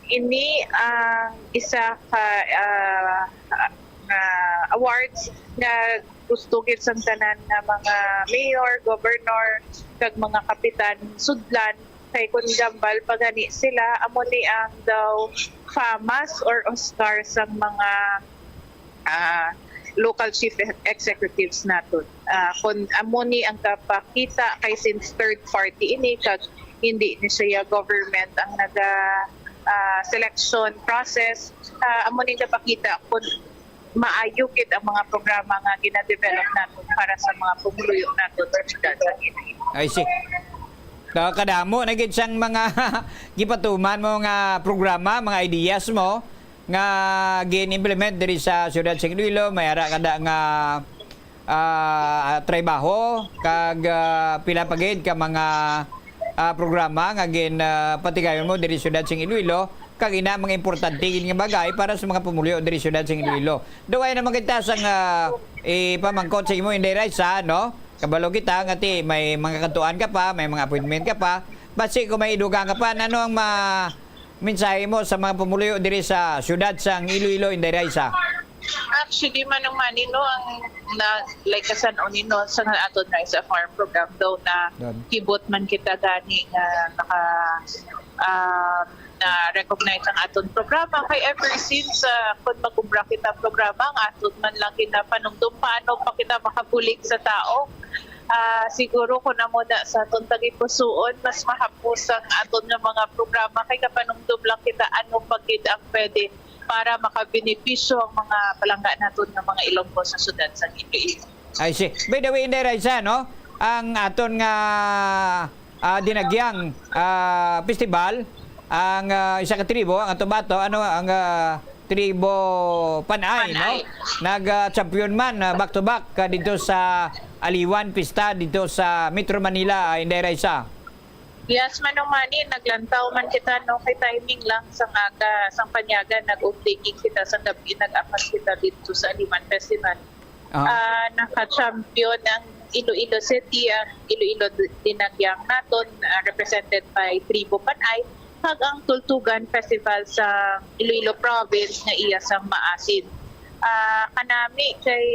ini ang isa ka, ah, ah, awards nga gusto gid sang tanan nga mga mayor, governor, kag mga kapitan sudlan, kay kun gambal pa gani sila, amo ni ang daw FAMAS or Oscar sang mga, ah, local chief e-, executives naton. Ah, kun amo ni ang kapakita, kay since third party ini, kag hindi ni siya government ang naga, ah, selection process, ah, amo ni kapakita kun maayo gid ang mga programa nga gina-develop naton para sa mga pumuluyo naton sa siyudad sa Iloilo. I see. Ka-, kadamo na gid sang mga gipatuman mo nga programa, mga ideas mo nga gin-implement diri sa siyudad sa Iloilo. May ara kada nga, ah, trabaho kag, ah, pila pa gid ka mga, ah, programa nga gin, ah, patigayon mo diri sa siyudad sa Iloilo. Kag ina, mga importante gid nga bagay para sa mga pumuluyo diri sa siyudad sa Iloilo. Duway naman kita sang, ah, ipamangkot sa imo, Inday Raisa, no? Kabalo kita nga ti may mga kadtuan ka pa, may mga appointment ka pa. Basi kung may idugang ka pa, ano ang ma-, mensahe mo sa mga pumuluyo diri sa siyudad sang Iloilo, Inday Raisa? Actually, Manong Manny, no, ang na, like, kasan-o ni, no, sa aton Rise a Farm program daw na Yan. Kibot man kita gani nga naka, um, na-recognize ang aton programa. Kay ever since, ah, kung mag-ubra kita programa, ang aton man lang ginapanumdom, paano pa kita makabulig sa tao? Ah, siguro kung amo na sa aton tagipusoon, mas mahapos ang aton nga mga programa kay kapanumdom lang kita ano pa gid ang pwede para makabenepisyo ang mga palangga naton nga mga Ilonggo sa siyudad sa Iloilo. I see. By the way, Inday Raisa, no? Ang aton nga, ah, Dinagyang, ah, festival, ang, ah, isa ka tribo, ang ato bato, ano, ang, ah, tribo Panay, no? Panay. Nag, ah, champion man, ah, back to back, ah, dito sa Aliwan Pista, dito sa Metro Manila, ah, Inday Raisa. Yes, Manong Manny, naglantaw man kita, no, kay timing lang sa aga, sa panyaga, nag-off-taking kita sa gabi, nag-apas kita dito sa Aliwan Festival. Ah. Ah, naka-champion ang Iloilo City, ang Iloilo Dinagyang naton, ah, represented by Tribo Panay, kag ang Tultugan Festival sa Iloilo Province nga iya sang Maasin. Ah, kanami kay,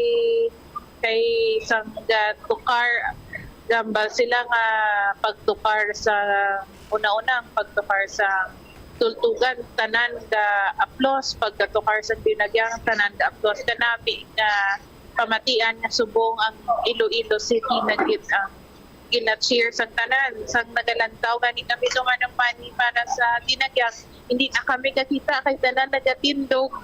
kay sang gatukar, gambal sila nga pagtukar sa una-una, ang pagtukar sa Tultugan, tanan ga aplos, pagkatukar sa Dinagyang, tanan ga aplos. Kanami nga pamatian nga subong ang Iloilo City na gid ang gina-cheer sang tanan. Sang nagalantaw gani kami, tuman ang pani para sa Dinagyang, hindi na kami kakita kay tanan nagatindog.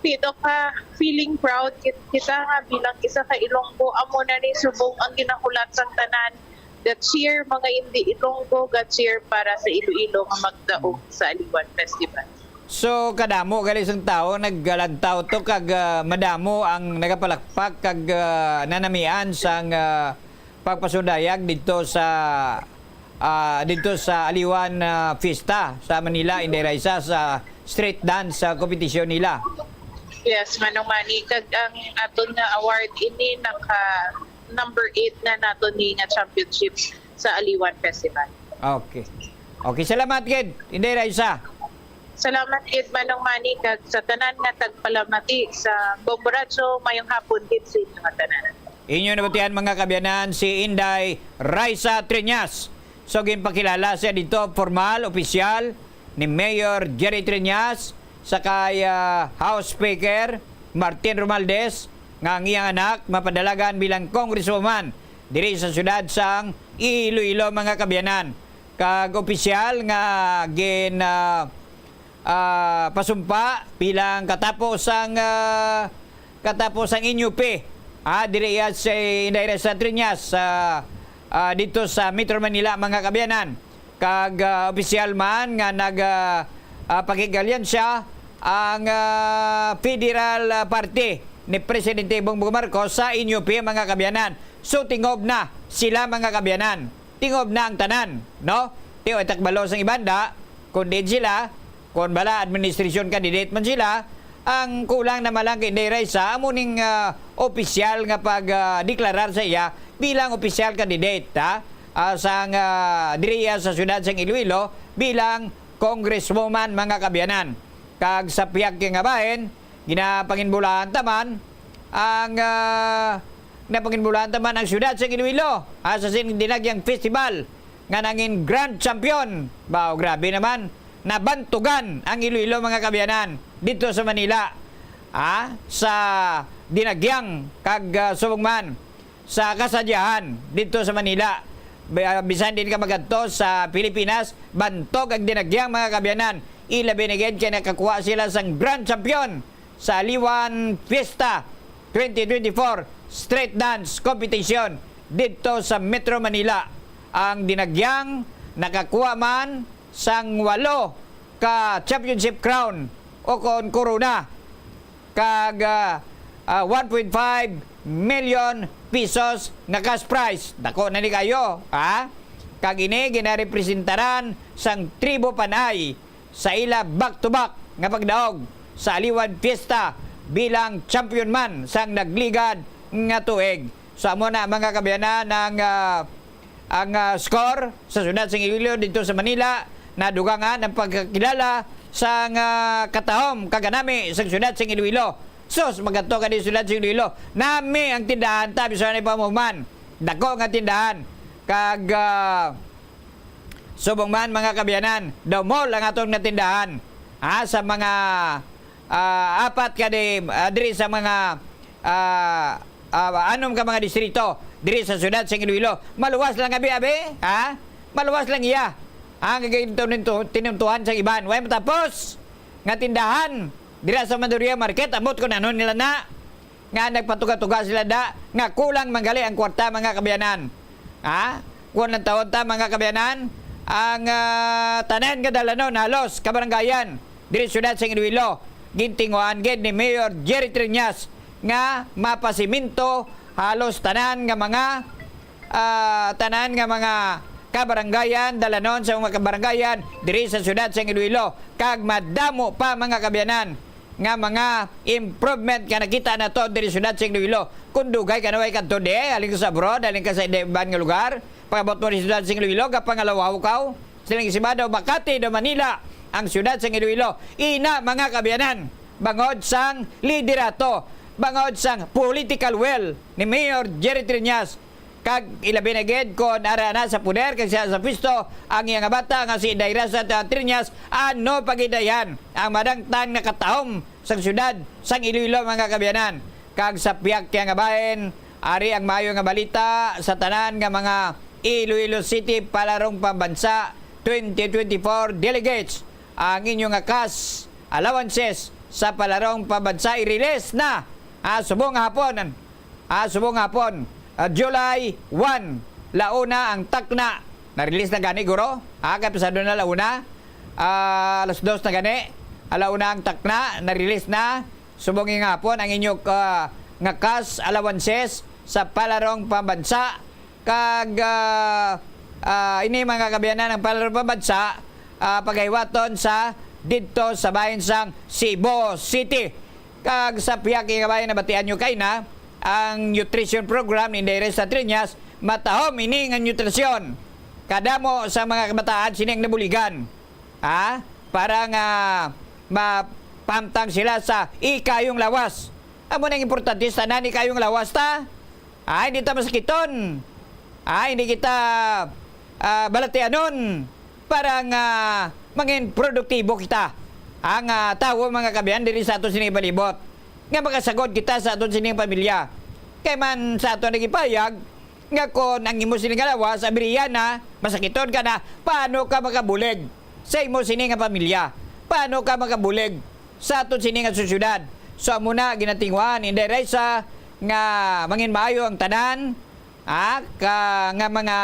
Dito ka feeling proud kit-, kita nga bilang isa ka Ilonggo, amo na ni subong ang ginahulat sang tanan. Ga-cheer mga hindi Ilonggo, ga-cheer para sa Iloilo nga magdaog sa Aliwan Festival. So, kadamo gali sang tawo naggalantaw to kag, ah, madamo ang nagapalakpak kag, ah, nanamian sang, ah, pagpasundayag dito sa, ah, dito sa Aliwan, ah, Fiesta sa Manila, Inday Raisa, sa street dance, ah, competition nila. Yes, Manong Manny, kag ang aton nga award ini naka number eight na nato ni nga championship sa Aliwan Festival. Okay. Okay, salamat gid, Inday Raisa. Salamat gid, Manong Manny, kag sa tanan nga tagpalamati sa Bombo Radyo, mayong hapon gid sa inyo nga tanan. Inyo nabatian, mga kaabyanan, si Inday Raisa Triñas. So, ginpakilala siya dito, formal, opisyal, ni Mayor Jerry Triñas sa kay, ah, House Speaker Martin Romualdez nga ang iyang anak mapadalagan bilang congresswoman diri sa siyudad sang Iloilo, mga kaabyanan. Kag opisyal nga gin, ah, ah, pasumpa bilang katapo sang, ah, katapo sang N U P, ah, diri iya si Inday Raisa Triñas, ah, ah, dito sa Metro Manila, mga kaabyanan. Kag, ah, opisyal man nga nag, ah, ah, pakig-alyansa ang, ah, federal, ah, party ni Presidente Bongbong Marcos sa N U P, mga kaabyanan. So, tingob na sila, mga kaabyanan. Tingob na ang tanan, no? Tiyo, itakbalo sang ibanda, kung diin sila, kung bala administration candidate man sila, ang kulang na malang kay Inday Raisa, amo ning, ah, opisyal nga pag, ah, deklarar sa iya bilang opisyal candidate, ha? Ah, sang, ah, diri iya sa siyudad sang Iloilo bilang congresswoman, mga kaabyanan. Kag sa pihak kay nga bahin, ginapanginbulahan ta man ang, ah, ginapanginbulahan ta man ang siyudad sang Iloilo, ah, sa sining Dinagyang Festival nga nangin grand champion. Ba, grabe naman, nabantugan ang Iloilo, mga kaabyanan, dito sa Manila, ah, sa Dinagyang kag, ah, subong man sa kasadyahan dito sa Manila. Bi-, ah, bisan din ka magadto sa Pilipinas, bantog ang Dinagyang, mga kaabyanan. Ilabi na gid kay nakakuha sila sang grand champion sa Aliwan Fiesta twenty twenty-four Street Dance Competition dito sa Metro Manila. Ang Dinagyang nakakuha man sang walo ka championship crown o kon korona, kag, ah, ah, one point five million pesos nga cash prize. Dako na ni kayo, ha? Kag ini ginarepresentaran sang tribo Panay sa ila back-to-back nga pagdaog sa Aliwan Fiesta bilang champion man sang nagligad nga tuig. So, amo na, mga kaabyanan, ang, ah, ang, ah, score sa siyudad sang Iloilo dito sa Manila, nadugangan ang pagkakilala sang, ah, katahom kag kanami sang siyudad sang Iloilo. Sus, magadto ka di siyudad sang Iloilo. Nami ang tindahan ta, bisan na pamuman. Dako nga tindahan. Kag, ah, subong man, mga kaabyanan, the mall ang aton nga tindahan. Ha, sa mga, ah, apat ka di, ah, diri sa mga, ah, ah, anom ka mga distrito diri sa siyudad sang Iloilo. Maluwas lang abi, abi, ha? Maluwas lang iya. Ang tinuntuhan sang iban. Way matapos nga tindahan dira sa Mandurriaga Market, ambot kung ano nila na. Nga nagpatuga-tuga sila da, nga kulang man gali ang kwarta, mga kaabyanan. Ha? Kung ang taon ta, mga kaabyanan, ang, ah, tanan nga dalanon, halos kabaranggayan, diri siyudad sang Iloilo, gintinguhaan gid ni Mayor Jerry Triñas nga mapasiminto halos tanan nga mga, ah, tanan nga mga kabaranggayan, dalanon sa mga kabaranggayan diri sa siyudad sang Iloilo, kag madamo pa, mga kaabyanan, nga mga improvement nga nakita nato diri sa siyudad sang Iloilo. Kung dugay ka na way kadto di, halin ka sa abroad, halin ka sa iban nga lugar, pag-abot mo diri sa siyudad sang Iloilo, kapangalawaw ka, siling Cebado, Makati, do Manila, ang siyudad sang Iloilo. Ina, mga kaabyanan, bangod sang liderato, bangod sang political will ni Mayor Jerry Triñas, kag ilabi na gid kon ara na sa poder kag siya sa pwesto ang iya nga bata nga si Inday Raisa Triñas, ano pa gid dayan ang madangtan nga katahom sang siyudad sang Iloilo, mga kaabyanan. Kag sa pihak kay nga bahin, ari ang maayo nga balita sa tanan nga mga Iloilo City Palarong Pambansa twenty twenty-four delegates. Ang inyo nga cash allowances sa Palarong Pambansa i-release na, ah, subong nga hapon. Ah, subong hapon, ah, July one, launa ang takna. Na-release na gani, guro? Ah, kay pasado na launa. Ah, alas dos na gani. Alauna ang takna, na-release na. Subong nga hapon ang inyo, ah, nga cash allowances sa Palarong Pambansa. Kag, ah, ah, ini, mga kaabyanan, ang Panalipay Pambansa, ah, pagahiwaton sa didto sa bahin sang Cebu City. Kag sa pihak nga bahin, nabatian nyo kay na ang nutrition program ni Inday Raisa Triñas, matahom ini nga nutrisyon. Kadamo sa mga kabataan sini ang nabuligan. Ha? Para nga mapahamtang sila sa ikayong lawas. Amo nang importante sa tanan, ikayong lawas ta. Ah, hindi ta masakiton. Ah, hindi kita, ah, balatianon para nga mangin produktibo kita. Ang, ah, tawo, mga kaabyanan, diri sa ato sini palibot, nga makasagod kita sa aton sining pamilya. Kay man sa ato nagipayag nga kon ang imo sini nga lawas abrihan na, masakiton ka na, paano ka makabulig sa imo sini nga pamilya? Paano ka makabulig sa aton sini nga sosyedad? So, amo na ginatinguhan ni Inday Raisa nga mangin maayo ang tanan, ah, ka, nga mga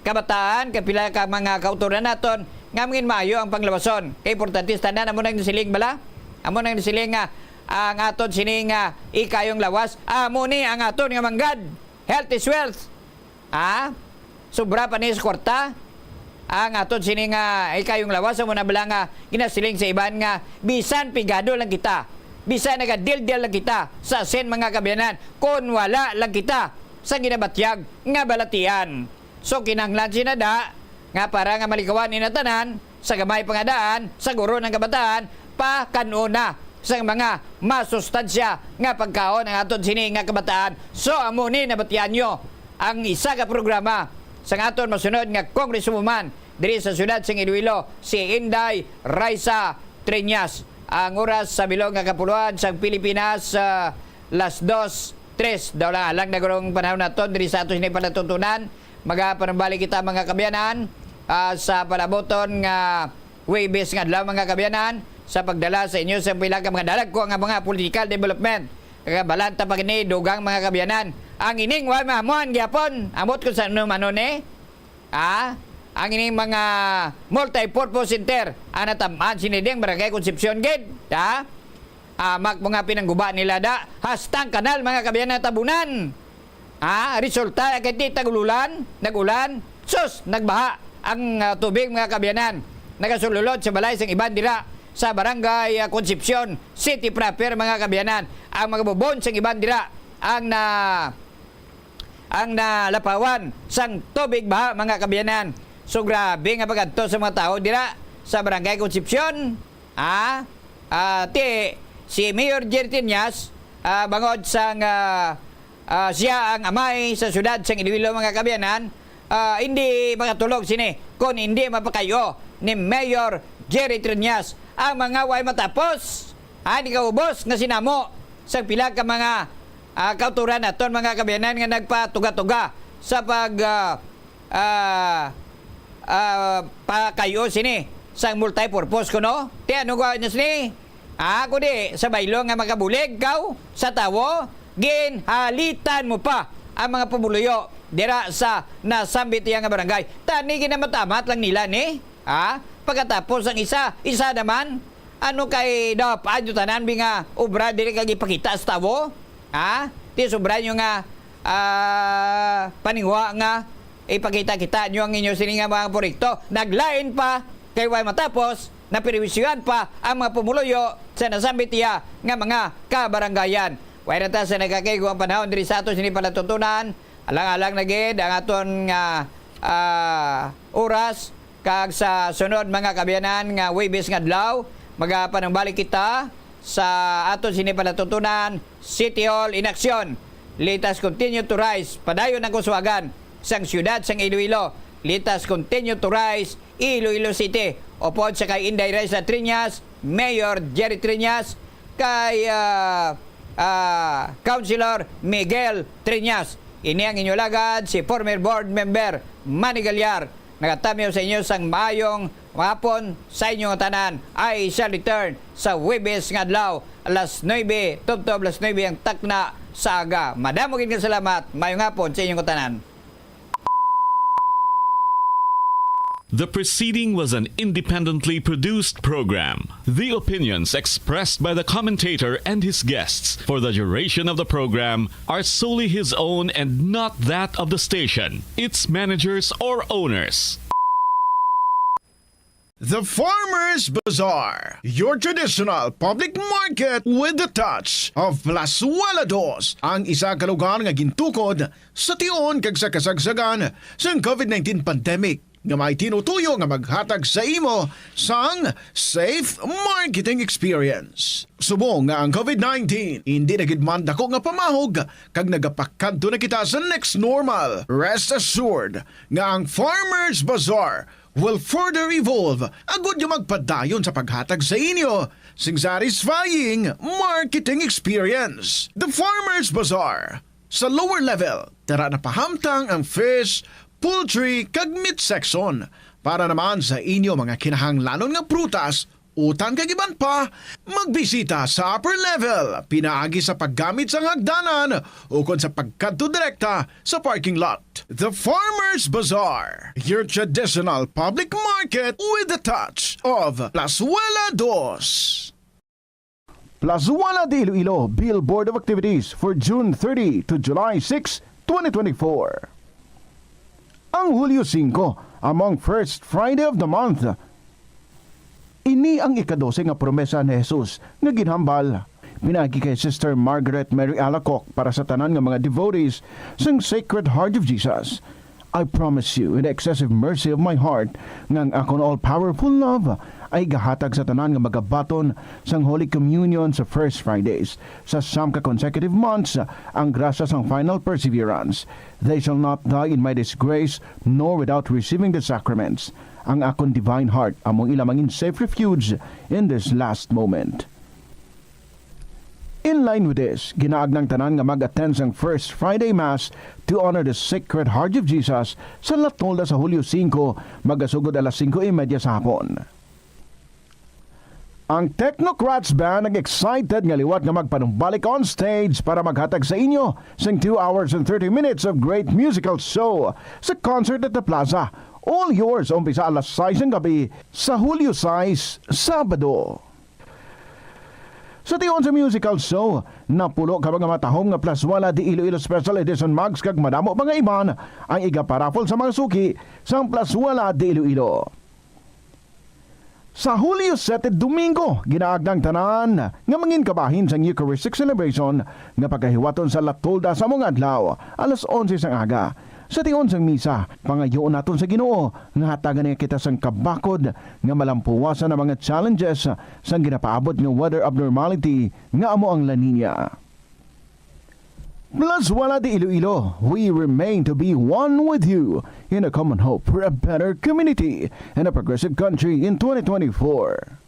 kabataan, kag pila ka mga kautoran naton, nga mangin maayo ang panglawason. Kay importante sa tanan, amo nang nasiling bala? Amo nang nasiling nga ang aton sini nga ikayong lawas, amo ni ang aton nga manggad. Health is wealth. Ah? Sobra pa ni sa kwarta. Ang aton sini nga ikayong lawas, amo na bala nga ginasiling sa iban nga bisan pigado lang kita, bisan nagadildil lang kita sa asin, mga kaabyanan, kon wala lang kita sa ginabatyag nga balatian. So, kinahanglan sina da nga para nga malikawan ni natanan sa gamay pa nga daan, sa guro ng kabataan, pakan-on na sa mga masustansya nga pagkaon ang aton sini nga kabataan. So, amo ni nabatian nyo ang isa ka programa sang aton masunod nga congresswoman diri sa siyudad sang Iloilo, si Inday Raisa Treñas. Ang oras sa bilog nga kapuluan sang Pilipinas, ah, las dos tres. Daw lang alang na gurong panahon naton diri sa aton sini palatuntunan. Magapanumbalik kita, mga kaabyanan, ah, sa palabuton nga Huwebes nga adlaw, mga kaabyanan, sa pagdala sa inyo sa pila ka mga dalagko nga mga political development. Kagabalanta pa gini, dugang, mga kaabyanan. Ang ining wa mahamuan gyapon, ambot kung sa ano man ni. Ah, ang ining mga multi-purpose center, ang natam-an sini ding Barangay Concepcion gid, ha? Amak mga pinangguba nila da, hastang kanal, mga kaabyanan, tabunan. Ah, resulta kay ti tag-ulan, nag-ulan, sus, nagbaha ang, ah, tubig, mga kaabyanan. Nagasululod sa balay sang iban dira sa Barangay, ah, Concepcion City proper, mga kaabyanan. Ang mga bubon sang iban dira ang na ang nalapawan sang tubig baha, mga kaabyanan. So, grabe nga pag-adto sa mga tawo dira sa Barangay Concepcion. Ah, ah, ti, si Mayor Jerry Treñas, ah, bangod sang, ah, ah, siya ang amay sa siyudad sang Iloilo, mga kaabyanan, ah, hindi makatulog sini kon hindi mapakayo ni Mayor Jerry Treñas ang mga way matapos. Ah, di kaubos nga sinamo sa pila ka mga, ah, kautoran naton, mga kaabyanan, nga nagpatuga-tuga sa pag, ah, ah, ah, pakayo sini sang multi-purpose kuno. Ti ano gwa niya sini? Ah, kung di, sa baylo nga makabulig kaw sa tawo, ginhalitan mo pa ang mga pumuluyo dira sa nasambit iya nga barangay. Tani ginamatamat lang nila ni, ha? Pagkatapos ang isa, isa naman, ano kay dapat nyo tanan bi nga obra diri kag ipakita sa tawo? Ha? Ti sobra nyo nga, ah, paningwa nga ipakita-kita nyo ang inyo sini nga mga proyekto. Naglain pa kay way matapos, naperwisyohan pa ang mga pumuluyo sa nasambit iya nga mga kabarangayan. Way na ta sa nagakaigo ang panahon diri sa ato sini palatuntunan. Alang-alang na gid ang aton nga, ah, oras, kag sa sunod, mga kaabyanan, nga Huwebes nga adlaw, magapanumbalik kita sa aton sini palatuntunan, City Hall in Action. Let us continue to rise. Padayon ang kuswagan sang siyudad sang Iloilo. Let us continue to rise, Iloilo City. Upod sa kay Inday Raisa Treñas, Mayor Jerry Treñas, kay, ah, ah, Councilor Miguel Treñas. Ini ang inyo lagad, si former board member Manny Galyar. Nagatamyaw sa inyo sang maayong hapon sa inyo nga tanan. I shall return sa Huwebes nga adlaw, alas nuebe, tubtob alas nuebe ang takna sa aga. Madamo gid nga salamat. Maayong hapon sa inyo nga tanan. The preceding was an independently produced program. The opinions expressed by the commentator and his guests for the duration of the program are solely his own and not that of the station, its managers, or owners. The Farmers Bazaar, your traditional public market with the touch of Plazuela Dos, ang isa ka lugar nga gintukod sa tion kag sa kasagsagan sang COVID nineteen pandemic, nga may tinutuyo nga maghatag sa imo sang safe marketing experience. Subong nga ang COVID nineteen indi na gid man dako nga pamahog kag nagapakadto na kita sa next normal, rest assured nga ang Farmers Bazaar will further evolve agud nga magpadayon sa paghatag sa inyo sing satisfying marketing experience. The Farmers Bazaar, sa lower level, tara na pahamtang ang fish, poultry, kag meat section. Para naman sa inyo mga kinahanglanon nga prutas, utan kag iban pa, magbisita sa upper level pinaagi sa paggamit sang hagdanan ukon sa pagkadto direkta sa parking lot. The Farmers Bazaar, your traditional public market with the touch of Plazuela Dos. Plazuela de Iloilo Billboard of Activities for June thirty to July six, twenty twenty-four. Ang Hulyo singko amo ang first Friday of the month. Ini ang ikadose nga promesa ni Jesus nga ginhambal pinaagi kay Sister Margaret Mary Alacoque para sa tanan nga mga devotees sang Sacred Heart of Jesus. I promise you in the excessive mercy of my heart nga ang akon all-powerful love ay gahatag sa tanan nga magabaton sang Holy Communion sa First Fridays sa siyam ka consecutive months, ang grasya sang final perseverance. They shall not die in my disgrace, nor without receiving the sacraments. Ang akon divine heart amo ang ila mangin safe refuge in this last moment. In line with this, ginaagna ang tanan nga mag-attend sang First Friday Mass to honor the Sacred Heart of Jesus sa La Tolda sa Hulyo singko, magasugod alas singko y media sa hapon. Ang Technocrats Band nag-excited nga liwat nga magpanumbalik on stage para maghatag sa inyo sing two hours and thirty minutes of great musical show sa Concert at the Plaza. All yours, umpisa alas sais sang gabi sa Hulyo sais, Sabado. Sa tion sa musical show, napulo ka mga matahom nga Plazuela de Iloilo Special Edition mugs kag madamo pa nga iban ang igaparaffle sa mga suki sang Plazuela de Iloilo. Sa Hulyo sete, Domingo, ginaagna ang tanan nga mangin kabahin sang Eucharistic celebration nga pagahiwaton sa La Tolda sa among adlaw, alas onse sang aga. Sa tion sang misa, pangayoon naton sa Ginoo nga hatagan niya kita sang kabakod nga malampuwasan ang mga challenges sang ginapaabot nga weather abnormality nga amo ang La Niña. Plazuela de Iloilo, we remain to be one with you in a common hope for a better community and a progressive country in twenty twenty-four.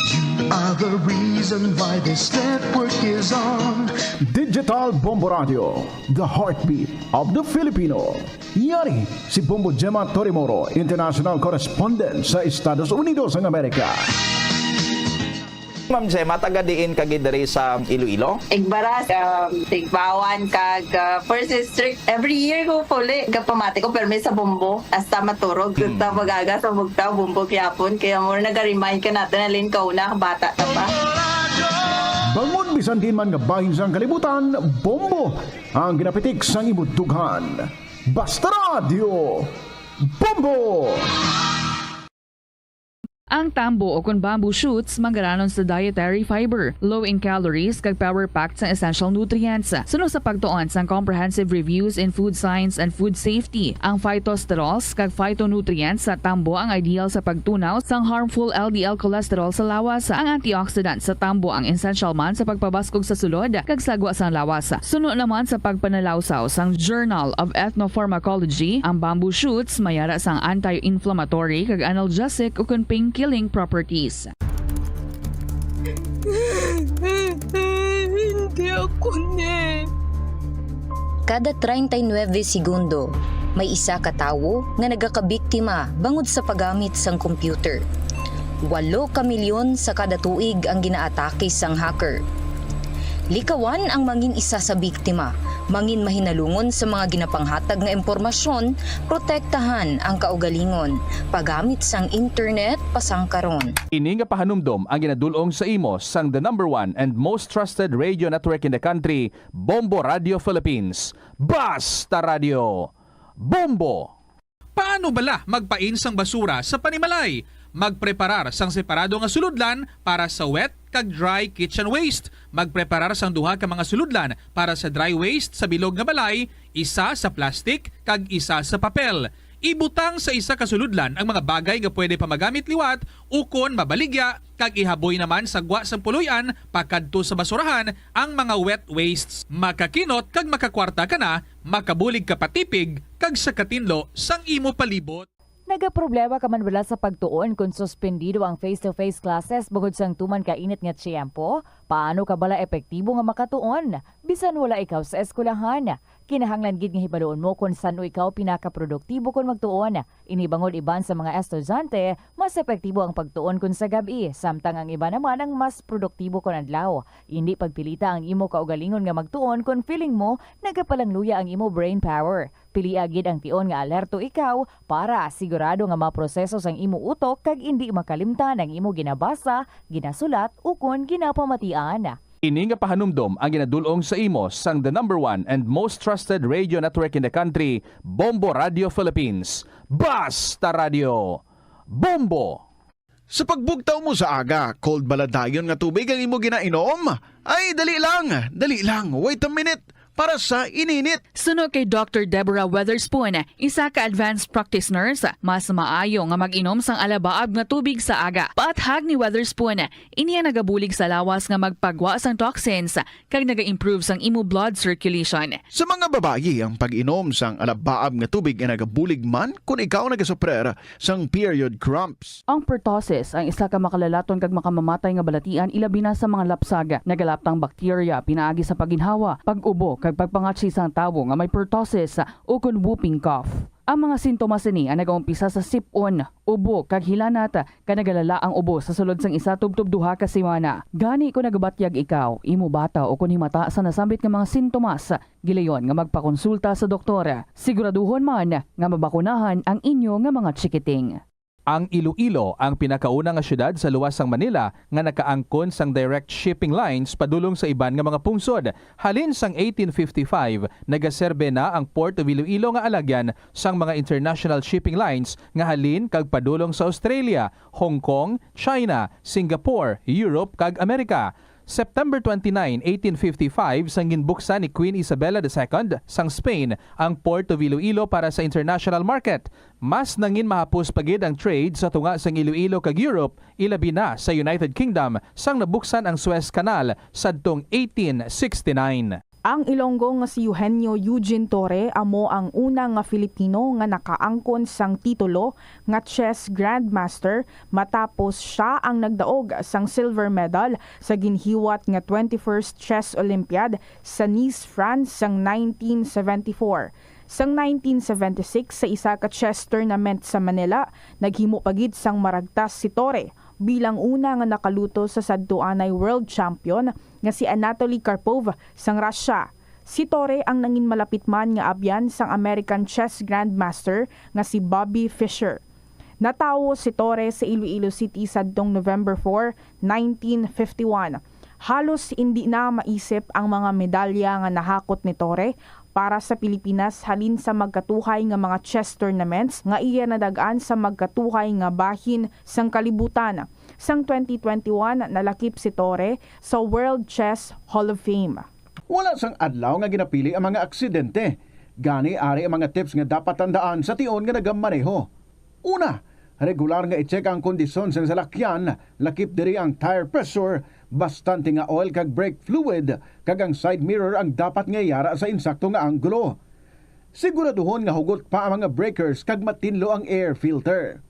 You are the reason why this network is on. Digital Bombo Radio, the heartbeat of the Filipino. Yari si Bombo Gemma Torimoro, international correspondent sa Estados Unidos ng Amerika. Ma'am Gemma, taga diin ka gid diri sa Iloilo? Igbaras, um, Tigbawan, kag, uh, First District. Every year ko puli, gapamati ko permi sa Bombo hasta maturog. Hmm. Sa pag-aga sa bugtaw, Bombo gyapon. Kaya more nag-remind ka natin na lin kauna, bata ta pa. Bangod bisan diin man nga bahin sang kalibutan, Bombo ang ginapitik sang imo dughan. Basta Radyo, Bombo! Ang tambo o kon bamboo shoots manggaranon sa dietary fiber, low in calories, kag power-packed sang essential nutrients. Suno sa pagtuon sang Comprehensive Reviews in Food Science and Food Safety, ang phytosterols kag phytonutrients sa tambo ang ideal sa pagtunaw sang harmful L D L cholesterol sa lawas. Ang antioxidant sa tambo ang essential man sa pagpabaskog sa sulod kag sagwa sang lawas. Suno naman sa pagpanalawsaw sang Journal of Ethnopharmacology, ang bamboo shoots may ara sang anti-inflammatory kag analgesic ukon pain-killing properties. Hindi ako ni. Kada treinta y nueve segundo, may isa ka tawo nga nagakabiktima bangod sa paggamit sang computer. Walo ka milyon sa kada tuig ang ginaatake sang hacker. Likawan ang mangin isa sa biktima Mangin mahinalungon sa mga ginapanghatag nga impormasyon, protektahan ang kaugalingon. Paggamit sang internet pasangkaron. Ini nga pahanumdom ang ginadul-ong sa imo sang the number one and most trusted radio network in the country, Bombo Radio Philippines. Basta Radio, Bombo! Paano bala magpain sang basura sa panimalay? Magpreparar sang separado nga sulodlan para sa wet kag dry kitchen waste. Magpreparar sang duha ka mga sulodlan para sa dry waste sa bilog nga balay, isa sa plastic kag isa sa papel. Ibutang sa isa ka sulodlan ang mga bagay nga pwede pa magamit liwat ukon mabaligya, kag ihaboy naman sa gwa sang puloy-an pakadto sa basurahan ang mga wet wastes. Makakinot kag makakwarta ka na, makabulig ka pa tipig, kag sa katinlo sang imo palibot. Nagaproblema ka man bala sa pagtuon kon suspendido ang face-to-face classes bungod sang tuman ka init nga tiyempo? Paano ka bala epektibo nga makatuon bisan wala ikaw sa eskwelahan? Kinahanglan gid nga hibaluon mo kon san-o ikaw pinakaproduktibo kon magtuon. Ini bangod iban sa mga estudyante, mas epektibo ang pagtuon kon sa gab-i, samtang ang iba naman ang mas produktibo kon adlaw. Indi pagpilita ang imo kaugalingon nga magtuon kon feeling mo nagapalangluya ang imo brain power. Pilia gid ang tion nga alerto ikaw para sigurado nga maproseso sang imo utok kag indi makalimtan ang imo ginabasa, ginasulat, ukon ginapamatian. Ini nga pahanumdom ang ginadul-ong sa imo sang the number one and most trusted radio network in the country, Bombo Radio Philippines. Basta Radio, Bombo! Sa pagbugtaw mo sa aga, cold bala dayon nga tubig ang imo ginainom? Ay, dali lang, dali lang, wait a minute, para sa ininit. Suno kay Doctor Deborah Weatherspoon, isa ka advanced practice nurse, mas maayo nga mag-inom sang alabaab nga tubig sa aga. Paathag ni Weatherspoon, ini ang nagabulig sa lawas nga magpagwa sang toxins kag naga-improve sang imo blood circulation. Sa mga babayi, ang pag-inom sang alabaab nga tubig ay nagabulig man kon ikaw nagasuprer sang period cramps. Ang pertussis ang isa ka makalalaton kag makamamatay nga balatian, ilabi na sa mga lapsag. Nagalaptang bakterya pinaagi sa pagginhawa, pag-ubo, kag pagpangatsi sang tawo nga may pertussis ukon whooping cough. Ang mga sintomas sini ang nagaumpisa sa sip-on, ubo, kag hilanat, kag nagalala ang ubo sa sulod sang isa tubtob duha ka semana. Gani, kon nagabatyag ikaw, imo bata, ukon himata sa nasambit nga mga sintomas, gilayon nga magpakonsulta sa doktor. Siguraduhon man nga mabakunahan ang inyo nga mga chikiting. Ang Iloilo ang pinakauna nga siyudad sa luwas sang Manila nga nakaangkon sang direct shipping lines padulong sa iban nga mga pungsod. Halin sang eighteen fifty-five, nagaserbe na ang Port of Iloilo nga alagyan sang mga international shipping lines nga halin kag padulong sa Australia, Hong Kong, China, Singapore, Europe, kag Amerika. September twenty-nine, eighteen fifty-five, sang ginbuksan ni Queen Isabella the Second sang Spain ang Port of Iloilo para sa international market. Mas nangin mahapos pa gid ang trade sa tunga sang Iloilo kag Europe, ilabi na sa United Kingdom, sang nabuksan ang Suez Canal sadtong eighteen sixty-nine. Ang Ilonggo nga si Eugenio Eugene Torre amo ang una nga Filipino nga nakaangkon sang titulo nga chess grandmaster, matapos sia ang nagdaog sang silver medal sa ginhiwat nga twenty-first Chess Olympiad sa Nice, France sang nineteen seventy-four. Sang nineteen seventy-six, sa isa ka chess tournament sa Manila, naghimo pa gid sang maragtas si Torre bilang una nga nakaluto sa sadtuanay world champion nga si Anatoly Karpov sang Russia. Si Torre ang nangin malapit man nga abyan sang American chess grandmaster nga si Bobby Fischer. Natawo si Torre sa Iloilo City sadtong November four, nineteen fifty-one. Halos indi na maisip ang mga medalya nga nahakot ni Torre para sa Pilipinas halin sa magkatuhay nga mga chess tournaments nga iya nadag-an sa magkatuhay nga bahin sang kalibutan. Sang twenty twenty-one, nalakip si Torre sa World Chess Hall of Fame. Wala sang adlaw nga ginapili ang mga aksidente. Gani, ari ang mga tips nga dapat tandaan sa tion nga nagamaneho. Una, regular nga i-check ang kondisyon sang salakyan, lakip diri ang tire pressure, bastante nga oil kag brake fluid, kag ang side mirror ang dapat nga yara sa insakto nga anggulo. Siguraduhon nga hugot pa ang mga breakers kag matinlo ang air filter.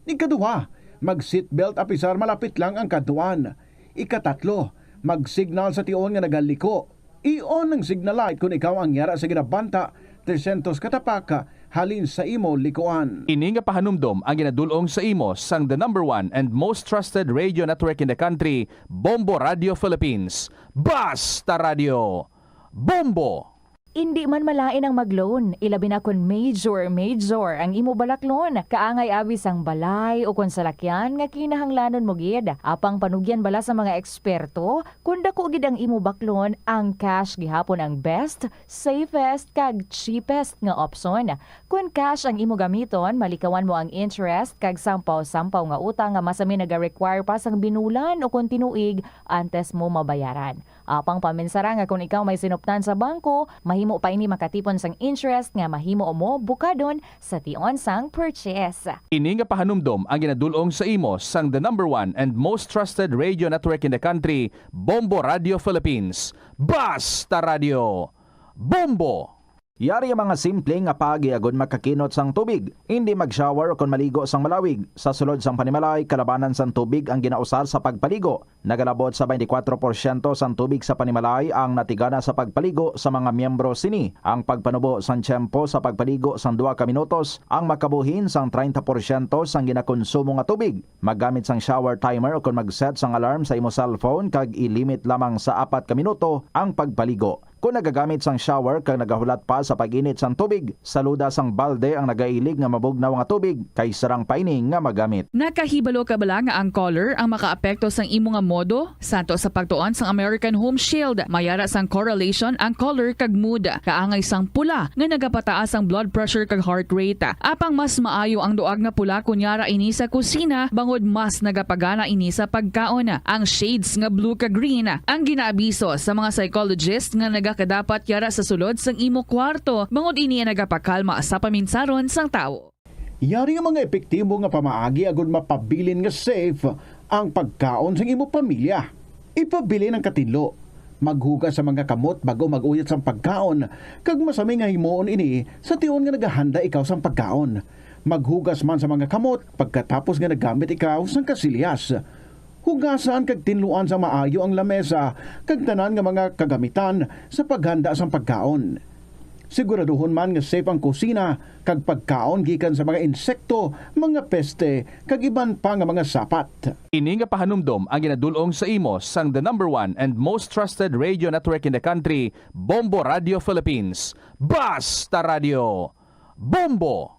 Ikaduha, mag-seatbelt apisar malapit lang ang kadtuan. Ikatatlo, mag-signal sa tion nga nagaliko. I-on ang signal light kon ikaw ang yara sa ginabanta trescientos ka tapak halin sa imo likuan. Ini nga pahanumdom ang ginadul-ong sa imo sang the number one and most trusted radio network in the country, Bombo Radio Philippines. Basta Radio, Bombo! Indi man malain ang mag-loan, ilabi na kon major, major ang imo balaklon. Kaangay abi sang balay o kon salakyan nga kinahanglanon mo gid. Apang panugyan bala sa mga eksperto, kon dako gid ang imo baklon, ang cash gihapon ang best, safest, kag cheapest nga opsyon. Kon cash ang imo gamiton, malikawan mo ang interest kag sampaw-sampaw nga utang nga masami naga-require pa sang binulan o kon tinuig antes mo mabayaran. Apang paminsara nga kon ikaw may sinuptan sa bangko, mahimo pa ini makatipon sang interest nga mahimo mo bukadon sa tion sang purchase. Ini nga pahanumdom ang ginadul-ong sa imo sang the number one and most trusted radio network in the country, Bombo Radio Philippines. Basta Radio, Bombo! Yari ang mga simple nga paagi agud makakinot sang tubig. Indi mag-shower ukon maligo sang malawig. Sa sulod sang panimalay, kalabanan sang tubig ang ginausar sa pagpaligo. Nagalabot sa twenty-four porsyento sang tubig sa panimalay ang natigana sa pagpaligo sa mga miyembro sini. Ang pagpanubo sang tiyempo sa pagpaligo sang duha ka minutos ang makabuhin sang treinta porsyento sang ginakonsumo nga tubig. Maggamit sang shower timer ukon mag-set sang alarm sa imo cellphone kag i-limit lamang sa apat ka minuto ang pagpaligo. Kon nagagamit sang shower kag nagahulat pa sa pag-init sang tubig, saluda sang balde ang nagailig nga mabugnaw nga tubig kay sarang pa ini nga magamit. Nakahibalo ka bala nga ang color ang makaapekto sang imo nga modo? Santo sa pagtuon sang American Home Shield, may ara sang correlation ang color kag mood. Kaangay sang pula nga nagapataas ang blood pressure kag heart rate. Apang mas maayo ang duag nga pula kon yara ini sa kusina, bangod mas nagapagana ini sa pagkaon. Ang shades nga blue kag green ang ginaabiso sa mga psychologist nga nagakadapat yara sa sulod sang imo kwarto, bangod ini ang nagapakalma sa paminsaron sang tawo. Yari nga mga epektibo nga pamaagi agud mapabilin nga safe ang pagkaon sang imo pamilya. Ipabilin ang katinlo. Maghugas sa mga kamot bag-o mag-uyat sang pagkaon, kag masami nga himuon ini sa tion nga nagahanda ikaw sang pagkaon. Maghugas man sa mga kamot pagkatapos nga naggamit ikaw sang kasilyas. Hugasan kag tinluan sa maayo ang lamesa kag tanan nga mga kagamitan sa paghanda sang pagkaon. Siguraduhon man nga safe ang kusina kag pagkaon gikan sa mga insekto, mga peste, kag iban pa nga mga sapat. Ini nga pahanumdom ang ginadul-ong sa imo sang the number one and most trusted radio network in the country, Bombo Radio Philippines. Basta Radio, Bombo!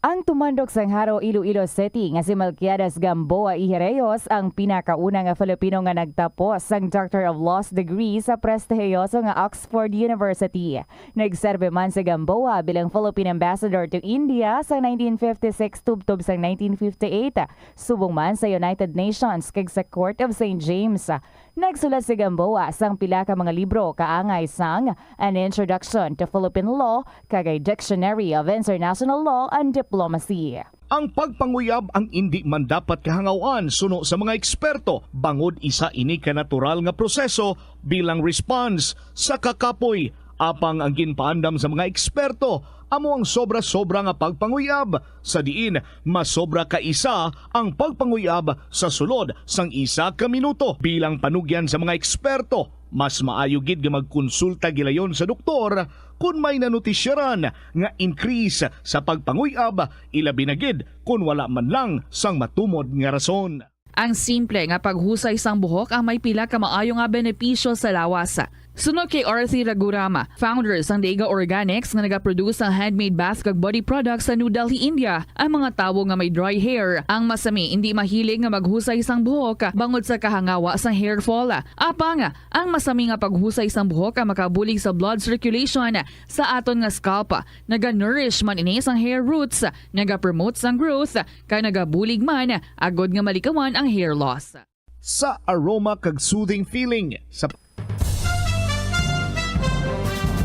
Ang tumandok sang Jaro, Iloilo City nga si Melquiades Gamboa y Reyes ang pinakauna nga Filipino nga nagtapos sang Doctor of Laws degree sa prestihiyoso nga Oxford University. Nagserbi man si Gamboa bilang Philippine Ambassador to India sa nineteen fifty-six tubtob sang nineteen fifty-eight, subong man sa United Nations kag sa Court of Saint James. Nagsulat si Gamboa sang pila ka mga libro kaangay sang An Introduction to Philippine Law kag A Dictionary of International Law and Diplomacy. Ang pagpanguyab ang indi man dapat kahangaw-an suno sa mga eksperto, bangod isa ini ka natural nga proseso bilang response sa kakapoy. Apang ang ginpaandam sa mga eksperto amo ang sobra-sobra nga pagpanguyab, sa diin masobra ka isa ang pagpanguyab sa sulod sang isa ka minuto. Bilang panugyan sa mga eksperto, mas maayo gid nga magkonsulta gilayon sa doktor kon may nanotisyaran nga increase sa pagpanguyab, ilabi na gid kon wala man lang sang matumod nga rason. Ang simple nga paghusay sang buhok ang may pila ka maayo nga benepisyo sa lawas. Suno kay Arthi Raghuram, founder sang Dega Organics nga nagaproduce sang handmade bath kag body products sa New Delhi, India, ang mga tawo nga may dry hair ang masami indi mahilig nga maghusay sang buhok bangod sa kahangawa sang hair fall. Apang ang masami nga paghusay sang buhok ang makabulig sa blood circulation sa aton nga scalp. Naga-nourish man ini sang hair roots, naga-promote sang growth, kag nagabulig man agud nga malikawan ang hair loss. Sa aroma kag soothing feeling sa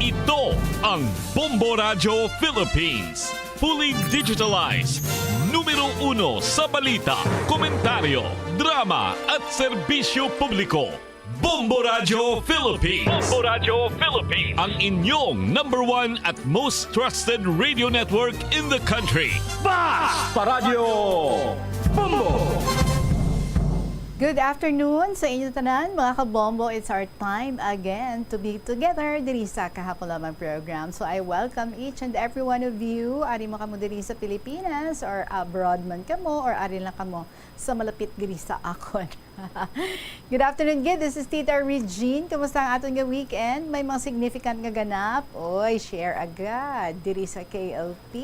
Ito ang Bombo Radyo Philippines. Fully digitalized. Numero uno sa balita, komentaryo, drama at serbisyo publiko. Bombo Radyo Philippines. Bombo Radyo Philippines. Ang inyong number one at most trusted radio network in the country. Basta Radyo Bombo! Good afternoon sa inyo tanan, mga kabombo. It's our time again to be together diri sa Kahapon Lamang program. So I welcome each and every one of you. Ari mo kamo diri sa Pilipinas or abroad man kamo or ari lang kamo sa malapit diri sa akon. Good afternoon, gid. This is Tita Regine. Kumusta ang aton nga weekend? May mga significant nga ganap? Oy, share agad diri sa K L P.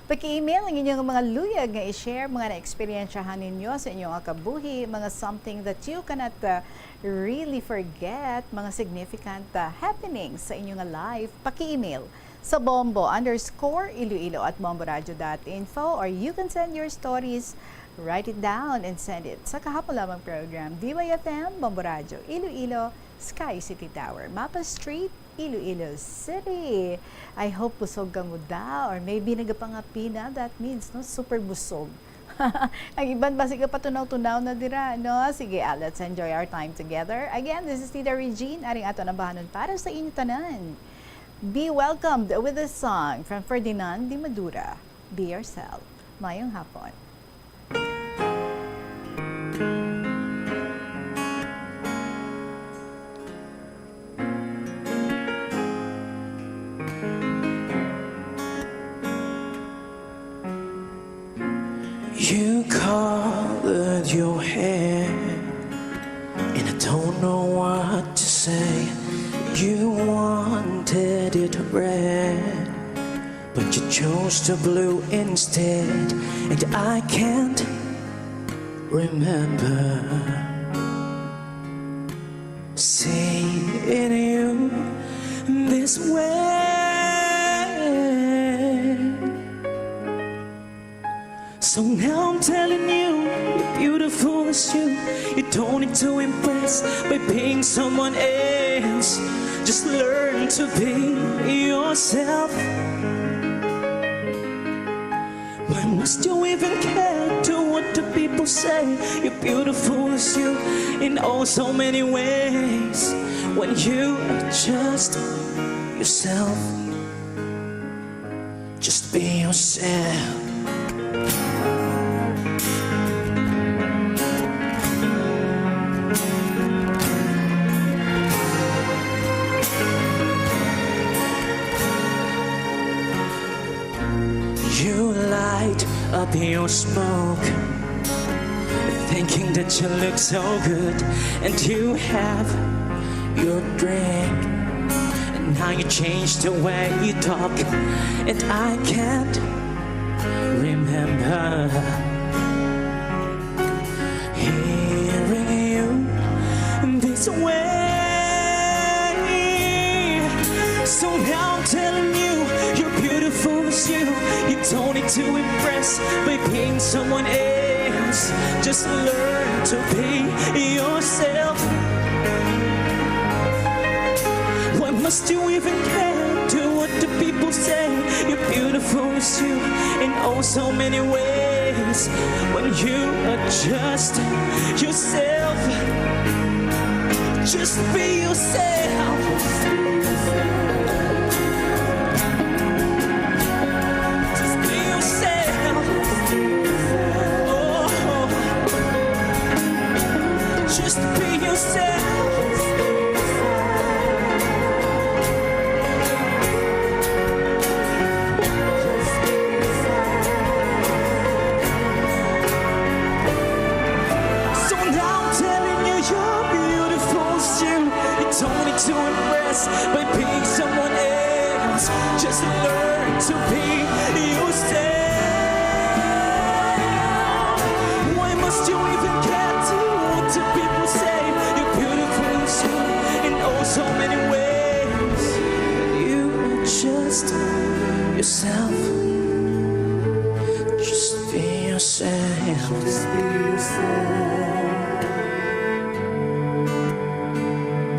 Paki-email ang inyong mga luyag nga i-share, mga naeksperyensyahan ninyo sa inyong nga kabuhi, mga something that you cannot, uh, really forget, mga significant, uh, happenings sa inyong nga life. Paki-email sa bombo underscore iloilo at bomboradio dot info, or you can send your stories, write it down and send it sa Kahapon Lamang program, D Y F M, Bombo Radyo, Iloilo, Sky City Tower, Mapa Street, Iloilo City. I hope busog kamo da, or maybe nagapangapi na, that means, no, super busog. Ang iban basi gapatunaw-tunaw na dira, no? Sige, ah, let's enjoy our time together. Again, this is Tita Regine, aring aton ambahanon para sa inyo tanan. Be welcomed with a song from Ferdinand de Madura, Be Yourself. Mayong hapon. You colored your hair, and I don't know what to say. You wanted it red, but you chose the blue instead, and I can't remember seeing you this way. So now I'm telling you, you're beautiful as you. You don't need to impress by being someone else. Just learn to be yourself. Why must you even care to what the people say? You're beautiful as you in all so many ways. When you are just yourself, just be yourself. You light up your smoke, thinking that you look so good, and you have your drink. And now you change the way you talk, and I can't remember hearing you this way. So now I'm telling you, you're beautiful as you. You don't need to impress by being someone else. Just learn to be yourself. Why must you even care to what the people say? You're beautiful as you in oh so many ways. When you are just yourself, just be yourself. Just be yourself. Oh. Just be yourself. So now I'm telling you, you're beautiful still. You don't need to impress by being someone else. Just learn to be yourself. Why must you even care to what the people say? You're beautiful still in oh so many ways. You are just yourself. Just be yourself. Just be yourself.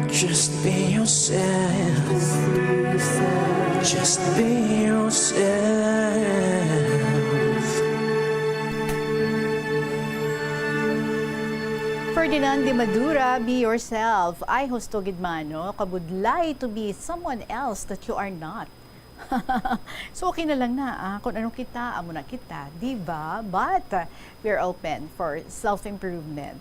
Just be yourself. Just be yourself. Ferdinand de Madura, Be Yourself. Ay, husto gid man, no? Kabudlay to be someone else that you are not. So, okay na lang na, ah, kung anong kita, amo na kita, di ba? But, uh, we're open for self-improvement.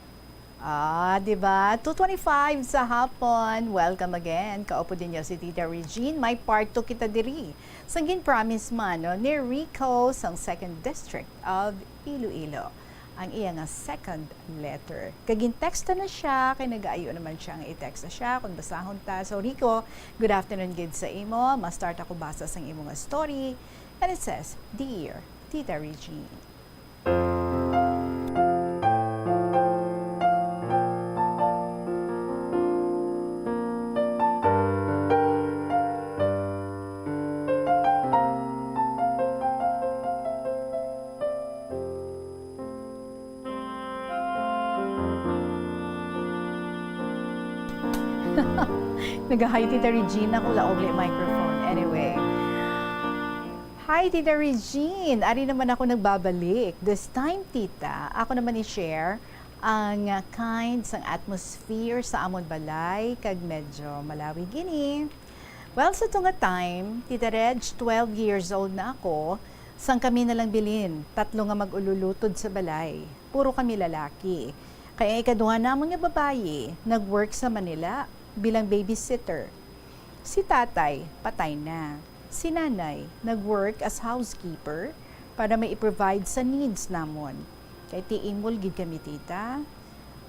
Ah, di ba? Two twenty-five sa hapon. Welcome again. Kaupod ninyo si Tita Regine. May part two kita diri. Sang gin-promise man, no, ni Rico sang Second District of Iloilo. Ang iya nga second letter. Kag gin-texta na siya, kay nagaayo naman siya nga i-text na siya kung basahon ta. So, Rico, good afternoon gid sa imo. Ma-start ako basa sang imo nga story. And it says, "Dear Tita Regine." Nagahay Tita Regina, kung laog ni microphone. Anyway. Hi, Tita Regine! Ari naman ako nagbabalik. This time, Tita, ako naman i-share ang kind sang atmosphere sa amon balay, kag medyo malawig ini. Well, sa tunga time, Tita Reg, twelve years old na ako, sang kami na lang bilin, tatlo nga mag-ululutod sa balay. Puro kami lalaki. Kay ang ikaduha namon nga babayi, nag-work sa Manila bilang babysitter. Si tatay, patay na. Si nanay, nag-work as housekeeper para may i-provide sa needs namon. Kay tiimol gid kami, Tita.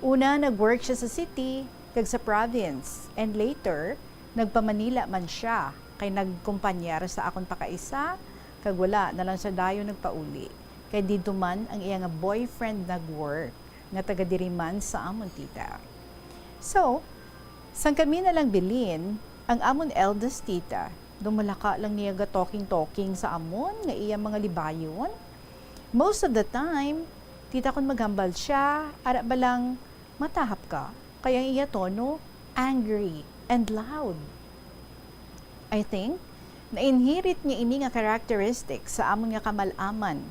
Una, nag-work siya sa city kag sa province, and later, nagpa-Manila man siya, kay nagkumpanyar sa akon pakaisa, kag wala na lang siya dayon nagpauli, kay didto man ang iya nga boyfriend nag-work, nga taga diri man sa amon, Tita. So, sang kami na lang bilin, ang amon eldest tita, daw malaka lang niya ga-talking-talking sa amon nga iya mga libayon. Most of the time, Tita, kon maghambal siya, ara ba lang matahap ka, kay ang iya tono, angry and loud. I think, na-inherit niya ini nga characteristic sa amon nga kamalaman.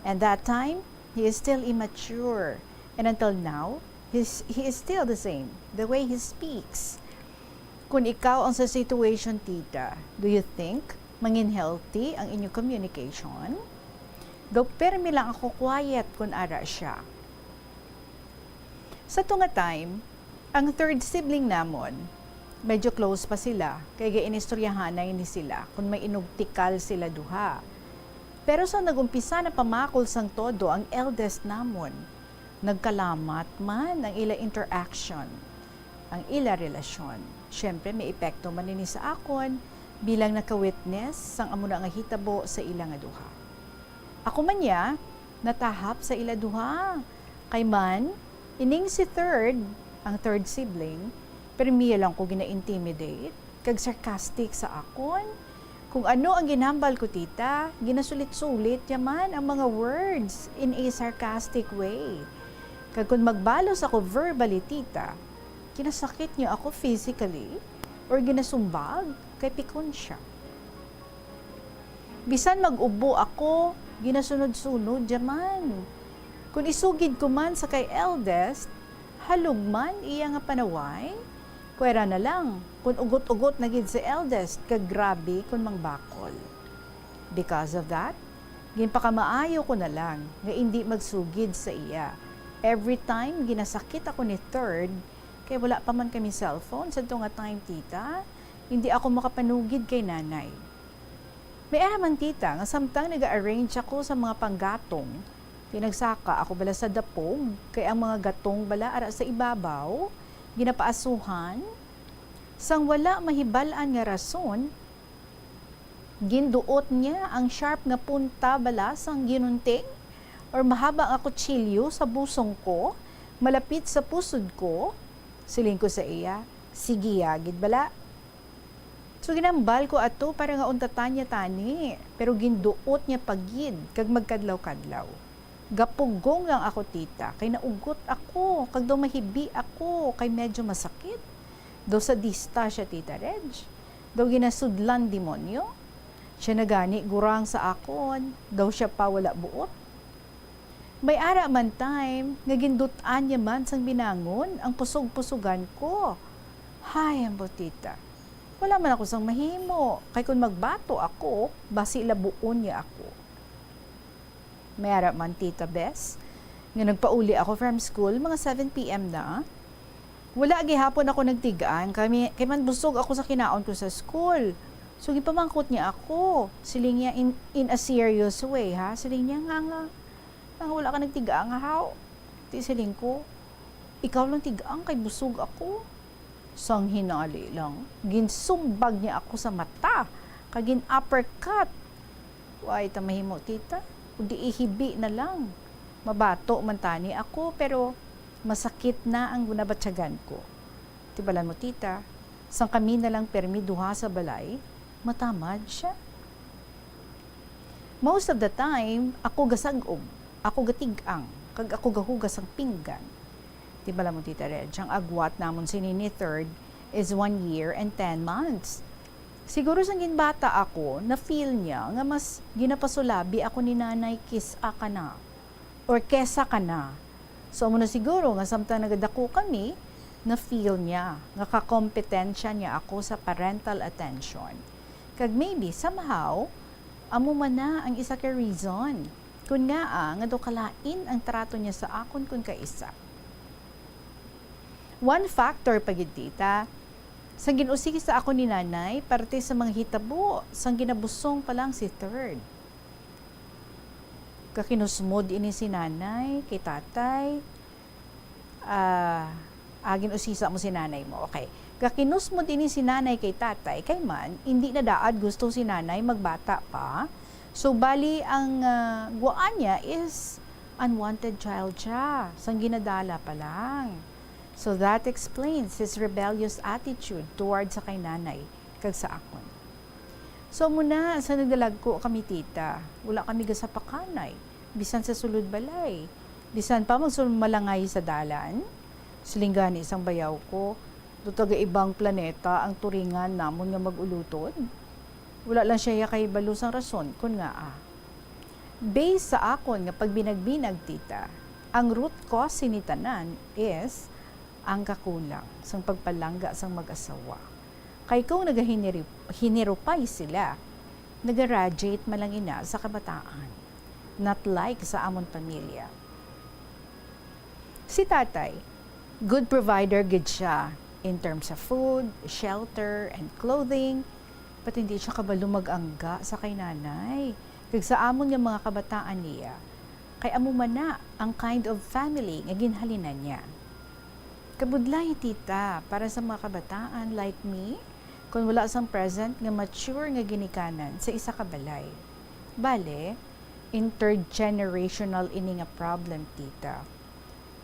And that time, he is still immature. And until now, he's, he is still the same, the way he speaks. Kung ikaw ang sa situation, Tita, do you think mangin healthy ang inyo communication? Daw permi lang ako quiet kung ara siya. Sa tunga time, ang third sibling namon, medyo close pa sila, kay gainistoryahanay ni sila kung may inugtikal sila duha. Pero sa nag-umpisa na pamakol sang todo ang eldest namon, nagkalamat man ang ila interaction, ang ila relasyon. Siyempre, may epekto man ini sa akon bilang naka-witness sang amo na nga hitabo sa ila nga duha. Ako man niya, natahap sa ila duha. Kay man, ining si third, ang third sibling, permiya lang ko gina-intimidate kag sarcastic sa akon. Kung ano ang ginhambal ko, Tita, ginasulit-sulit niya man ang mga words in a sarcastic way. Kag kung magbalos ako verbally, Tita, ginasakit niya ako physically or ginasumbag kay pikon siya. Bisan mag-ubo ako, ginasunod-sunod niya man. Kung isugid ko man sa kay eldest, halog man iya nga panaway. Pwera na lang, kung ugot-ugot na gid si eldest, kag grabe kung mangbakol. Because of that, ginpakamaayo ko na lang nga indi magsugid sa iya. Every time ginasakit ako ni third, kay wala pa man kami cellphone sa tunga time, Tita, hindi ako makapanugid kay nanay. May ara man, Tita, nga samtang nag-arrange ako sa mga panggatong, pinagsaka ako bala sa dapog, kay ang mga gatong bala ara sa ibabaw, ginapaasuhan. Sang wala mahibal-an nga rason, ginduot niya ang sharp nga punta bala sang ginunting or mahaba nga kutsilyo sa busong ko, malapit sa pusod ko. Siling ko sa iya, "Sige, yagid bala." So, ginambal ko ato para nga untatan niya tani, pero ginduot niya pa gid kag magkadlaw-kadlaw. Gapugong lang ako, Tita, kay naugot ako, kag daw mahibi ako, kay medyo masakit. Daw sadista siya, Tita Reg. Daw ginasudlan demonyo. Siya na gani gurang sa akon, daw siya pa wala buot. May ara man time nga gindut-an niya man sang binangon ang pusog-pusugan ko. Hay, ambo, Tita. Wala man ako sang mahimo, kay kon magbato ako, basi labuon niya ako. May ara man, Tita Bes, Nga nagpauli ako from school, mga seven P M na. Wala gihapon ako nagtig-ang, kami, kay man busog ako sa kinaon ko sa school. So, gipamangkot niya ako. Siling niya in, in a serious way, ha? Siling niya nga, nga, nga wala ka nagtig-ang, ha? Di siling ko, "Ikaw lang tig-ang kay busog ako." Sang hinali lang, ginsumbag niya ako sa mata, kag gin-uppercut. Way ta mahimo, tita, kundi ihibi na lang. Mabato man tani ako, pero masakit na ang nabatyagan ko. Tibalan mo, tita, sang kami na lang permi duha sa balay, matamad siya. Most of the time, ako gasag-om, ako gatig-ang, kag ako gahugas sang pinggan. Tibalan mo, Tita Reg, ang agwat namon sini ni third is one year and ten months. Siguro sang ginbata ako, na-feel niya nga mas ginapasulabi ako ni Nanay kis-a kana, or kesa kana. So, amo na siguro nga samtang nagadako kami, na-feel niya nga kakompetensya niya ako sa parental attention. Kag maybe, somehow, amo man na ang isa ka reason kon ngaa nga daw kalain ang trato niya sa akon kon kaisa. One factor pa gid, tita, sang gin-usisa ako ni Nanay parte sa mga hitabo sang ginabusong pa lang si Third. Gakinusmod ini si Nanay kay Tatay. Ah, ah, gin-usisa mo si Nanay mo. Okay. Gakinusmod ini si Nanay kay Tatay, kay man, indi na daad gusto si Nanay magbata pa. So, bali, ang, ah, gwaan niya is unwanted child siya, sang ginadala pa lang. So, that explains his rebellious attitude towards sa kay Nanay kag sa akon. So, amo na, sa nagdalagko kami, tita, wala kami gasapakanay, bisan sa sulod balay. Bisan pa magsulmalangay sa dalan, siling gani sang bayaw ko, "Do taga ibang planeta ang turingan namon nga mag-ulutod?" Wala lang siya kahibalo sang rason kon ngaa. Based sa akon nga pagbinagbinag, tita, ang root cause sini tanan is ang kakulang sang pagpalangga sang mag-asawa. Kay kung nagahiniri-, hinirupay sila, naga-radiate man lang ina sa kabataan. Not like sa amon pamilya. Si Tatay, good provider gid siya in terms of food, shelter, and clothing, but hindi siya kabalo mag-angga sa kay Nanay kag sa amon nga mga kabataan niya, kay amo man na ang kind of family nga ginhalinan niya. Kabudlay, tita, para sa mga kabataan like me, kon wala sang present nga mature nga ginikanan sa isa ka balay. Bale, intergenerational ini nga problem, tita.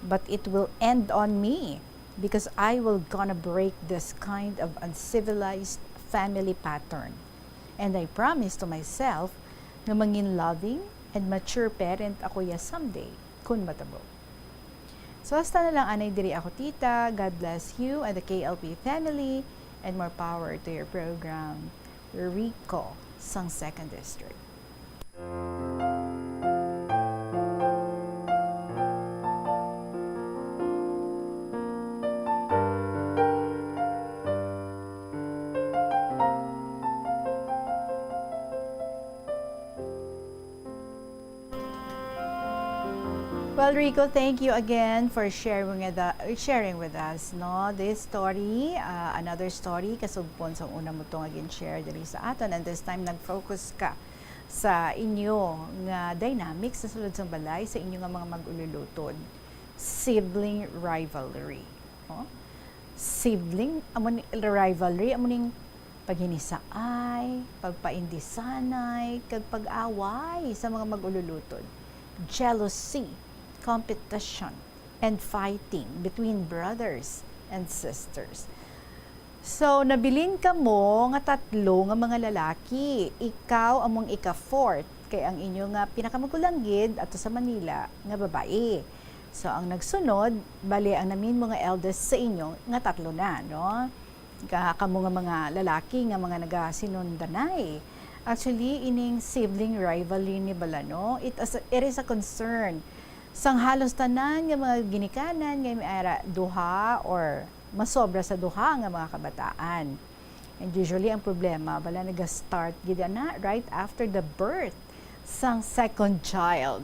But it will end on me because I will gonna break this kind of uncivilized family pattern. And I promise to myself nga mangin loving and mature parent ako ya someday, kun matabo. So, hasta na lang anay diri ako, tita. God bless you and the K L P family, and more power to your program. Rico sang Second District. Well, Rico, thank you again for sharing with, uh, sharing with us, no, this story, uh, another story, kasugpon sa una mo to nga gin-share diri sa aton, and this time nag-focus ka sa inyo nga dynamics sa sulod sang balay sa inyo nga mga mag-ululutod. Sibling rivalry. Oh? Sibling, amo ni, rivalry, amo ning paghinisaay, pagpaindisanay, kag pag-away sa mga mag-ululutod. Jealousy, competition, and fighting between brothers and sisters. So, nabilin kamo nga tatlo nga mga lalaki. Ikaw among ika-fourth, kay ang inyo nga pinakamagulang gid ato sa Manila nga babayi. So, ang nagsunod, bali ang namin mo nga eldest sa inyo nga tatlo na, no? Ka-, kamo nga mga lalaki nga mga nagasinundanay. Actually, ining sibling rivalry ni bala, no, it is, it is a concern sang halos tanan nga mga ginikanan nga may ara duha or masobra sa duha nga mga kabataan. And usually, ang problema bala naga-start gid ana right after the birth sang second child.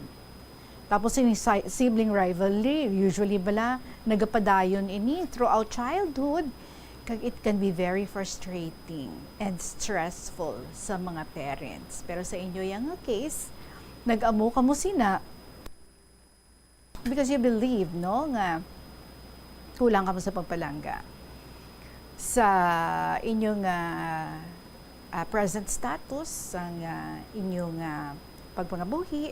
Tapos yung si-, sibling rivalry, usually bala, nagapadayon ini throughout childhood. Kag it can be very frustrating and stressful sa mga parents. Pero sa inyo yang case, nag-amo kamo sina because you believe, no, nga kulang kamo sa pagpalangga sa inyong, ah, ah, present status, sang, ah, inyong, ah, pagpangabuhi.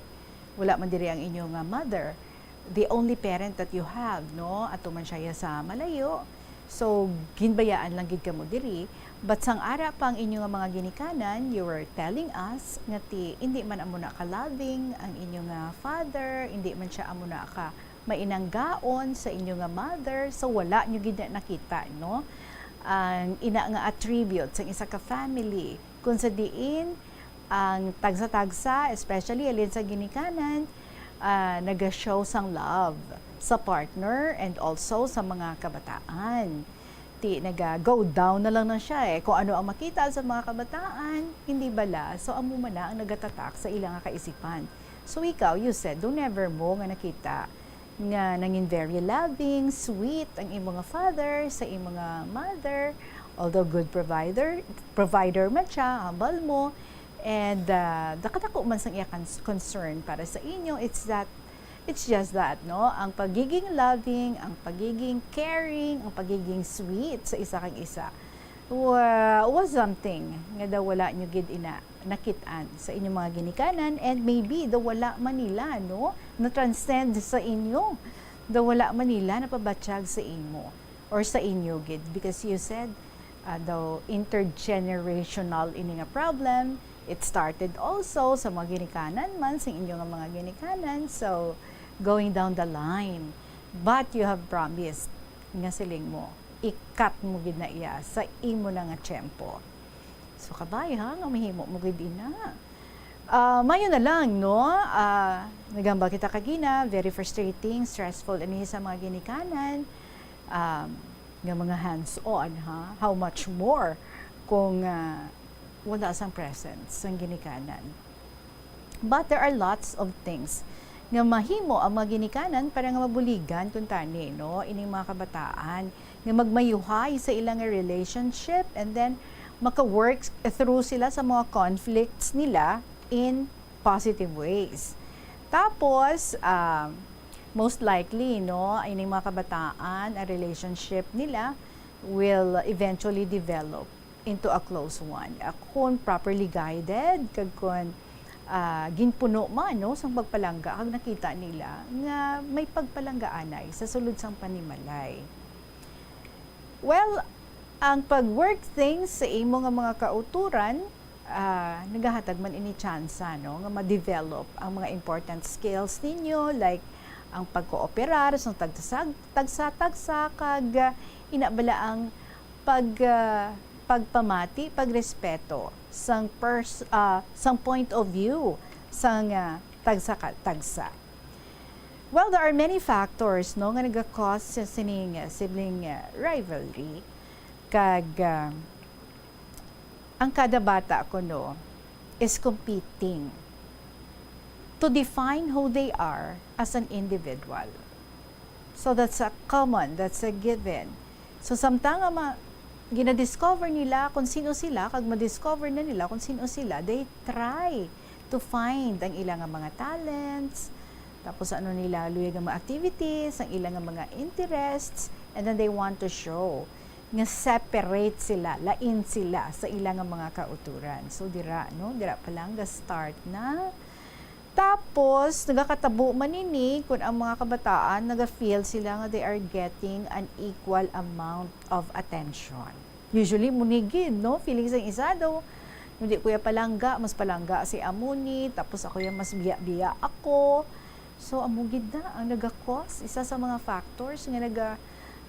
Wala man diri ang inyong, ah, mother, the only parent that you have, no? Ato man siya sa malayo. So, ginbayaan lang gid kamo diri. But sang ara pa ang inyo nga mga ginikanan, you were telling us nga ti, hindi man amo na ka-loving ang inyo nga father, hindi man siya amo na ka mainanggaon sa inyo nga mother, so wala nyo gid na nakita, no? Ang ina nga attribute sang isa ka family, kung sa diin ang tagsa-tagsa, especially halin sa ginikanan, ah, naga-show sang love sa partner and also sa mga kabataan. Ti naga-go down na lang na siya eh. Kung ano ang makita sa mga kabataan, hindi bala. So, amo man na ang nagatatak sa ilang kaisipan. So, ikaw, you said, do never mo nga nakita nga nangin very loving, sweet ang imo nga father sa imo nga mother. Although good provider, provider man siya, humble mo, and, ah, dakadako man sang iya cons-, concern para sa inyo, it's that, it's just that, no? Ang pagiging loving, ang pagiging caring, ang pagiging sweet sa isa kag isa wa-, was something nga daw wala nyo gid ina nakit-an sa inyong mga ginikanan, and maybe daw wala man nila, no, na-transcend sa inyo, daw wala man nila napabatyag sa imo or sa inyo gid, because you said, ah, daw intergenerational ini nga problem. It started also sa mga ginikanan man, sa inyo nga mga ginikanan. So, going down the line. But you have promised nga siling mo, i-cut mo gid na iya sa imo na nga tiyempo. So, kabay, ha, nga mahimo mo gid ina. Ah, mayo na lang, no? Ah, nagamba kita kagina, very frustrating, stressful ini sa mga ginikanan, um, nga mga hands-on, ha? How much more kung, ah, wala sang presence sang ginikanan? But there are lots of things nga mahimo ang mga ginikanan para nga mabuligan kuntani, no, ining mga kabataan nga magmayuhay sa ilang relationship, and then maka-work through sila sa mga conflicts nila in positive ways. Tapos, ah, most likely, no, ining mga kabataan, ang relationship nila will eventually develop into a close one. Ah, kung properly guided, kag kung, ah, ginpuno man, no, sang pagpalangga, kag nakita nila nga may pagpalanggaanay sa sulod sang panimalay. Well, ang pag-work things sa imo nga mga kauturan, ah, nagahatag man ini tsansa, no, nga ma-develop ang mga important skills ninyo, like ang pagkooperar sa tagsa-, tagsa-tagsa, kag, ah, ina bala ang pag, ah, pagpamati, pagrespeto sang pers-, ah, sang point of view sang, ah, tagsa ka, tagsa. Well, there are many factors, no, nga naga-cause sa sining, ah, sibling, ah, rivalry. Kag, ah, ang kada bata kuno is competing to define who they are as an individual. So that's a common, that's a given. So samtang nga ma-, gina-discover nila kung sino sila, kag ma-discover na nila kung sino sila, they try to find ang ilang nga mga talents, tapos ano nila luyag nga mga activities, ang ilang nga mga interests, and then they want to show nga separate sila, lain sila sa ilang nga mga kauturan. So dira, no, dira pa lang ga-start na. Tapos nagakatabo man ini kun ang mga kabataan naga-feel sila nga they are getting an equal amount of attention. Usually, mo ni gid, no? Feeling sang isa daw, "Hindi ko ya palangga, mas palangga si amo ni, tapos ako ya mas biya-biya ako." So, amo gid na ang naga-cause, isa sa mga factors nga naga,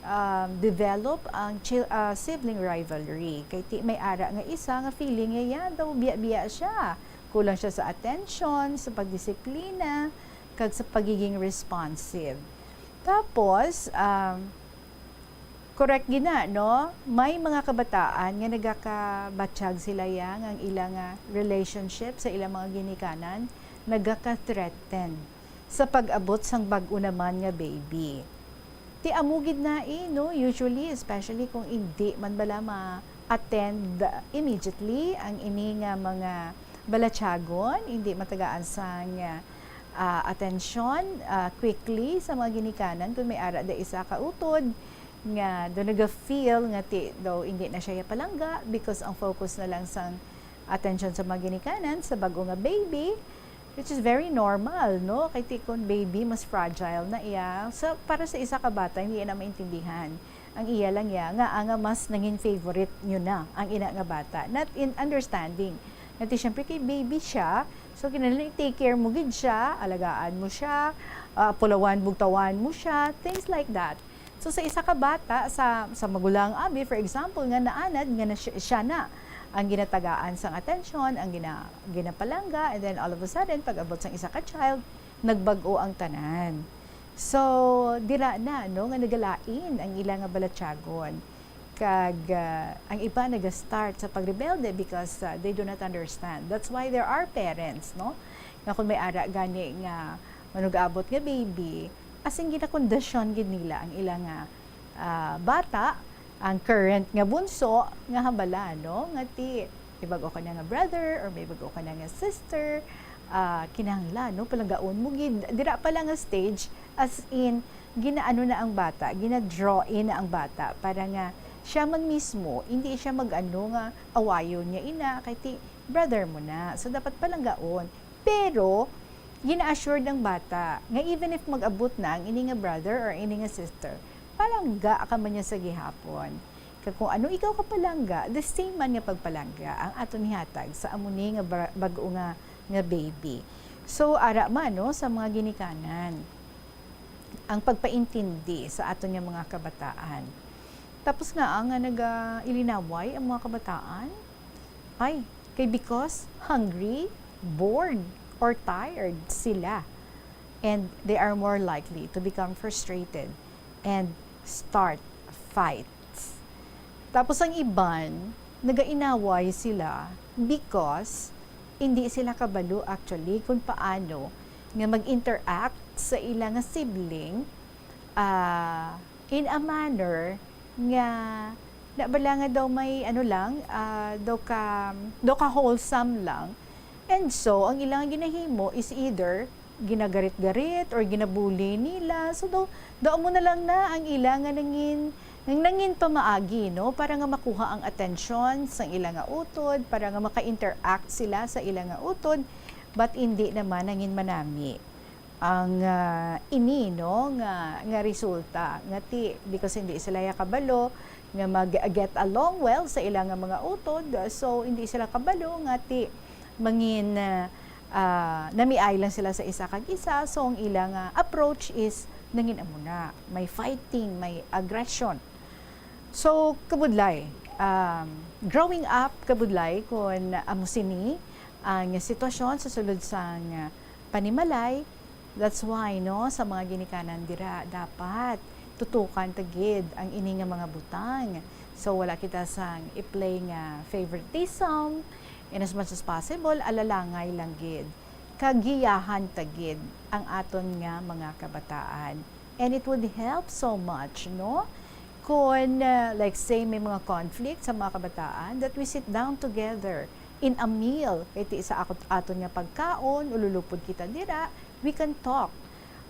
um, develop ang chil-, ah, sibling rivalry. Kay ti-, may ara nga isa nga feeling niya, ya daw biya-biya siya. Kulang siya sa attention, sa pagdisiplina, kag sa pagiging responsive. Tapos, um, correct gid na, no? May mga kabataan nga nagakabatyag sila ya nga ang ilang, ah, relationship sa ilang mga ginikanan nagaka-threaten. sa pag-abot sang bag-o naman nga baby. Ti amo gid na, eh, no? Usually, especially kung indi man bala ma-attend immediately ang ini nga mga balatyagon, indi matagaan sang, ah, atensyon, ah, quickly sa mga ginikanan, kung may ara da isa ka utod nga do naga-feel nga ti daw indi na siya palangga because ang focus na lang sang atensyon sa mga ginikanan sa bag-o nga baby, which is very normal, no? Kay ti kon baby, mas fragile na iya. So, para sa isa ka bata, hindi na maintindihan. Ang iya lang iya, nga, ah, nga mas nangin favorite nyo na ang ina nga bata. Not in understanding. Nga ti, syempre, kay baby siya, so, kinahanglan i-take care mo gid siya, alagaan mo siya, ah, pulawan, bugtawan mo siya, things like that. So, sa isa ka bata, sa, sa magulang, abi, for example, nga naanad, nga na siya, siya na ang ginatagaan sang atensyon, ang gina-, ginapalangga, and then all of a sudden, pag-abot sang isa ka child, nagbag-o ang tanan. So, dira na, no, nga nagalain ang ila nga balatyagon. Kag, ah, ang iba naga-start sa pagrebelde because, ah, they do not understand. That's why there are parents, no, nga kung may ara gani nga manug-abot nga baby, as in, ginakondisyon gid nila ang ila nga, ah, bata, ang current nga bunso, nga hambala, no, nga ti, may bag-o ka na nga brother or may bag-o ka na nga sister, ah, kinahanglan, no, palanggaon mo gid. Dira pa lang nga stage, as in, ginaano na ang bata, gina-draw in na ang bata para nga siya man mismo, hindi siya mag-ano nga awayon niya ina, kay ti brother mo na. So, dapat palanggaon. Pero, gina-assured ang bata nga even if mag-abot na ang ini nga brother or ini nga sister, palangga ka man niya sa gihapon. Kag kung ano ikaw kapalangga, the same man nga pagpalangga ang aton ihatag sa amo ni nga bra-, bag-o nga, nga baby. So, ara man, no, sa mga ginikanan, ang pagpaintindi sa aton nga mga kabataan. Tapos nga, ang nga naga-ilinaway ang mga kabataan, ay, kay because hungry, bored, or tired sila. And they are more likely to become frustrated and start fights. Tapos ang iban, nagainaway sila because hindi sila kabalo actually kung paano nga mag-interact sa ila nga sibling, ah, in a manner nga na bala nga daw may ano lang, ah, daw ka, daw ka wholesome lang. And so, ang ila nga ginahimo is either ginagarit-garit or ginabuli nila. So, daw, daw mo na lang na ang ila nga nangin-, nang nangin pamaagi, no? Para nga makuha ang atensyon sang ila nga utod, para nga maka-interact sila sa ila nga utod, but hindi naman nangin manami ang, ah, ini, no, nga, nga resulta. Nga ti, because hindi sila ya kabalo nga mag-get along well sa ila nga mga utod, so hindi sila kabalo nga ti mangin, ah, ah, namiay lang sila sa isa kag isa. So ang ila nga approach is nangin amo na, may fighting, may aggression. So, kabudlay, um, growing up, kabudlay, kun amo sini ang sitwasyon sa sulod sang panimalay, that's why, no, sa mga ginikanan dira, dapat tutukan ta gid ang ini nga mga butang. So, wala kita sang i-play nga favoritism, in as much as possible, alalangay lang gid. Kag giyahan ta gid ang aton nga mga kabataan. And it would help so much, no? Kung, uh, like say, may mga conflict sa mga kabataan, that we sit down together in a meal. Kay ti sa akot-, aton nga pagkaon, ululupod kita dira, we can talk.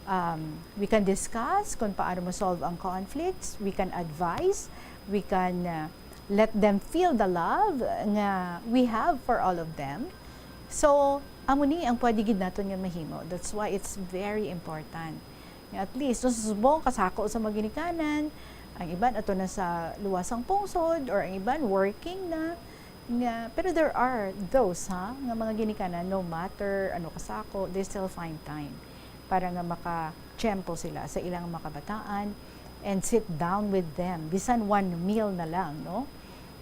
Um, we can discuss kung paano ma-solve ang conflicts. We can advise. We can, uh, let them feel the love nga we have for all of them. So, amo ni ang pwede gid naton nga mahimo. That's why it's very important. Nga at least, no, sa subong kasako sa mga ginikanan, ang iban ato na sa luwas sang pungsod, or ang iban working na, nga, pero there are those, ha, nga mga ginikanan, no matter ano kasako, they still find time para nga makatiyempo sila sa ilang mga kabataan and sit down with them, bisan one meal na lang, no?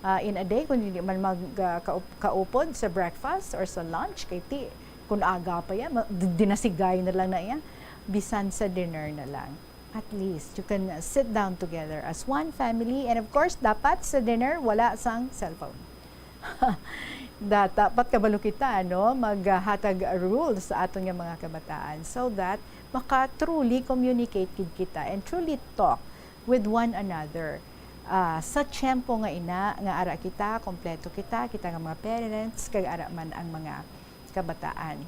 Ah, in a day, kung hindi man mag, ah, kaup-, kaupod sa breakfast or sa lunch, kay ti, kung aga pa yan, ma-, di-, dinasigay na lang na yan, bisan sa dinner na lang. At least, you can, uh, sit down together as one family. And of course, dapat sa dinner, wala sang cellphone. Da-, dapat kabalo kita, no? Maghatag rules sa aton nga mga kabataan so that maka-truly communicate gid kita and truly talk with one another. Ah, sa tiyempo nga ina, nga ara kita, kompleto kita, kita nga mga parents, kag ara man ang mga kabataan.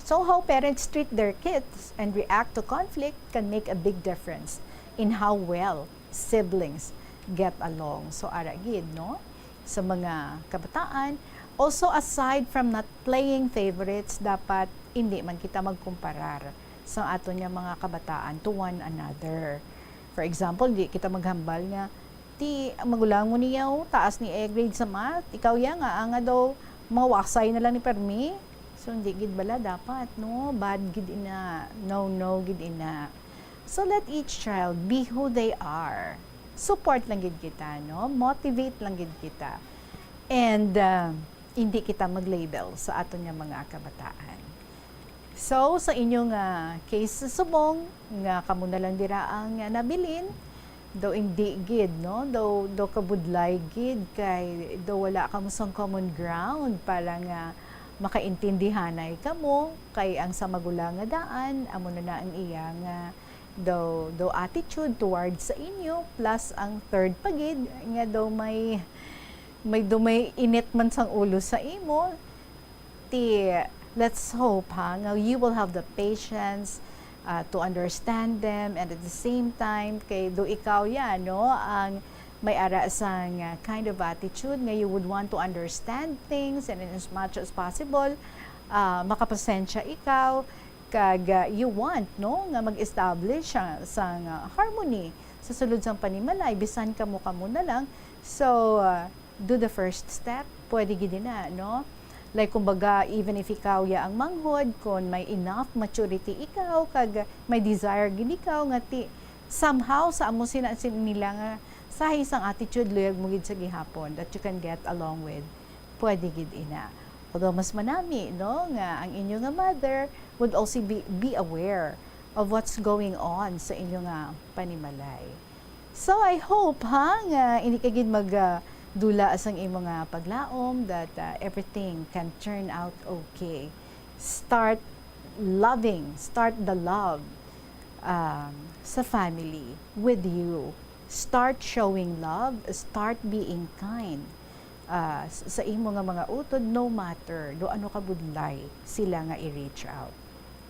So, how parents treat their kids and react to conflict can make a big difference in how well siblings get along. So, ara gid, no? Sa mga kabataan. Also, aside from not playing favorites, dapat hindi man kita magkumparar sa aton nga mga kabataan to one another. For example, di kita maghambal nga, "Ti, ang magulang mo niya, oh, taas ni A grade sa math. Ikaw ya nga, nga daw, mawasay na lang ni permi." So, hindi gid bala dapat, no? Bad gid ina. No, no gid ina. So, let each child be who they are. Support lang gid kita, no? Motivate lang gid kita. And, uh, hindi kita mag-label sa aton nga mga kabataan. So, sa inyo nga case sa subong, nga kamo na lang dira ang, ah, nabilin, daw indi gid, no? Daw, daw kabudlay gid, kay daw wala kamo sang common ground para nga makaintindihanay kamo, kay ang sa magulang nga daan, amo na na ang iya nga daw, daw attitude towards sa inyo, plus ang third pa gid, nga daw may, may, daw may init man sang ulo sa imo. Ti, let's hope, ha, nga you will have the patience, uh, to understand them, and at the same time, kay do ikaw ya, no, ang may ara sang, uh, kind of attitude nga you would want to understand things, and in as much as possible, uh, makapasensya ikaw, kag, uh, you want, no, nga mag-establish siya sang, uh, harmony sa sulod sang panimalay, bisan kamo-kamo na lang. So, uh, do the first step, pwede gid na, no? Like, kumbaga, even if ikaw ya ang manghod, kung may enough maturity ikaw, kag may desire gid ikaw nga ti, somehow, sa amo sina, sin-, nila nga sahi sang attitude, luyag mo gid sa gihapon that you can get along with, pwede gid ina. Although mas manami, no, nga ang inyo nga mother would also be, be aware of what's going on sa inyo nga panimalay. So, I hope, ha, nga hindi ka gid mag, ah, dula sang imo nga paglaom, that, ah, everything can turn out okay. Start loving, start the love, um, sa family, with you. Start showing love, start being kind, ah, s-, sa imo nga mga utod, no matter do ano kabudlay sila nga i-reach out.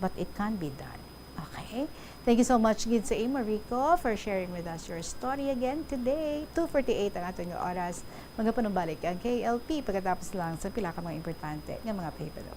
But it can be done. Okay? Thank you so much gid sa imo, Rico, for sharing with us your story again today. Two forty-eight ang aton nga oras. Magapanumbalik ang K L P pagkatapos lang sa pila ka mga importante nga mga pahibalo.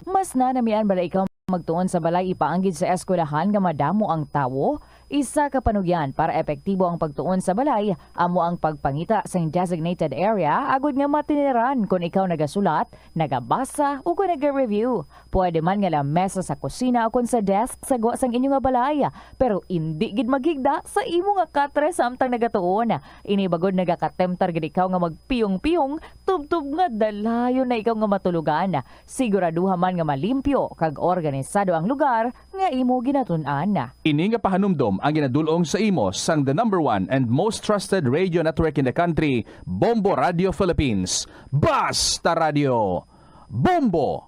Mas nanamian bala ikaw magtuon sa balay ipaanggid sa eskwelahan nga madamo ang tawo? Isa ka panugyan para epektibo ang pagtuon sa balay amo ang pagpangita sing designated area agod nga matiniran kon ikaw nagasulat, nagabasa, o kon naga-review. Pwede man nga lamesa sa kusina o kon sa desk sa gwa sang inyo nga balay, pero indi gid maghigda sa imo nga katre samtang nagatuon. Ini bagod nagakatemptar gid ikaw nga magpiyong-piyong, tubtob nga dalayon na ikaw nga matulogan. Siguraduha man nga malimpyo kag organisado ang lugar nga imo ginatun-an. Ini nga pahanumdom ang ginadul-ong sa imo sang the number one and most trusted radio network in the country, Bombo Radio Philippines. Basta Radio, Bombo!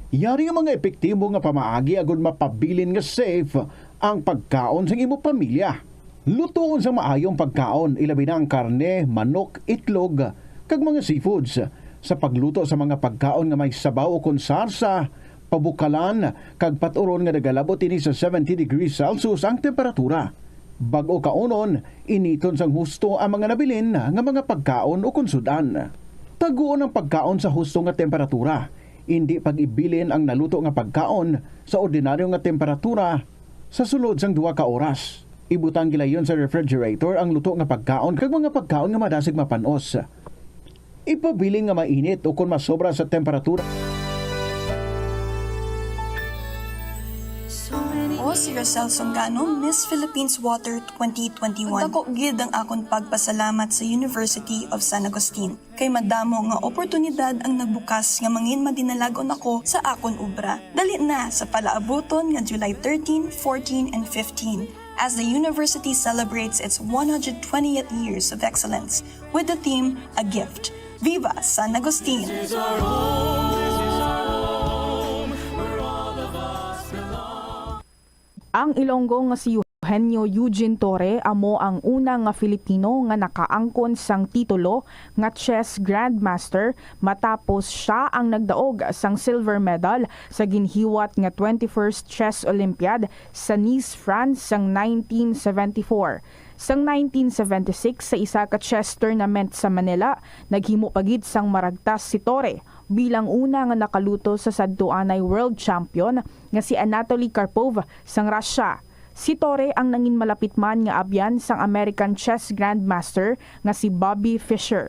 Yari nga mga epektibo nga pamaagi agud mapabilin nga safe ang pagkaon sang imo pamilya. Lutoon sang maayo ang pagkaon, ilabi na ang karne, manok, itlog, kag mga seafoods. Sa pagluto sa mga pagkaon nga may sabaw ukon sarsa, pabukalan, kag pat-uron nga nagalabot ini sa seventy degrees Celsius ang temperatura. Bag-o kaunon, initon sang husto ang mga nabilin nga mga pagkaon ukon sud-an. Taguon ang pagkaon sa husto nga temperatura. Indi pag-ibilin ang naluto nga pagkaon sa ordinaryo nga temperatura sa sulod sang duha ka oras. Ibutang gilayon sa refrigerator ang luto nga pagkaon kag mga pagkaon nga madasig mapan-os. Ipabilin nga mainit ukon masobra sa temperatura. Ako si Rosel Songano, Miss Philippines Water twenty twenty-one. Dako gid ang akon pagpasalamat sa University of San Agustin. Kay madamo nga oportunidad ang nagbukas nga mangin madinalag-on ako sa akon obra. Dali na sa palaabuton nga July thirteen, fourteen, and fifteen, as the university celebrates its one hundred twentieth years of excellence with the theme, A Gift. Viva San Agustin! This is our home. This is our home, where all of us belong. Ang Ilonggo nga si Eugenio Eugene Torre amo ang una nga Filipino nga nakaangkon sang titulo nga chess grandmaster, matapos siya ang nagdaog sang silver medal sa ginhiwat nga twenty-first Chess Olympiad sa Nice, France sang nineteen seventy-four. Sang nineteen seventy-six, sa isa ka chess tournament sa Manila, naghimo pa gid sang maragtas si Torre bilang una nga nakaluto sa sadtuanay world champion nga si Anatoly Karpov sang Russia. Si Torre ang nangin malapit man nga abyan sang American chess grandmaster nga si Bobby Fischer.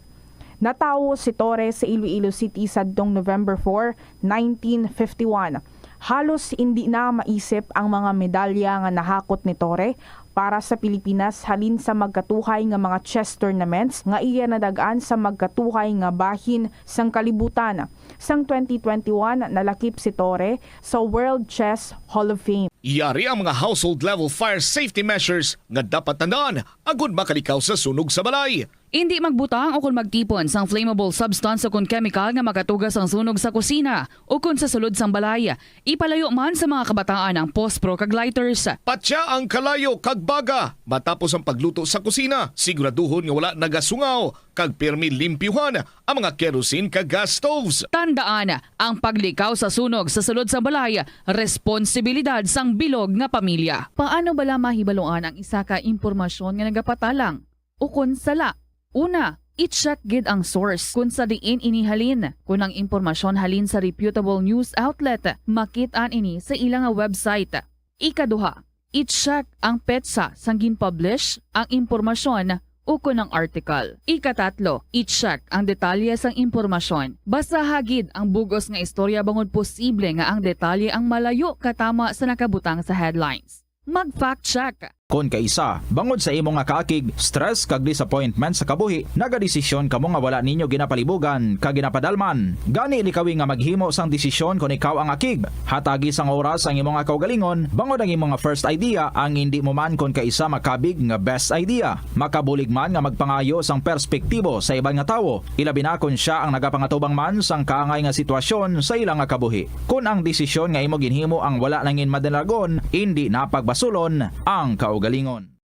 Natawo si Torre sa Iloilo City sadtong November four, nineteen fifty-one. Halos indi na maisip ang mga medalya nga nahakot ni Torre para sa Pilipinas halin sa magkatuhay nga mga chess tournaments nga iya nadag-an sa magkatuhay nga bahin sang kalibutan. Sang twenty twenty-one, nalakip si Torre sa World Chess Hall of Fame. Yari ang mga household level fire safety measures nga dapat tandaan agud makalikaw sa sunog sa balay. Indi magbutang ukon magtipon sang flammable substance ukon kemikal nga makatuga sang sunog sa kusina ukon sa sulod sang balay. Ipalayo man sa mga kabataan ang pospro kag lighters. Patya ang kalayo kag baga matapos ang pagluto sa kusina. Siguraduhon nga wala nagasungaw kag pirmi limpyuhan ang mga kerosene kag gas stoves. Tandaan, ang paglikaw sa sunog sa sulod sang balay responsibilidad sang bilog nga pamilya. Paano bala mahibaluan ang isa ka impormasyon nga nagapatalang ukon sala? Una, i-check gid ang source kon sa diin ini halin. Kon ang impormasyon halin sa reputable news outlet, makit-an ini sa ila nga website. Ikaduha, i-check ang petsa sang gin-publish ang impormasyon ukon ang article. Ikatatlo, i-check ang detalye sang impormasyon. Basaha gid ang bug-os nga istorya bangod posible nga ang detalye ang malayo katama sa nakabutang sa headlines. Mag-fact check. Kon kaisa, bangod sa imo nga kaakig, stress kag disappointment sa kabuhi, nagadesisyon kamo nga wala ninyo ginapalibugan kag ginapadalman. Gani likawi nga maghimo sang desisyon kon ikaw ang akig. Hatagi sang oras ang imo nga kaugalingon, bangod ang imo nga first idea ang indi mo man kon kaisa makabig nga best idea. Makabulig man nga magpangayo sang perspektibo sa iban nga tawo, ilabi na kon sia ang nagapangatubang man sang kaangay nga sitwasyon sa ila nga kabuhi. Kon ang desisyon nga imo ginhimo ang wala nangin madalagon, indi na pagbasulon ang kaugalingon.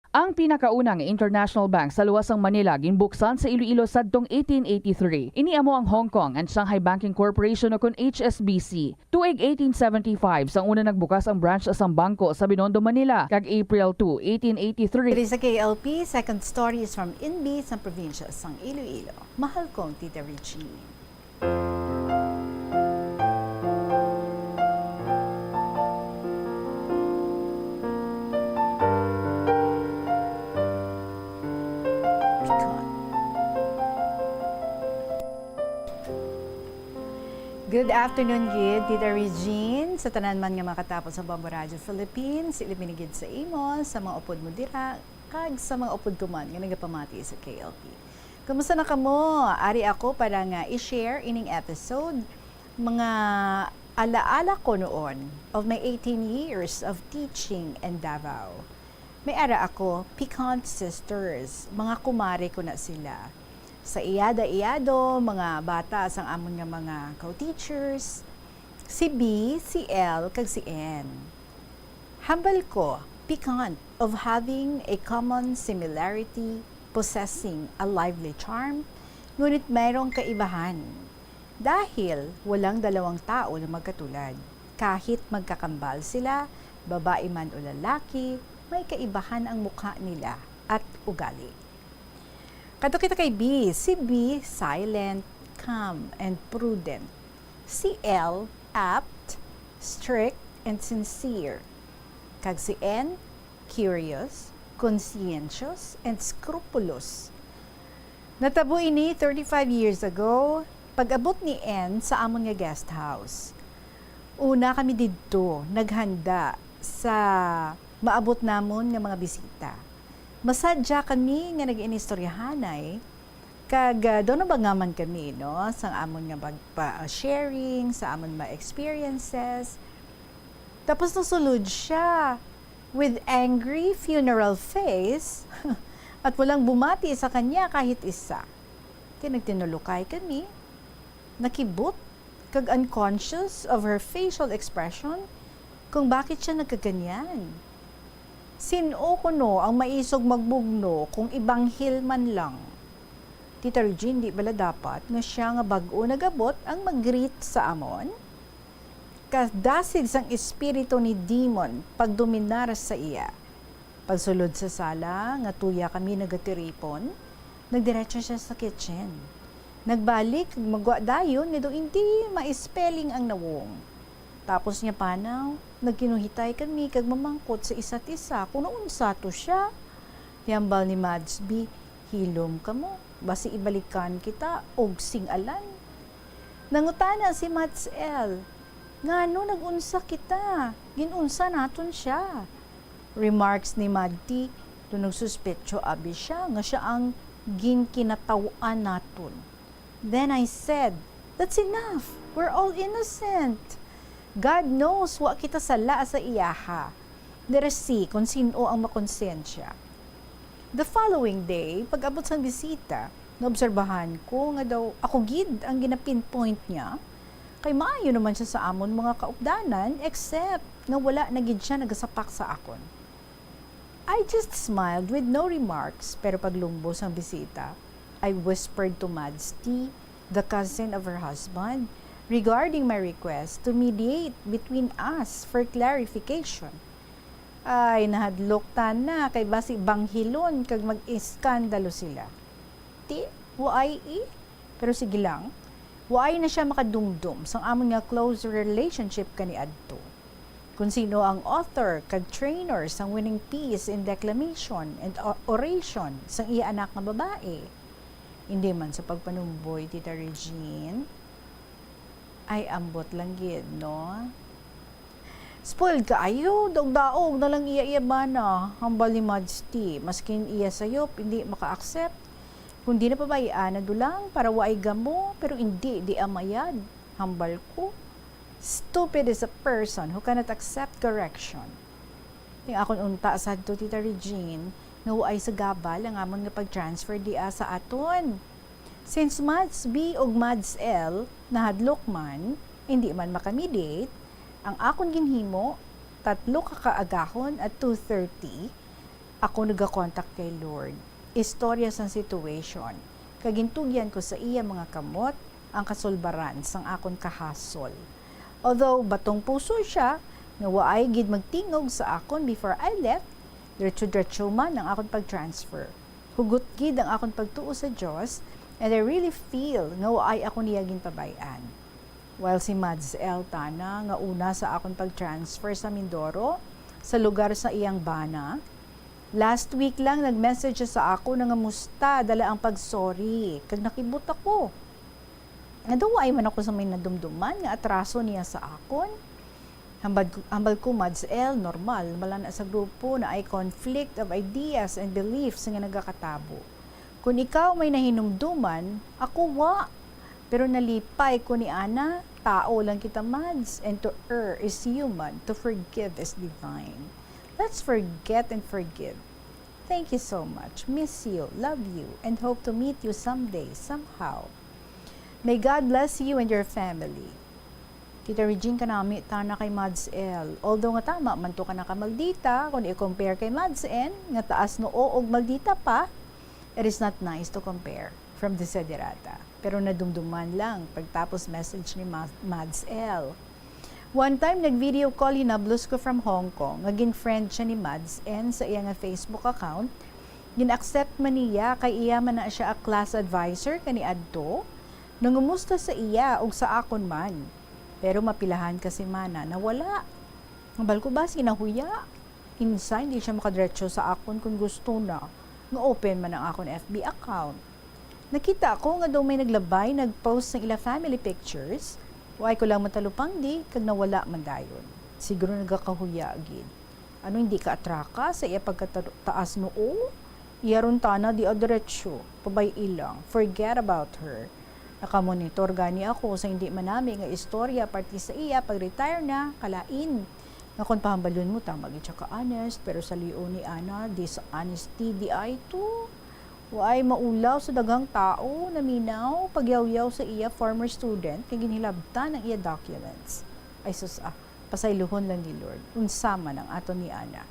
Ang pinakauna nga international bank sa luwas sang Manila ginbuksan sa Iloilo sadtong eighteen eighty-three. Ini amo ang Hong Kong and Shanghai Banking Corporation ukon H S B C. Tuig eighteen seventy-five sang una nagbukas ang branch sang bangko sa Binondo, Manila, kag April two, eighteen eighty-three. Diri sa K L P, second story is from Inbi sa probinsya sang Iloilo. Mahal kong Tita Regine. Good afternoon gid, Tita Regine, sa tanan man nga makatapo sa Bombo Radio Philippines, ilabi na gid sa imo, sa mga upod mo dira, kag sa mga upod ko man nga nagapamati sa K L P. Kumusta na kamo? Ari ako para nga i-share ining episode, mga alaala ko noon of my eighteen years of teaching in Davao. May ara ako, Picant Sisters, mga kumare ko na sila. Sa iyada-iyado, mga bata sang amon nga mga co-teachers, si B, si L, kag si N. Hambal ko, Picant, of having a common similarity, possessing a lively charm, ngunit mayroong kaibahan. Dahil walang dalawang tao na magkatulad. Kahit magkakambal sila, babae man o lalaki, may kaibahan ang mukha nila at ugali. Kadto kita kay B. Si B, silent, calm, and prudent. Si L, apt, strict, and sincere. Kag si N, curious, conscientious, and scrupulous. Natabo ini thirty-five years ago, pag-abot ni N sa amon nga guest house. Una kami didto naghanda sa maabot namon nga mga bisita. Masadya kami nga nag-inistoryahanay, kag, ah, daw nabangaman kami, no, sang amon nga pagpa-sharing, sa amon mga experiences. Tapos nasulod siya with angry funeral face at walang bumati sa kanya kahit isa. Kaya nagtinulukay kami, nakibot, kag unconscious of her facial expression kung bakit siya nagkaganyan. Sin-o kuno ang maisog magbugno kung ibanghil man lang? Tita Regine, di bala dapat nga sia nga bag-o nagabot ang mag-greet sa amon? Kadasig sang espiritu ni demon pagdominar sa iya. Pagsulod sa sala nga tuya kami nagatiripon, nagdiretso sia sa kitchen. Nagbalik kag magwa dayon nga daw indi ma-spelling ang nawong. Tapos niya panaw, nagkinuhitay kami kag mamangkot sa isa't isa kung naunsa to sia. Hambal ni Mads B, "Hilom kamo, basi ibalikan kita og sing-alan." Nangutana si Mads L, "Ngano nag-unsa kita? Gin-unsa naton sia?" Remarks ni Mad T, daw nagsuspetso abi sia nga sia ang ginkinataw-an naton. Then I said, "That's enough. We're all innocent. God knows wa kita sala sa iyaha. Let us see kung sin-o ang makonsensya." The following day, pag-abot sang bisita, naobserbahan ko nga daw ako gid ang gina-pinpoint niya, kay maayo naman siya sa amon mga kaupdanan, except nga wala na gid sia nagasapak sa akon. I just smiled with no remarks, pero paglumbo sang bisita, I whispered to Mads T, the cousin of her husband, regarding my request to mediate between us for clarification. Ay, nahadlok tana kay basi banghilon kag mag-iskandalo sila. Ti, waay i? Pero sige lang, waay na sia makadumdom sang amon nga close relationship kaniadto. Kung sino ang author kag trainer sang winning piece in declamation and o-, oration sang iya anak nga babae. Hindi man sa pagpanumboy, Tita Regine. Ay, ambot lang gid, no? Spoiled kaayo, daog-daog na lang iya-iya bana, hambal ni Mads T. Maskin iya sayop, hindi maka-accept. Kung di na pabay-an na dulang para waay gamo, pero hindi di amayad, hambal ko. Stupid is a person who cannot accept correction. Ning akon unta sadto, Tita Regine, nga waay sa gabal ang amon nga pag-transfer dia sa aton. Since Mads B ug Mads L nahadlok man, hindi man makamediate, ang akon ginhimo, tatlo ka kaagahon at two thirty, ako nagakontak kay Lord. Istorya sang situation, kag gintugyan ko sa iya mga kamot ang kasulbaran sang akon kahasol. Although batong puso siya nga waay gid magtingog sa akon before I left, diretso-diretso man ang akon pag-transfer. Hugot gid ang akon pagtuo sa Dios, and I really feel nga waay ako niya ginpabay-an. While si Mads L tana nga una sa akon pag-transfer sa Mindoro, sa lugar sa iyang bana, last week lang nag-message siya sa akon nga musta dala ang pag-sorry, kag nakibot ako. Nga daw waay man ako sa may nadumduman nga atraso niya sa akon. Hambal ko, hambal ko, Mads L, normal, wala na sa grupo na ay conflict of ideas and beliefs nga nagakatabo. Kung ikaw may nahinumduman, ako wa. Pero nalipay ko ni ana, tao lang kita, Mads, and to err is human, to forgive is divine. Let's forget and forgive. Thank you so much. Miss you, love you, and hope to meet you someday, somehow. May God bless you and your family. Tita Regine, kanami tana kay Mads L. Although nga tama man to kana ka maldita, kung i-compare kay Mads N, nga taas noo og maldita pa, it is not nice to compare from Desiderata. Pero nadumduman lang pagtapos message ni Ma-, Mads L. One time, nag-video call hinablos ko from Hong Kong, nga gin-friend siya ni Mads N sa iya nga Facebook account. Gin-accept man niya, kay iya man na siya a class advisor kaniadto. Nangumusta sa iya ug sa akon man. Pero mapilahan ka semana, nawala. Hambal ko, basi nahuya. Insa, hindi siya makadiretso sa akon kon gusto na, nga open man ang akon F B account. Nakita ko nga daw may naglabay nag-post sang ila family pictures. Waay ko lang matalupangdi, kag nawala man dayon. Siguro nagakahuya gid. Ano, hindi ka atraka sa iya pagkataas noo? Iya ron tana di diretso, pabay-i lang, forget about her. Nakamonitor gani ako sa hindi manami nga istorya parte sa iya pag-retire na, kalain. Nga kon pahambalon mo, tama gid siya ka-honest, pero sa lion ni ana, dishonesty di ay to. Waay maulaw sa daghang tao, naminaw, pagyawyaw sa iya former student kay ginhilabtan ang iya documents. Ay sus, ah, pasaylohon lang ni Lord. Unsa man ang aton ni ana?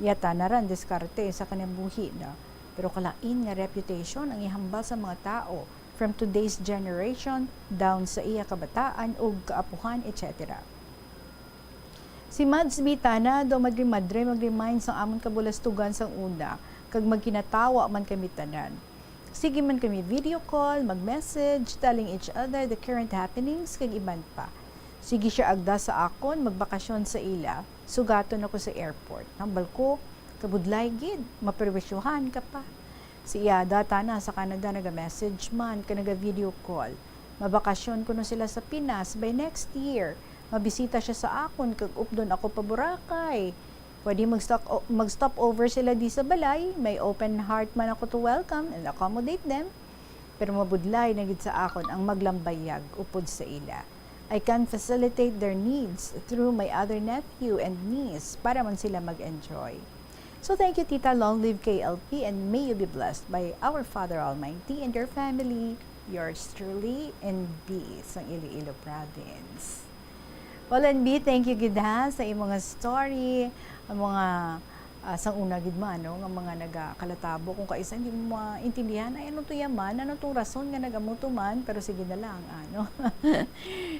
Iya tana ra ang diskarte sa kinabuhi, no? Pero kalain nga reputation ang ihambal sa mga tawo, from today's generation down sa iya kabataan ug kaapuhan, et cetera. Si Mads B tana daw madre-madre mag-remind sang amon kabulastugan sang una, kag magkinatawa man kami tanan. Sige man kami video call, mag-message, telling each other the current happenings, kag iban pa. Sige siya agda sa akon magbakasyon sa ila, sugaton ako sa airport. Hambal ko, kabudlay gid, maperwisyohan ka pa. Si iya ada tana sa Canada naga-message man kag naga-video call. Mabakasyon kuno sila sa Pinas by next year. Mabisita siya sa akon kag updon ako pa Boracay. Pwede mag-stop, mag-stop over sila di sa balay. May open heart man ako to welcome and accommodate them. Pero mabudlay na gid sa akon ang maglambayag upod sa ila. I can facilitate their needs through my other nephew and niece para man sila mag-enjoy. So thank you, Tita. Long live K L P, and may you be blessed by our Father Almighty and your family. Yours truly, N B, sang Iloilo Province. Well, N B, thank you gid ha sa imong story, ang mga, ah, sang una gid man, no, nga mga nagakalatabo kung kaisa hindi mo maintindihan, "Ay, ano to yaman? Ano tong rason nga nag-amo to man?" Pero sige na lang, ano.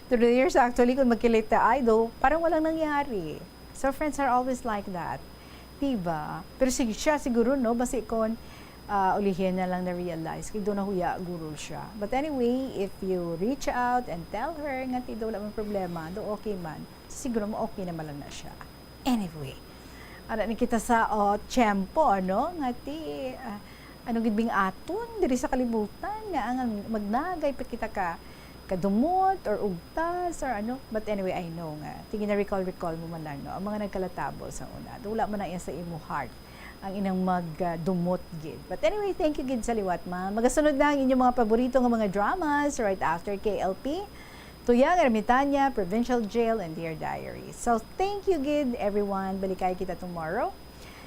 Through the years, actually, kung magkilita, ay, do, parang walang nangyari. So, friends are always like that. Diba? Pero sig-, siya siguro, no, basi kon, ah, ulihin na lang na-realize kay do nahuya guro siya. But anyway, if you reach out and tell her nga ti do wala man problema, do okay man, siguro mo okay naman lang na siya. Anyway, ara na kita sa, oh, tiyempo, ano? Nga ti, ah, ano gid bing aton diri sa kalibutan nga ang magnagay pa kita ka kadumot or ugtas or ano. But anyway, I know nga. Tingin na recall, recall mo man lang, no? Ang mga nagkalatabo sa una. Wala man na iya sa imo heart ang inang magdumot gid. But anyway, thank you gid sa liwat, ma'am. Magasunod na ang inyong mga paborito nga mga dramas right after K L P. Tuyang Ermitaña, Provincial Jail, and Dear Diary. So, thank you gid, everyone. Balikay kita tomorrow.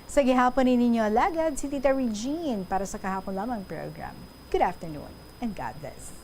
Sa gihapon ni ninyo alagad, si Tita Regine para sa Kahapon Lamang program. Good afternoon and God bless.